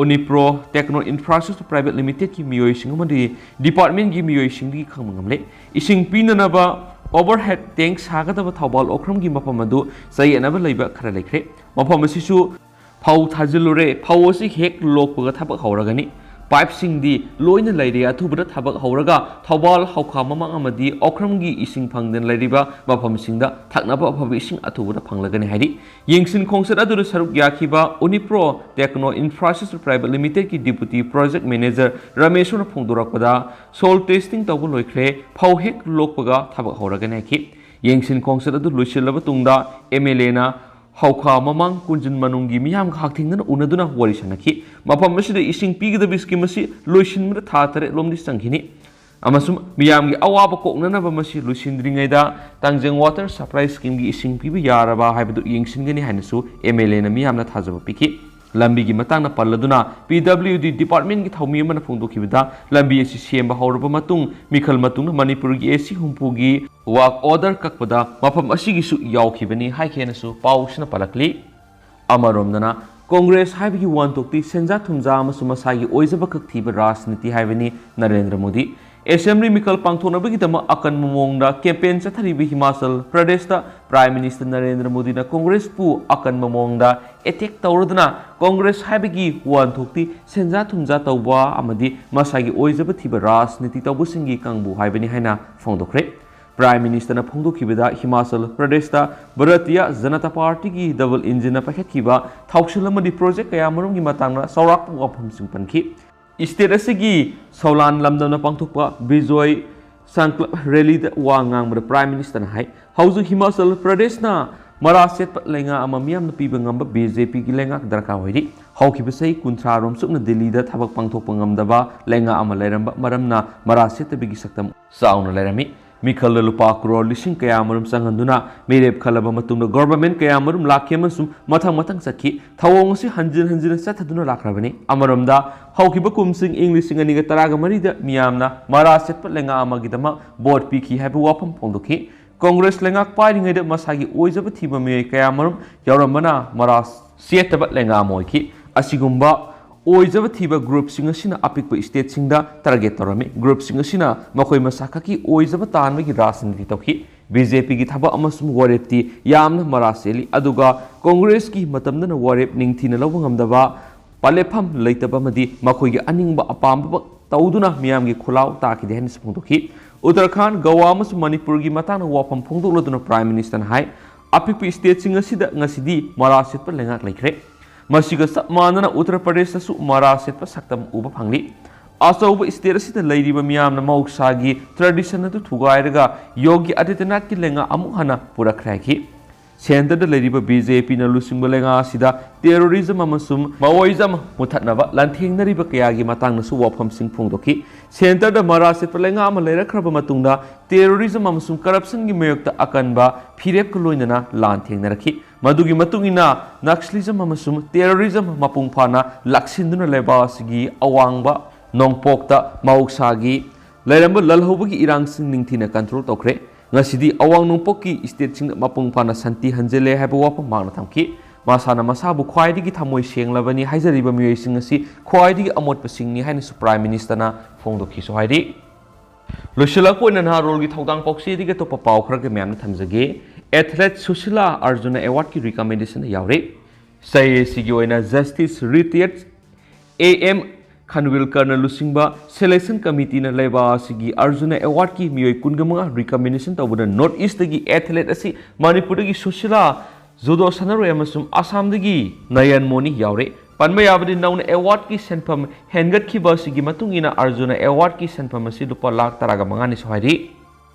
Unipro Techno Infrastructure Private Limitedꯀꯤ ꯃꯤꯑꯣꯏꯁꯤꯡ ꯑꯃꯗꯤ ꯗꯤꯄꯥꯔꯠꯃꯦꯟꯒꯤ ꯃꯤꯑꯣꯏꯁꯤꯡꯗꯒꯤ ꯈꯪꯕ ꯉꯝꯂꯦ꯫ ꯏꯁꯤꯡ ꯄꯤꯅꯅꯕ overhead tank ꯁꯥꯒꯗꯕ ꯊꯧꯕꯥꯜ ꯑꯣꯀ꯭ꯔꯝꯒꯤ ꯃꯐꯝ ꯑꯗꯨ ꯆꯌꯦꯠꯅꯕ ꯂꯩꯕ ꯈꯔ ꯂꯩꯈ꯭ꯔꯦ꯫ ꯃꯐꯝ ꯑꯁꯤꯁꯨ ꯐꯧ ꯊꯥꯖꯤꯜꯂꯨꯔꯦ꯫ ꯐꯧ ꯑꯁꯤ ꯍꯦꯛ ꯂꯣꯛꯄꯒ ꯊꯕꯛ ꯍꯧꯔꯒꯅꯤ꯫ ꯄꯥꯏꯞꯁꯤꯡꯗꯤ ꯂꯣꯏꯅ ꯂꯩꯔꯦ꯫ ꯑꯊꯨꯕꯗ ꯊꯕꯛ ꯍꯧꯔꯒ ꯊꯧꯕꯥꯜ, ꯍꯥꯎꯈꯥ ꯃꯃꯥꯡ ꯑꯃꯗꯤ ꯑꯣꯀ꯭ꯔꯝꯒꯤ ꯏꯁꯤꯡ ꯐꯪꯗꯅ ꯂꯩꯔꯤꯕ ꯃꯐꯝꯁꯤꯡꯗ ꯊꯛꯅꯕ ꯑꯐꯕ ꯏꯁꯤꯡ ꯑꯊꯨꯕꯗ ꯐꯪꯂꯒꯅꯤ ꯍꯥꯏꯔꯤ꯫ ꯌꯦꯡꯁꯤꯟ ꯈꯣꯡꯆꯠ ꯑꯗꯨꯗ ꯁꯔꯨꯛ ꯌꯥꯈꯤꯕ Unipro Techno Infrastructure Private Limitedꯀꯤ Deputy Project Manager ꯔꯃꯦꯁꯣꯔꯅ ꯐꯣꯡꯗꯣꯔꯛꯄꯗ, soil testing ꯇꯧꯕ ꯂꯣꯏꯈ꯭ꯔꯦ꯫ ꯐꯧ ꯍꯦꯛ ꯂꯣꯛꯄꯒ ꯊꯕꯛ ꯍꯧꯔꯒꯅꯤ ꯍꯥꯏꯈꯤ꯫ ꯌꯦꯡꯁꯤꯟ ꯈꯣꯡꯆꯠ ꯑꯗꯨ ꯂꯣꯏꯁꯤꯜꯂꯕ ꯇꯨꯡꯗ ꯑꯦꯝ ꯑꯦꯜ ꯑꯦꯅ ꯍꯥꯎꯈꯥ ꯃꯃꯥꯡ ꯀꯨꯟꯖꯤꯟ ꯃꯅꯨꯡꯒꯤ ꯃꯤꯌꯥꯝꯒ ꯍꯛꯊꯦꯡꯅꯅ ꯎꯅꯗꯨꯅ ꯋꯥꯔꯤ ꯁꯥꯟꯅꯈꯤ꯫ ꯃꯐꯝ ꯑꯁꯤꯗ ꯏꯁꯤꯡ ꯄꯤꯒꯗꯕ ꯁ꯭ꯀꯤꯝ ꯑꯁꯤ ꯂꯣꯏꯁꯤꯟꯕꯗ ꯊꯥ ꯇꯔꯦꯠ ꯂꯣꯝꯗꯤ ꯆꯪꯈꯤꯅꯤ ꯑꯃꯁꯨꯡ ꯃꯤꯌꯥꯝꯒꯤ ꯑꯋꯥꯕ ꯀꯣꯛꯅꯅꯕ ꯃꯁꯤ ꯂꯣꯏꯁꯤꯟꯗ꯭ꯔꯤꯉꯩꯗ ꯇꯥꯡꯖꯦꯡ ꯋꯥꯇꯔ ꯁꯄ꯭ꯂꯥꯏ ꯁ꯭ꯀꯤꯝꯒꯤ ꯏꯁꯤꯡ ꯄꯤꯕ ꯌꯥꯔꯕ ꯍꯥꯏꯕꯗꯨ ꯌꯦꯡꯁꯤꯟꯒꯅꯤ ꯍꯥꯏꯅꯁꯨ ꯑꯦꯝ ꯑꯦꯜ ꯑꯦꯅ ꯃꯤꯌꯥꯝꯅ ꯊꯥꯖꯕ ꯄꯤꯈꯤ꯫ ꯂꯝꯕꯤꯒꯤ ꯃꯇꯥꯡꯗ ꯄꯜꯂꯗꯨꯅ, ꯄꯤ ꯗꯕ꯭ꯂꯤꯌꯨ ꯗꯤ ꯗꯤꯄꯥꯔꯠꯃꯦꯟꯒꯤ ꯊꯧꯃꯤ ꯑꯃꯅ ꯐꯣꯡꯗꯣꯛꯈꯤꯕꯗ, ꯂꯝꯕꯤ ꯑꯁꯤ ꯁꯦꯝꯕ ꯍꯧꯔꯕ ꯃꯇꯨꯡ ꯃꯤꯈꯜ ꯃꯇꯨꯡꯗ ꯃꯅꯤꯄꯨꯔꯒꯤ ꯑꯦ ꯁꯤ ꯍꯨꯝꯐꯨꯒꯤ ꯋꯥꯔꯛ ꯑꯣꯔꯗꯔ ꯀꯛꯄꯗ ꯃꯐꯝ ꯑꯁꯤꯒꯤꯁꯨ ꯌꯥꯎꯈꯤꯕꯅꯤ ꯍꯥꯏꯈꯤ ꯍꯥꯏꯅꯁꯨ ꯄꯥꯎꯁꯤꯅ ꯄꯜꯂꯛꯂꯤ꯫ ꯑꯃꯔꯣꯝꯗꯅ, ꯀꯣꯡꯒ꯭ꯔꯦꯁ ꯍꯥꯏꯕꯒꯤ ꯋꯥꯍꯟꯊꯣꯛꯇꯤ ꯁꯦꯟꯖꯥ ꯊꯨꯝꯖꯥ ꯑꯃꯁꯨꯡ ꯃꯁꯥꯒꯤ ꯑꯣꯏꯖꯕ ꯈꯛ ꯊꯤꯕ ꯔꯥꯖꯅꯤꯇꯤ ꯍꯥꯏꯕꯅꯤ꯫ ꯅꯔꯦꯟꯗ꯭ꯔ ꯃꯣꯗꯤ ꯑꯦꯁꯦꯝꯕ꯭ꯂꯤ ꯃꯤꯈꯜ ꯄꯥꯡꯊꯣꯛꯅꯕꯒꯤꯗꯃꯛ ꯑꯀꯟꯕ ꯃꯑꯣꯡꯗ ꯀꯦꯝꯄꯦꯟ ꯆꯠꯊꯔꯤꯕ ꯍꯤꯃꯥꯆꯜ ꯄ꯭ꯔꯗꯦꯁꯇ ꯄ꯭ꯔꯥꯏꯝ ꯃꯤꯅꯤꯁꯇꯔ ꯅꯔꯦꯟꯗ꯭ꯔ ꯃꯣꯗꯤꯅ ꯀꯣꯡꯒ꯭ꯔꯦꯁꯄꯨ ꯑꯀꯟꯕ ꯃꯑꯣꯡꯗ ꯑꯦꯇꯦꯛ ꯇꯧꯔꯗꯨꯅ ꯀꯣꯡꯒ꯭ꯔꯦꯁ ꯍꯥꯏꯕꯒꯤ ꯋꯥꯍꯟꯊꯣꯛꯇꯤ ꯁꯦꯟꯖꯥ ꯊꯨꯝꯖꯥ ꯇꯧꯕ ꯑꯃꯗꯤ ꯃꯁꯥꯒꯤ ꯑꯣꯏꯖꯕ ꯊꯤꯕ ꯔꯥꯖꯅꯤꯇꯤ ꯇꯧꯕꯁꯤꯡꯒꯤ ꯀꯥꯡꯕꯨ ꯍꯥꯏꯕꯅꯤ ꯍꯥꯏꯅ ꯐꯣꯡꯗꯣꯛꯈ꯭ꯔꯦ꯫ ꯄ꯭ꯔꯥꯏꯝ ꯃꯤꯅꯤꯁꯇꯔꯅ ꯐꯣꯡꯗꯣꯛꯈꯤꯕꯗ ꯍꯤꯃꯥꯆꯜ ꯄ꯭ꯔꯗꯦꯁꯇ ꯚꯥꯔꯇꯤꯌ ꯖꯅꯇꯥ ꯄꯥꯔꯇꯤꯒꯤ ꯗꯕꯜ ꯏꯟꯖꯤꯟꯅ ꯄꯥꯏꯈꯠꯈꯤꯕ ꯊꯧꯁꯤꯜ ꯑꯃꯗꯤ ꯄ꯭ꯔꯣꯖꯦꯛ ꯀꯌꯥꯃꯔꯨꯝꯒꯤ ꯃꯇꯥꯡꯗ ꯆꯥꯎꯔꯥꯛꯄ ꯋꯥꯐꯝꯁꯤꯡ ꯄꯟꯈꯤ꯫ ꯁ꯭ꯇꯦꯠ ꯑꯁꯤꯒꯤ ꯁꯧꯂꯥꯟ ꯂꯝꯗꯝꯅ ꯄꯥꯡꯊꯣꯛꯄ ꯕꯤꯖꯣꯏ ꯁꯪꯀꯜꯞ ꯔꯦꯂꯤꯗ ꯋꯥ ꯉꯥꯡꯕꯗ ꯄ꯭ꯔꯥꯏꯝ ꯃꯤꯅꯤꯁꯇꯔꯅ ꯍꯥꯏ, ꯍꯧꯖꯤꯛ ꯍꯤꯃꯥꯆꯜ ꯄ꯭ꯔꯗꯦꯁꯅ ꯃꯔꯥ ꯁꯦꯠꯄ ꯂꯩꯉꯥꯛ ꯑꯃ ꯃꯤꯌꯥꯝꯅ ꯄꯤꯕ ꯉꯝꯕ ꯕꯤ ꯖꯦ ꯄꯤꯒꯤ ꯂꯩꯉꯥꯛ ꯗꯔꯀꯥꯔ ꯑꯣꯏꯔꯤ꯫ ꯍꯧꯈꯤꯕ ꯆꯍꯤ ꯀꯨꯟꯊ꯭ꯔꯥ ꯔꯣꯝ ꯆꯨꯞꯅ ꯗꯤꯜꯂꯤꯗ ꯊꯕꯛ ꯄꯥꯡꯊꯣꯛꯄ ꯉꯝꯗꯕ ꯂꯩꯉꯥꯛ ꯑꯃ ꯂꯩꯔꯝꯕ ꯃꯔꯝꯅ ꯃꯔꯥ ꯁꯦꯠꯇꯕꯒꯤ ꯁꯛꯇꯝ ꯆꯥꯎꯅ ꯂꯩꯔꯝꯃꯤ꯫ ꯃꯤꯈꯜꯗ ꯂꯨꯄꯥ ꯀ꯭ꯔꯣꯔ ꯂꯤꯁꯤꯡ ꯀꯌꯥ ꯑꯃꯔꯣꯝ ꯆꯪꯍꯟꯗꯨꯅ ꯃꯤꯔꯦꯞ ꯈꯜꯂꯕ ꯃꯇꯨꯡꯗ ꯒꯣꯚꯔꯟꯃꯦꯟꯠ ꯀꯌꯥ ꯑꯃꯔꯣꯝ ꯂꯥꯛꯈꯤ ꯑꯃꯁꯨꯡ ꯃꯊꯪ ꯃꯊꯪ ꯆꯠꯈꯤ꯫ ꯊꯧꯑꯣꯡ ꯑꯁꯤ ꯍꯟꯖꯤꯟ ꯍꯟꯖꯤꯟꯅ ꯆꯠꯊꯗꯨꯅ ꯂꯥꯛꯈ꯭ꯔꯕꯅꯤ꯫ ꯑꯃꯔꯣꯝꯗ, ꯍꯧꯈꯤꯕ ꯀꯨꯝꯁꯤꯡ ꯏꯪ ꯂꯤꯁꯤꯡ ꯑꯅꯤꯒ ꯇꯔꯥꯒ ꯃꯔꯤꯗ ꯃꯤꯌꯥꯝꯅ ꯃꯔꯥ ꯁꯦꯠꯄ ꯂꯩꯉꯥꯛ ꯑꯃꯒꯤꯗꯃꯛ ꯚꯣꯠ ꯄꯤꯈꯤ ꯍꯥꯏꯕ ꯋꯥꯐꯝ ꯐꯣꯡꯗꯣꯛꯈꯤ꯫ ꯀꯣꯡꯒ꯭ꯔꯦꯁ ꯂꯩꯉꯥꯛ ꯄꯥꯏꯔꯤꯉꯩꯗ ꯃꯁꯥꯒꯤ ꯑꯣꯏꯖꯕ ꯊꯤꯕ ꯃꯤꯑꯣꯏ ꯀꯌꯥ ꯑꯃꯔꯣꯝ ꯌꯥꯎꯔꯝꯕꯅ ꯃꯔꯥ ꯁꯦꯠꯇꯕ ꯂꯩꯉꯥꯛ ꯑꯃ ꯑꯣꯏꯈꯤ꯫ ꯑꯁꯤꯒꯨꯝꯕ ꯑꯣꯏꯖꯕ ꯊꯤꯕ ꯒ꯭ꯔꯨꯞꯁꯤꯡ ꯑꯁꯤꯅ ꯑꯄꯤꯛꯄ ꯁ꯭ꯇꯦꯠꯁꯤꯡꯗ ꯇꯥꯔꯒꯦꯠ ꯇꯧꯔꯝꯃꯤ꯫ ꯒ꯭ꯔꯨꯞꯁꯤꯡ ꯑꯁꯤꯅ ꯃꯈꯣꯏ ꯃꯁꯥ ꯈꯛꯀꯤ ꯑꯣꯏꯖꯕ ꯇꯥꯟꯕꯒꯤ ꯔꯥꯖꯅꯤꯇꯤ ꯇꯧꯈꯤ꯫ ꯕꯤ ꯖꯦ ꯄꯤꯒꯤ ꯊꯕꯛ ꯑꯃꯁꯨꯡ ꯋꯥꯔꯦꯞꯇꯤ ꯌꯥꯝꯅ ꯃꯔꯥ ꯁꯦꯠꯂꯤ, ꯑꯗꯨꯒ ꯀꯣꯡꯒ꯭ꯔꯦꯁꯀꯤ ꯃꯇꯝꯗꯅ ꯋꯥꯔꯦꯞ ꯅꯤꯡꯊꯤꯅ ꯂꯧꯕ ꯉꯝꯗꯕ, ꯄꯂꯦꯞꯐꯝ ꯂꯩꯇꯕ ꯑꯃꯗꯤ ꯃꯈꯣꯏꯒꯤ ꯑꯅꯤꯡꯕ ꯑꯄꯥꯝꯕ ꯇꯧꯗꯨꯅ ꯃꯤꯌꯥꯝꯒꯤ ꯈꯨꯜꯂꯥꯎ ꯇꯥꯈꯤꯗꯦ ꯍꯥꯏꯅꯁꯨ ꯐꯣꯡꯗꯣꯛꯈꯤ꯫ ꯎꯠꯇꯔꯈꯥꯟꯗ, ꯒꯋꯥ ꯑꯃꯁꯨꯡ ꯃꯅꯤꯄꯨꯔꯒꯤ ꯃꯇꯥꯡꯗ ꯋꯥꯐꯝ ꯐꯣꯡꯗꯣꯛꯂꯗꯨꯅ ꯄ꯭ꯔꯥꯏꯝ ꯃꯤꯅꯤꯁꯇꯔꯅ ꯍꯥꯏ, ꯑꯄꯤꯛꯄ ꯁ꯭ꯇꯦꯠꯁꯤꯡ ꯑꯁꯤꯗ ꯉꯁꯤꯗꯤ ꯃꯔꯥ ꯁꯦꯠꯄ ꯂꯩꯉꯥꯛ ꯂꯩꯈ꯭ꯔꯦ꯫ ꯃꯁꯤꯒ ꯆꯞ ꯃꯥꯟꯅꯅ ꯎꯠꯇꯔ ꯄ꯭ꯔꯗꯦꯁꯇꯁꯨ ꯃꯔꯥ ꯁꯦꯠꯄ ꯁꯛꯇꯝ ꯎꯕ ꯐꯪꯂꯤ꯫ ꯑꯆꯧꯕ ꯁ꯭ꯇꯦꯠ ꯑꯁꯤꯗ ꯂꯩꯔꯤꯕ ꯃꯤꯌꯥꯝꯅ ꯃꯍꯧꯁꯥꯒꯤ ꯇ꯭ꯔꯦꯗꯤꯁꯟ ꯑꯗꯨ ꯊꯨꯒꯥꯏꯔꯒ ꯌꯣꯒꯤ ꯑꯥꯗꯤꯇ꯭ꯌꯅꯥꯊꯀꯤ ꯂꯩꯉꯥꯛ ꯑꯃꯨꯛ ꯍꯟꯅ ꯄꯨꯔꯛꯈ꯭ꯔꯦ ꯍꯥꯏꯈꯤ꯫ ꯁꯦꯟꯇꯔꯗ ꯂꯩꯔꯤꯕ ꯕꯤ ꯖꯦ ꯄꯤꯅ ꯂꯨꯆꯤꯡꯕ ꯂꯩꯉꯥꯛ ꯑꯁꯤꯗ ꯇꯦꯔꯣꯔꯤꯖꯝ ꯑꯃꯁꯨꯡ ꯃꯥꯑꯣꯏꯖꯝ ꯃꯨꯊꯠꯅꯕ ꯂꯥꯟꯊꯦꯡꯅꯔꯤꯕ ꯀꯌꯥꯒꯤ ꯃꯇꯥꯡꯗꯁꯨ ꯋꯥꯐꯝꯁꯤꯡ ꯐꯣꯡꯗꯣꯛꯈꯤ꯫ ꯁꯦꯟꯇꯔꯗ ꯃꯔꯥ ꯁꯦꯠꯄ ꯂꯩꯉꯥꯛ ꯑꯃ ꯂꯩꯔꯛꯈ꯭ꯔꯕ ꯃꯇꯨꯡꯗ ꯇꯦꯔꯣꯔꯤꯖꯝ ꯑꯃꯁꯨꯡ ꯀꯔꯞꯁꯟꯒꯤ ꯃꯥꯌꯣꯛꯇ ꯑꯀꯟꯕ ꯐꯤꯔꯦꯞꯀ ꯂꯣꯏꯅꯅ ꯂꯥꯟ ꯊꯦꯡꯅꯔꯛꯈꯤ꯫ ꯃꯗꯨꯒꯤ ꯃꯇꯨꯡ ꯏꯟꯅ ꯅꯛꯁꯂꯤꯖꯝ ꯑꯃꯁꯨꯡ ꯇꯦꯔꯣꯔꯤꯖꯝ ꯃꯄꯨꯡ ꯐꯥꯅ ꯂꯥꯛꯁꯤꯟꯗꯨꯅ ꯂꯩꯕꯥꯛ ꯑꯁꯤꯒꯤ ꯑꯋꯥꯡꯕ ꯅꯣꯡꯄꯣꯛꯇ ꯃꯍꯧꯁꯥꯒꯤ ꯂꯩꯔꯝꯕ ꯂꯜꯍꯧꯕꯒꯤ ꯏꯔꯥꯡꯁꯤꯡ ꯅꯤꯡꯊꯤꯅ ꯀꯟꯇ꯭ꯔꯣꯜ ꯇꯧꯈ꯭ꯔꯦ꯫ ꯉꯁꯤꯗꯤ ꯑꯋꯥꯡ ꯅꯣꯡꯄꯣꯛꯀꯤ ꯁ꯭ꯇꯦꯠꯁꯤꯡꯗ ꯃꯄꯨꯡ ꯐꯥꯅ ꯁꯥꯟꯇꯤ ꯍꯟꯖꯤꯜꯂꯦ ꯍꯥꯏꯕ ꯋꯥꯐꯝ ꯃꯍꯥꯛꯅ ꯊꯝꯈꯤ꯫ ꯃꯁꯥꯅ ꯃꯁꯥꯕꯨ ꯈ꯭ꯋꯥꯏꯗꯒꯤ ꯊꯃꯣꯏ ꯁꯦꯡꯂꯕꯅꯤ ꯍꯥꯏꯖꯔꯤꯕ ꯃꯤꯑꯣꯏꯁꯤꯡ ꯑꯁꯤ ꯈ꯭ꯋꯥꯏꯗꯒꯤ ꯑꯃꯣꯠꯄꯁꯤꯡꯅꯤ ꯍꯥꯏꯅꯁꯨ ꯄ꯭ꯔꯥꯏꯝ ꯃꯤꯅꯤꯁꯇꯔꯅ ꯐꯣꯡꯗꯣꯛꯈꯤꯁꯨ ꯍꯥꯏꯔꯤ꯫ ꯂꯣꯏꯁꯤꯜꯂꯛꯄ ꯑꯣꯏꯅ ꯅꯍꯥꯔꯣꯜꯒꯤ ꯊꯧꯗꯥꯡ ꯄꯥꯎꯆꯦꯗꯒꯤ ꯑꯇꯣꯞꯄ ꯄꯥꯎ ꯈꯔꯒ ꯃꯌꯥꯝꯅ ꯊꯝꯖꯒꯦ꯫ ꯑꯦꯊꯂꯦꯠ ꯁꯨꯁꯤꯂꯥ ꯑꯔꯖꯨꯅ ꯑꯦꯋꯥꯔꯗꯀꯤ ꯔꯤꯀꯃꯦꯟꯗꯦꯁꯟ ꯌꯥꯎꯔꯦ꯫ ꯆꯩ ꯑꯁꯤꯒꯤ ꯑꯣꯏꯅ ꯖꯁꯇꯤꯁ ꯔꯤꯇꯤꯌꯔꯠ ꯑꯦ ꯑꯦꯝ ꯈꯟꯋꯤꯜꯀꯔꯅ ꯂꯨꯆꯤꯡꯕ ꯁꯦꯂꯦꯛꯁꯟ ꯀꯃꯤꯇꯤꯅ ꯂꯩꯕꯥꯛ ꯑꯁꯤꯒꯤ ꯑꯔꯖꯨꯅ ꯑꯦꯋꯥꯔꯗꯀꯤ ꯃꯤꯑꯣꯏ ꯀꯨꯟꯒ ꯃꯉꯥ ꯔꯤꯀꯃꯦꯟꯗꯦꯁꯟ ꯇꯧꯕꯗ ꯅꯣꯔꯠ ꯏꯁꯇꯒꯤ ꯑꯦꯊꯂꯦꯠ ꯑꯁꯤ ꯃꯅꯤꯄꯨꯔꯗꯒꯤ ꯁꯨꯁꯤꯂꯥ ꯖꯨꯗꯣ ꯁꯥꯟꯅꯔꯣꯏ ꯑꯃꯁꯨꯡ ꯑꯁꯥꯝꯗꯒꯤ ꯅꯌꯟ ꯃꯣꯅꯤ ꯌꯥꯎꯔꯦ꯫ ꯄꯟꯕ ꯌꯥꯕꯗꯤ ꯅꯧꯅ ꯑꯦꯋꯥꯔꯗꯀꯤ ꯁꯦꯟꯐꯝ ꯍꯦꯟꯒꯠꯈꯤꯕ ꯑꯁꯤꯒꯤ ꯃꯇꯨꯡ ꯏꯟꯅ ꯑꯔꯖꯨꯅ ꯑꯦꯋꯥꯔꯗꯀꯤ ꯁꯦꯟꯐꯝ ꯑꯁꯤ ꯂꯨꯄꯥ ꯂꯥꯈ ꯇꯔꯥꯒ ꯃꯉꯥꯅꯤꯁꯨ ꯍꯥꯏꯔꯤ꯫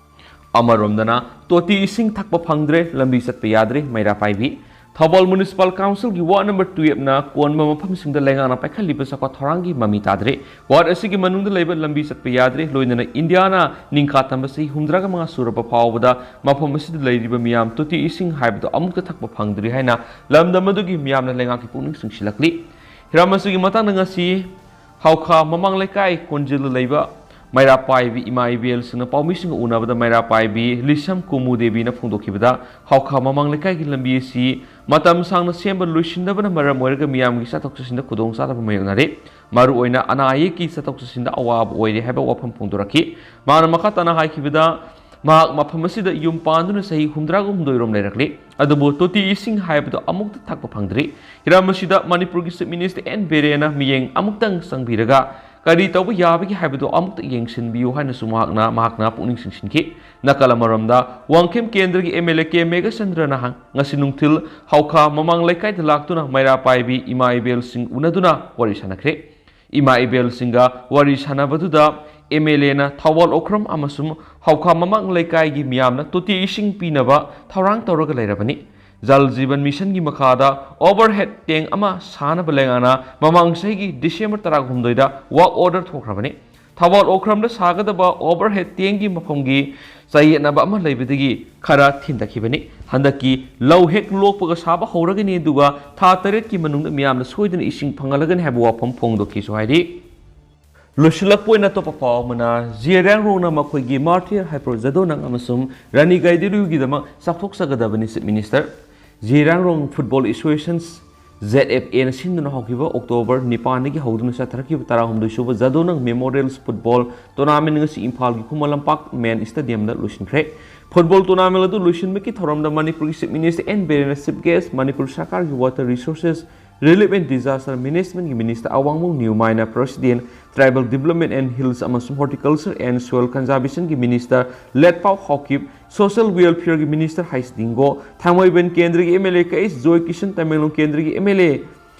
ꯑꯃꯔꯣꯝꯗꯅ ꯇꯣꯇꯤ ꯏꯁꯤꯡ ꯊꯛꯄ ꯐꯪꯗ꯭ꯔꯦ, ꯂꯝꯕꯤ ꯆꯠꯄ ꯌꯥꯗ꯭ꯔꯦ, ꯃꯩꯔꯥ ꯄꯥꯏꯕꯤ꯫ ꯊꯧꯕꯥꯜ ꯃ꯭ꯌꯨꯅꯤꯁꯤꯄꯥꯜ ꯀꯥꯎꯟꯁꯤꯜꯒꯤ ꯋꯥꯔꯗ ꯅꯝꯕꯔ ꯇꯨꯌꯦꯜꯞꯅ ꯀꯣꯟꯕ ꯃꯐꯝꯁꯤꯡꯗ ꯂꯩꯉꯥꯛꯅ ꯄꯥꯏꯈꯠꯂꯤꯕ ꯆꯥꯎꯈꯠ ꯊꯧꯔꯥꯡꯒꯤ ꯃꯃꯤ ꯇꯥꯗ꯭ꯔꯦ꯫ ꯋꯥꯔꯗ ꯑꯁꯤꯒꯤ ꯃꯅꯨꯡꯗ ꯂꯩꯕ ꯂꯝꯕꯤ ꯆꯠꯄ ꯌꯥꯗ꯭ꯔꯦ, ꯂꯣꯏꯅꯅ ꯏꯟꯗꯤꯌꯥꯅ ꯅꯤꯡꯈꯥ ꯇꯝꯕ ꯆꯍꯤ ꯍꯨꯝꯗ꯭ꯔꯥꯒ ꯃꯉꯥ ꯁꯨꯔꯕ ꯐꯥꯎꯕꯗ ꯃꯐꯝ ꯑꯁꯤꯗ ꯂꯩꯔꯤꯕ ꯃꯤꯌꯥꯝ ꯇꯣꯇꯤ ꯏꯁꯤꯡ ꯍꯥꯏꯕꯗꯨ ꯑꯃꯨꯛꯇ ꯊꯛꯄ ꯐꯪꯗ꯭ꯔꯤ ꯍꯥꯏꯅ ꯂꯝꯗꯝ ꯑꯗꯨꯒꯤ ꯃꯤꯌꯥꯝꯅ ꯂꯩꯉꯥꯛꯀꯤ ꯄꯨꯛꯅꯤꯡ ꯆꯤꯡꯁꯤꯜꯂꯛꯂꯤ꯫ ꯍꯤꯔꯝ ꯑꯁꯤꯒꯤ ꯃꯇꯥꯡꯗ ꯉꯁꯤ ꯍꯥꯎꯈꯥ ꯃꯃꯥꯡ ꯂꯩꯀꯥꯏ ꯀꯣꯟꯖꯤꯜꯗ ꯂꯩꯕ ꯃꯩꯔꯥ ꯄꯥꯏꯕꯤ ꯏꯃꯥ ꯏꯕꯦꯜꯁꯤꯡꯅ ꯄꯥꯎꯃꯤꯁꯤꯡꯒ ꯎꯅꯕꯗ ꯃꯩꯔꯥ ꯄꯥꯏꯕꯤ ꯂꯤꯁꯝ ꯀꯨꯃꯨ ꯗꯦꯕꯤꯅ ꯐꯣꯡꯗꯣꯛꯈꯤꯕꯗ, ꯍꯥꯎꯈꯥ ꯃꯃꯥꯡ ꯂꯩꯀꯥꯏꯒꯤ ꯂꯝꯕꯤ ꯑꯁꯤ ꯃꯇꯝ ꯁꯥꯡꯅ ꯁꯦꯝꯕ ꯂꯣꯏꯁꯤꯟꯗꯕꯅ ꯃꯔꯝ ꯑꯣꯏꯔꯒ ꯃꯤꯌꯥꯝꯒꯤ ꯆꯠꯊꯣꯛ ꯆꯠꯁꯤꯟꯗ ꯈꯨꯗꯣꯡꯆꯥꯗꯕ ꯃꯥꯌꯣꯛꯅꯔꯦ꯫ ꯃꯔꯨꯑꯣꯏꯅ ꯑꯅꯥ ꯑꯌꯦꯛꯀꯤ ꯆꯠꯊꯣꯛ ꯆꯠꯁꯤꯟꯗ ꯑꯋꯥꯕ ꯑꯣꯏꯔꯦ ꯍꯥꯏꯕ ꯋꯥꯐꯝ ꯐꯣꯡꯗꯣꯔꯛꯈꯤ꯫ ꯃꯍꯥꯛꯅ ꯃꯈꯥ ꯇꯥꯅ ꯍꯥꯏꯈꯤꯕꯗ, ꯃꯍꯥꯛ ꯃꯐꯝ ꯑꯁꯤꯗ ꯌꯨꯝ ꯄꯥꯟꯗꯨꯅ ꯆꯍꯤ ꯍꯨꯝꯗ꯭ꯔꯥꯒ ꯍꯨꯝꯗꯣꯏ ꯔꯣꯝ ꯂꯩꯔꯛꯂꯤ, ꯑꯗꯨꯕꯨ ꯇꯣꯇꯤ ꯏꯁꯤꯡ ꯍꯥꯏꯕꯗꯨ ꯑꯃꯨꯛꯇ ꯊꯛꯄ ꯐꯪꯗ꯭ꯔꯤ꯫ ꯍꯤꯔꯝ ꯑꯁꯤꯗ ꯃꯅꯤꯄꯨꯔꯒꯤ ꯆꯤꯐ ꯃꯤꯅꯤꯁꯇꯔ ꯑꯦꯟ ꯕꯤꯔꯦꯟꯅ ꯃꯤꯠꯌꯦꯡ ꯑꯃꯨꯛꯇꯪ ꯆꯪꯕꯤꯔꯒ ꯀꯔꯤ ꯇꯧꯕ ꯌꯥꯕꯒꯦ ꯍꯥꯏꯕꯗꯨ ꯑꯃꯨꯛꯇ ꯌꯦꯡꯁꯤꯟꯕꯤꯌꯨ ꯍꯥꯏꯅꯁꯨ ꯃꯍꯥꯛꯅ, ꯃꯍꯥꯛꯅ ꯄꯨꯛꯅꯤꯡ ꯆꯤꯡꯁꯤꯟꯈꯤ꯫ ꯅꯥꯀꯜ ꯑꯃꯔꯣꯝꯗ, ꯋꯥꯡꯈꯦꯝ ꯀꯦꯟꯗ꯭ꯔꯒꯤ ꯑꯦꯝ ꯑꯦꯜ ꯑꯦ ꯀꯦ ꯃꯦꯘꯆꯟꯗ꯭ꯔꯅ ꯉꯁꯤ ꯅꯨꯡꯊꯤꯜ ꯍꯥꯎꯈꯥ ꯃꯃꯥꯡ ꯂꯩꯀꯥꯏꯗ ꯂꯥꯛꯇꯨꯅ ꯃꯩꯔꯥ ꯄꯥꯏꯕꯤ ꯏꯃꯥ ꯏꯕꯦꯜꯁꯤꯡ ꯎꯅꯗꯨꯅ ꯋꯥꯔꯤ ꯁꯥꯟꯅꯈ꯭ꯔꯦ꯫ ꯏꯃꯥ ꯏꯕꯦꯜꯁꯤꯡꯒ ꯋꯥꯔꯤ ꯁꯥꯟꯅꯕꯗꯨꯗ ꯑꯦꯝ ꯑꯦꯜ ꯑꯦꯅ ꯊꯧꯕꯥꯜ ꯑꯣꯀ꯭ꯔꯝ ꯑꯃꯁꯨꯡ ꯍꯥꯎꯈꯥ ꯃꯃꯥꯡ ꯂꯩꯀꯥꯏꯒꯤ ꯃꯤꯌꯥꯝꯅ ꯇꯣꯇꯤ ꯏꯁꯤꯡ ꯄꯤꯅꯕ ꯊꯧꯔꯥꯡ ꯇꯧꯔꯒ ꯂꯩꯔꯕꯅꯤ꯫ ꯖꯜ ꯖꯤꯕꯟ ꯃꯤꯁꯟꯒꯤ ꯃꯈꯥꯗ ꯑꯣꯚꯔꯍꯦꯗ ꯇꯦꯡ ꯑꯃ ꯁꯥꯅꯕ ꯂꯩꯉꯥꯛꯅ ꯃꯃꯥꯡ ꯆꯍꯤꯒꯤ ꯗꯤꯁꯦꯝꯕꯔ ꯇꯔꯥꯍꯨꯝꯗꯣꯏꯗ ꯋꯥꯔꯛ ꯑꯣꯔꯗꯔ ꯊꯣꯛꯈ꯭ꯔꯕꯅꯤ꯫ ꯊꯧꯕꯥꯜ ꯑꯣꯀ꯭ꯔꯝꯗ ꯁꯥꯒꯗꯕ ꯑꯣꯚꯔꯍꯦꯗ ꯇꯦꯡꯒꯤ ꯃꯐꯝꯒꯤ ꯆꯌꯦꯠꯅꯕ ꯑꯃ ꯂꯩꯕꯗꯒꯤ ꯈꯔ ꯊꯤꯟꯊꯈꯤꯕꯅꯤ꯫ ꯍꯟꯗꯛꯀꯤ ꯂꯧ ꯍꯦꯛ ꯂꯣꯛꯄꯒ ꯁꯥꯕ ꯍꯧꯔꯒꯅꯤ, ꯑꯗꯨꯒ ꯊꯥ ꯇꯔꯦꯠꯀꯤ ꯃꯅꯨꯡꯗ ꯃꯤꯌꯥꯝꯅ ꯁꯣꯏꯗꯅ ꯏꯁꯤꯡ ꯐꯪꯍꯜꯂꯒꯅꯤ ꯍꯥꯏꯕ ꯋꯥꯐꯝ ꯐꯣꯡꯗꯣꯛꯈꯤꯁꯨ ꯍꯥꯏꯔꯤ꯫ ꯂꯣꯏꯁꯤꯜꯂꯛꯄ ꯑꯣꯏꯅ ꯑꯇꯣꯞꯄ ꯄꯥꯎ ꯑꯃꯅ, ꯖꯤꯌꯥ ꯔꯦꯡꯔꯣꯡꯅ ꯃꯈꯣꯏꯒꯤ ꯃꯥꯔꯇꯤꯌꯔ ꯍꯥꯏꯄꯔ ꯖꯗꯣꯅꯪ ꯑꯃꯁꯨꯡ ꯔꯥꯅꯤ ꯒꯥꯏꯗꯤꯂꯨꯒꯤꯗꯃꯛ ꯆꯥꯎꯊꯣꯛꯆꯒꯗꯕꯅꯤ, chief minister. Zeliangrong football associations Z F ꯑꯦꯅ ꯁꯤꯟꯗꯨꯅ ꯍꯧꯈꯤꯕ ꯑꯣꯛꯇꯣꯕꯔ ꯅꯤꯄꯥꯟꯗꯒꯤ ꯍꯧꯗꯨꯅ ꯆꯠꯊꯔꯛꯈꯤꯕ ꯇꯔꯥꯍꯨꯝꯗꯣꯏ ꯁꯨꯕ ꯖꯥꯗꯣꯅꯪ ꯃꯦꯃꯣꯔꯤꯌꯦꯜꯁ ꯐꯨꯠꯕꯣꯜ ꯇꯣꯔꯅꯥꯃꯦꯟ ꯉꯁꯤ ꯏꯝꯐꯥꯜꯒꯤ ꯈꯨꯃꯟ ꯂꯝꯄꯥꯛ ꯃꯦꯟ ꯁ꯭ꯇꯦꯗꯤꯌꯝꯗ ꯂꯣꯏꯁꯤꯟꯈ꯭ꯔꯦ꯫ ꯐꯨꯠꯕꯣꯜ ꯇꯣꯔꯅꯥꯃꯦꯟ ꯑꯗꯨ ꯂꯣꯏꯁꯤꯟꯕꯒꯤ ꯊꯧꯔꯝꯗ ꯃꯅꯤꯄꯨꯔꯒꯤ ꯆꯤꯐ ꯃꯤꯅꯤꯁꯇꯔ ꯑꯦꯟ ꯕꯤꯔꯦꯟꯅ ꯆꯤꯐ ꯒꯦꯁ, ꯃꯅꯤꯄꯨꯔ ꯁꯔꯀꯥꯔꯒꯤ water resources, relief and disaster ꯃꯦꯅꯦꯖꯃꯦꯟꯠꯀꯤ ꯃꯤꯅꯤꯁꯇꯔ ꯑꯋꯥꯡꯕꯝ ꯅꯤꯌꯨꯃꯥꯏꯅ president, tribal development and hills ꯑꯃꯁꯨꯡ ꯍꯣꯔꯇꯤꯀꯜꯆꯔ ꯑꯦꯟ ꯁꯣꯏꯜ ꯀꯟꯖꯥꯔꯕꯦꯁꯟꯒꯤ ꯃꯤꯅꯤꯁꯇꯔ ꯂꯦꯠꯄꯥꯎ ꯍꯥꯎꯀꯤꯞ, ꯁꯣꯁꯤꯌꯦꯜ ꯋꯦꯜꯐꯤꯌꯔꯒꯤ ꯃꯤꯅꯤꯁꯇꯔ ꯍꯩꯁ ꯗꯤꯡꯒꯣ, ꯊꯥꯡꯃꯩꯕꯟ ꯀꯦꯟꯗ꯭ꯔꯒꯤ ꯑꯦꯝ ꯑꯦꯜ ꯑꯦ ꯀꯩꯁ ꯖꯣꯏ ꯀꯤꯁꯟ, ꯇꯃꯦꯡꯂꯣꯡ ꯀꯦꯟꯗ꯭ꯔꯒꯤ ꯑꯦꯝ ꯑꯦꯜ ꯑꯦ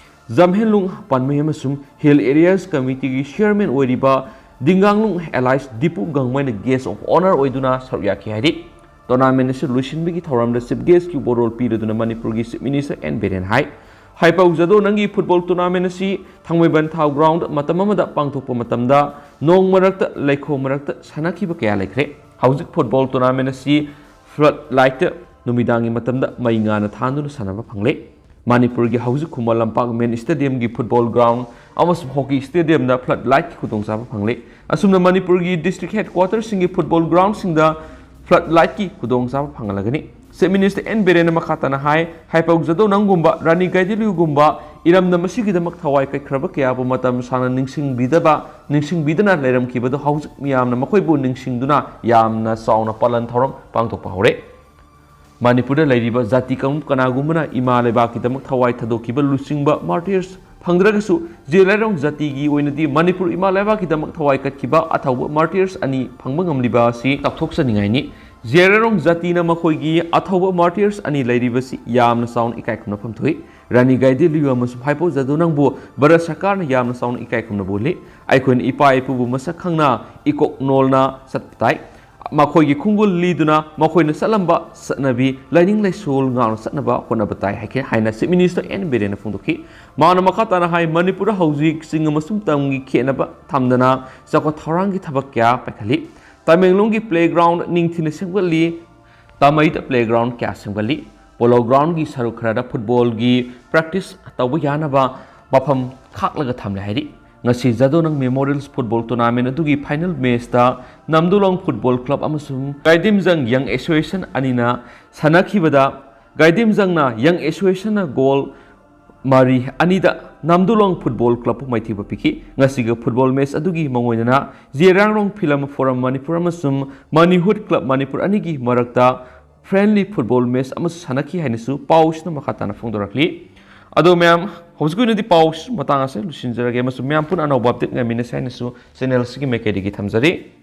ꯖꯝꯍꯦꯟꯂꯨꯡ ꯄꯥꯟꯃꯩ ꯑꯃꯁꯨꯡ ꯍꯤꯜ ꯑꯦꯔꯤꯌꯥꯁ ꯀꯃꯤꯇꯤꯒꯤ ꯆꯤꯌꯔꯃꯦꯟ ꯑꯣꯏꯔꯤꯕ ꯗꯤꯡꯒꯥꯡꯂꯨꯡ ꯑꯦꯂꯥꯏꯁ ꯗꯤꯄꯨ ꯒꯥꯡꯃꯩꯅ ꯒꯦꯁ ꯑꯣꯐ ꯑꯣꯅꯔ ꯑꯣꯏꯗꯨꯅ ꯁꯔꯨꯛ ꯌꯥꯈꯤ ꯍꯥꯏꯔꯤ꯫ ꯇꯣꯔꯅꯥꯃꯦꯟ ꯑꯁꯤ ꯂꯣꯏꯁꯤꯟꯕꯒꯤ ꯊꯧꯔꯝꯗ ꯆꯤꯐ ꯒꯦꯁꯀꯤ ꯋꯥꯔꯣꯜ ꯄꯤꯔꯗꯨꯅ ꯃꯅꯤꯄꯨꯔꯒꯤ ꯆꯤꯐ ꯃꯤꯅꯤꯁꯇꯔ ꯑꯦꯟ ꯕꯤꯔꯦꯟ ꯍꯥꯏ, ꯍꯥꯏꯄꯧ ꯖꯥꯗꯣꯅꯪꯒꯤ ꯐꯨꯠꯕꯣꯜ ꯇꯣꯔꯅꯥꯃꯦꯟ ꯑꯁꯤ ꯊꯥꯡꯃꯩꯕꯟ ꯊꯥꯎ ꯒ꯭ꯔꯥꯎꯟꯗ ꯃꯇꯝ ꯑꯃꯗ ꯄꯥꯡꯊꯣꯛꯄ ꯃꯇꯝꯗ ꯅꯣꯡ ꯃꯔꯛꯇ, ꯂꯩꯈꯣꯝ ꯃꯔꯛꯇ ꯁꯥꯟꯅꯈꯤꯕ ꯀꯌꯥ ꯂꯩꯈ꯭ꯔꯦ꯫ ꯍꯧꯖꯤꯛ ꯐꯨꯠꯕꯣꯜ ꯇꯣꯔꯅꯥꯃꯦꯟ ꯑꯁꯤ ꯐ꯭ꯂꯠ ꯂꯥꯏꯠꯇ ꯅꯨꯃꯤꯗꯥꯡꯒꯤ ꯃꯇꯝꯗ ꯃꯩ ꯉꯥꯟꯅ ꯊꯥꯟꯗꯨꯅ ꯁꯥꯟꯅꯕ ꯐꯪꯂꯦ꯫ ꯃꯅꯤꯄꯨꯔꯒꯤ ꯍꯧꯖꯤꯛ ꯈꯨꯃꯟ ꯂꯝꯄꯥꯛ ꯃꯦꯟ ꯁ꯭ꯇꯦꯗꯤꯌꯝꯒꯤ ꯐꯨꯠꯕꯣꯜ ꯒ꯭ꯔꯥꯎꯟ ꯑꯃꯁꯨꯡ ꯍꯣꯀꯤ ꯁ꯭ꯇꯦꯗꯤꯌꯝꯗ ꯐ꯭ꯂꯠ ꯂꯥꯏꯠꯀꯤ ꯈꯨꯗꯣꯡꯆꯥꯕ ꯐꯪꯂꯦ꯫ ꯑꯁꯨꯝꯅ ꯃꯅꯤꯄꯨꯔꯒꯤ ꯗꯤꯁꯇ꯭ꯔꯤꯛ ꯍꯦꯗꯀ꯭ꯋꯥꯇꯔꯁꯤꯡꯒꯤ ꯐꯨꯠꯕꯣꯜ ꯒ꯭ꯔꯥꯎꯟꯁꯤꯡꯗ ꯐ꯭ꯂꯠ ꯂꯥꯏꯠꯀꯤ ꯈꯨꯗꯣꯡꯆꯥꯕ ꯐꯪꯍꯜꯂꯒꯅꯤ꯫ ꯆꯤꯐ ꯃꯤꯅꯤꯁꯇꯔ ꯑꯦꯟ ꯕꯤꯔꯦꯟꯅ ꯃꯈꯥ ꯇꯥꯅ ꯍꯥꯏ, ꯍꯥꯏꯄꯧ ꯖꯥꯗꯣꯅꯪꯒꯨꯝꯕ, ꯔꯥꯅꯤ ꯒꯥꯏꯗꯤꯟꯂꯤꯌꯨꯒꯨꯝꯕ ꯏꯔꯝꯗꯝ ꯑꯁꯤꯒꯤꯗꯃꯛ ꯊꯋꯥꯏ ꯀꯠꯈ꯭ꯔꯕ ꯀꯌꯥꯕꯨ ꯃꯇꯝ ꯁꯥꯡꯅ ꯅꯤꯡꯁꯤꯡꯕꯤꯗꯕ, ꯅꯤꯡꯁꯤꯡꯕꯤꯗꯅ ꯂꯩꯔꯝꯈꯤꯕꯗꯨ ꯍꯧꯖꯤꯛ ꯃꯤꯌꯥꯝꯅ ꯃꯈꯣꯏꯕꯨ ꯅꯤꯡꯁꯤꯡꯗꯨꯅ ꯌꯥꯝꯅ ꯆꯥꯎꯅ ꯄꯥꯂꯟ ꯊꯧꯔꯝ ꯄꯥꯡꯊꯣꯛꯄ ꯍꯧꯔꯦ꯫ ꯃꯅꯤꯄꯨꯔꯗ ꯂꯩꯔꯤꯕ ꯖꯥꯇꯤ ꯀꯥꯡꯂꯨꯞ ꯀꯅꯥꯒꯨꯝꯕꯅ ꯏꯃꯥ ꯂꯩꯕꯥꯛꯀꯤꯗꯃꯛ ꯊꯋꯥꯏ ꯊꯥꯗꯣꯛꯈꯤꯕ ꯂꯨꯆꯤꯡꯕ ꯃꯥꯔꯇꯤꯌꯔꯁ ꯐꯪꯗ꯭ꯔꯒꯁꯨ, ꯖꯦꯂꯦꯔꯣꯡ ꯖꯥꯇꯤꯒꯤ ꯑꯣꯏꯅꯗꯤ ꯃꯅꯤꯄꯨꯔ ꯏꯃꯥ ꯂꯩꯕꯥꯛꯀꯤꯗꯃꯛ ꯊꯋꯥꯏ ꯀꯠꯈꯤꯕ ꯑꯊꯧꯕ ꯃꯥꯔꯇꯤꯌꯔꯁ ꯑꯅꯤ ꯐꯪꯕ ꯉꯝꯂꯤꯕ ꯑꯁꯤ ꯆꯥꯎꯊꯣꯛꯆꯅꯤꯡꯉꯥꯏꯅꯤ꯫ ꯖꯦꯂꯦꯔꯣꯡ ꯖꯥꯇꯤꯅ ꯃꯈꯣꯏꯒꯤ ꯑꯊꯧꯕ ꯃꯥꯔꯇꯤꯌꯔꯁ ꯑꯅꯤ ꯂꯩꯔꯤꯕꯁꯤ ꯌꯥꯝꯅ ꯆꯥꯎꯅ ꯏꯀꯥꯏ ꯈꯨꯝꯅꯐꯝ ꯊꯣꯛꯏ꯫ ꯔꯥꯅꯤ ꯒꯥꯏꯗꯤꯟꯂꯤꯌꯨ ꯑꯃꯁꯨꯡ ꯍꯥꯏꯄꯧ ꯖꯥꯗꯣꯅꯪꯕꯨ ꯚꯥꯔꯠ ꯁꯔꯀꯥꯔꯅ ꯌꯥꯝꯅ ꯆꯥꯎꯅ ꯏꯀꯥꯏ ꯈꯨꯝꯅꯕ ꯎꯠꯂꯤ꯫ ꯑꯩꯈꯣꯏꯅ ꯏꯄꯥ ꯏꯄꯨꯕꯨ ꯃꯁꯛ ꯈꯪꯅ ꯏꯀꯣꯛ ꯅꯣꯜꯅ ꯆꯠꯄ ꯇꯥꯏ꯫ ꯃꯈꯣꯏꯒꯤ ꯈꯣꯡꯒꯨꯜ ꯂꯤꯗꯨꯅ ꯃꯈꯣꯏꯅ ꯆꯠꯂꯝꯕ ꯆꯠꯅꯕꯤ, ꯂꯥꯏꯅꯤꯡ ꯂꯥꯏꯁꯣꯜ ꯉꯥꯛꯅ ꯆꯠꯅꯕ ꯍꯣꯠꯅꯕ ꯇꯥꯏ ꯍꯥꯏꯈꯤ ꯍꯥꯏꯅ ꯆꯤꯐ ꯃꯤꯅꯤꯁꯇꯔ ꯑꯦꯟ ꯕꯤꯔꯦꯟꯅ ꯐꯣꯡꯗꯣꯛꯈꯤ꯫ ꯃꯍꯥꯛꯅ ꯃꯈꯥ ꯇꯥꯅ ꯍꯥꯏ, ꯃꯅꯤꯄꯨꯔꯗ ꯍꯧꯖꯤꯛ ꯆꯤꯡ ꯑꯃꯁꯨꯡ ꯇꯝꯒꯤ ꯈꯦꯠꯅꯕ ꯊꯝꯗꯅ ꯆꯥꯎꯈꯠ ꯊꯧꯔꯥꯡꯒꯤ ꯊꯕꯛ ꯀꯌꯥ ꯄꯥꯏꯈꯠꯂꯤ꯫ ꯇꯃꯦꯡꯂꯣꯡꯒꯤ ꯄ꯭ꯂꯦꯒ꯭ꯔꯥꯎꯟ ꯅꯤꯡꯊꯤꯅ ꯁꯦꯝꯒꯠꯂꯤ꯫ ꯇꯥꯃꯩꯗ ꯄ꯭ꯂꯦꯒ꯭ꯔꯥꯎꯟ ꯀꯌꯥ ꯁꯦꯝꯒꯠꯂꯤ꯫ ꯄꯣꯂꯣ ꯒ꯭ꯔꯥꯎꯟꯒꯤ ꯁꯔꯨꯛ ꯈꯔꯗ ꯐꯨꯠꯕꯣꯜꯒꯤ ꯄ꯭ꯔꯦꯛꯇꯤꯁ ꯇꯧꯕ ꯌꯥꯅꯕ ꯃꯐꯝ ꯈꯥꯛꯂꯒ ꯊꯝꯂꯦ ꯍꯥꯏꯔꯤ꯫ ꯉꯁꯤ ꯖꯥꯗꯣꯅꯪ ꯃꯦꯃꯣꯔꯤꯌꯦꯜꯁ ꯐꯨꯠꯕꯣꯜ ꯇꯣꯔꯅꯥꯃꯦꯟ ꯑꯗꯨꯒꯤ ꯐꯥꯏꯅꯦꯜ ꯃꯦꯆꯇ ꯅꯝꯗꯨꯂꯣꯡ ꯐꯨꯠꯕꯣꯜ ꯀ꯭ꯂꯕ ꯑꯃꯁꯨꯡ ꯒꯥꯏꯗꯤꯝꯖꯪ ꯌꯪ ꯑꯦꯁꯣꯁꯤꯌꯦꯁꯟ ꯑꯅꯤꯅ ꯁꯥꯟꯅꯈꯤꯕꯗ, ꯒꯥꯏꯗꯤꯝꯖꯪꯅ ꯌꯪ ꯑꯦꯁꯣꯁꯤꯌꯦꯁꯟꯅ ꯒꯣꯜ ꯃꯔꯤ ꯑꯅꯤꯗ ꯅꯥꯝꯗꯨꯂꯣꯡ ꯐꯨꯠꯕꯣꯜ ꯀ꯭ꯂꯕꯄꯨ ꯃꯥꯏꯊꯤꯕ ꯄꯤꯈꯤ꯫ ꯉꯁꯤꯒꯤ ꯐꯨꯠꯕꯣꯜ ꯃꯦꯆ ꯑꯗꯨꯒꯤ ꯃꯉꯣꯏꯗꯅ ꯖꯦꯔꯥꯡꯔꯣꯡ ꯐꯤꯂꯝ ꯐꯣꯔꯝ ꯃꯅꯤꯄꯨꯔ ꯑꯃꯁꯨꯡ ꯃꯅꯤꯍꯨꯠ ꯀ꯭ꯂꯕ ꯃꯅꯤꯄꯨꯔ ꯑꯅꯤꯒꯤ ꯃꯔꯛꯇ ꯐ꯭ꯔꯦꯟꯂꯤ ꯐꯨꯠꯕꯣꯜ ꯃꯦꯆ ꯑꯃꯁꯨ ꯁꯥꯟꯅꯈꯤ ꯍꯥꯏꯅꯁꯨ ꯄꯥꯎꯁꯤꯅ ꯃꯈꯥ ꯇꯥꯅ ꯐꯣꯡꯗꯣꯔꯛꯂꯤ꯫ ꯑꯗꯣ ꯃꯌꯥꯝ, ꯍꯧꯖꯤꯛꯀꯤ ꯑꯣꯏꯅꯗꯤ ꯄꯥꯎꯁꯤ ꯃꯇꯥꯡ ꯑꯁꯤꯗ ꯂꯣꯏꯁꯤꯟꯖꯔꯒꯦ ꯑꯃꯁꯨꯡ ꯃꯌꯥꯝ ꯄꯨꯟꯅ ꯑꯅꯧꯕ ꯑꯞꯗꯦꯠ ꯉꯥꯏꯃꯤꯟꯅꯁꯤ ꯍꯥꯏꯅꯁꯨ ꯆꯦꯅꯦꯜꯁꯤꯒꯤ ꯃꯥꯏꯀꯩꯗꯒꯤ ꯊꯝꯖꯔꯤ꯫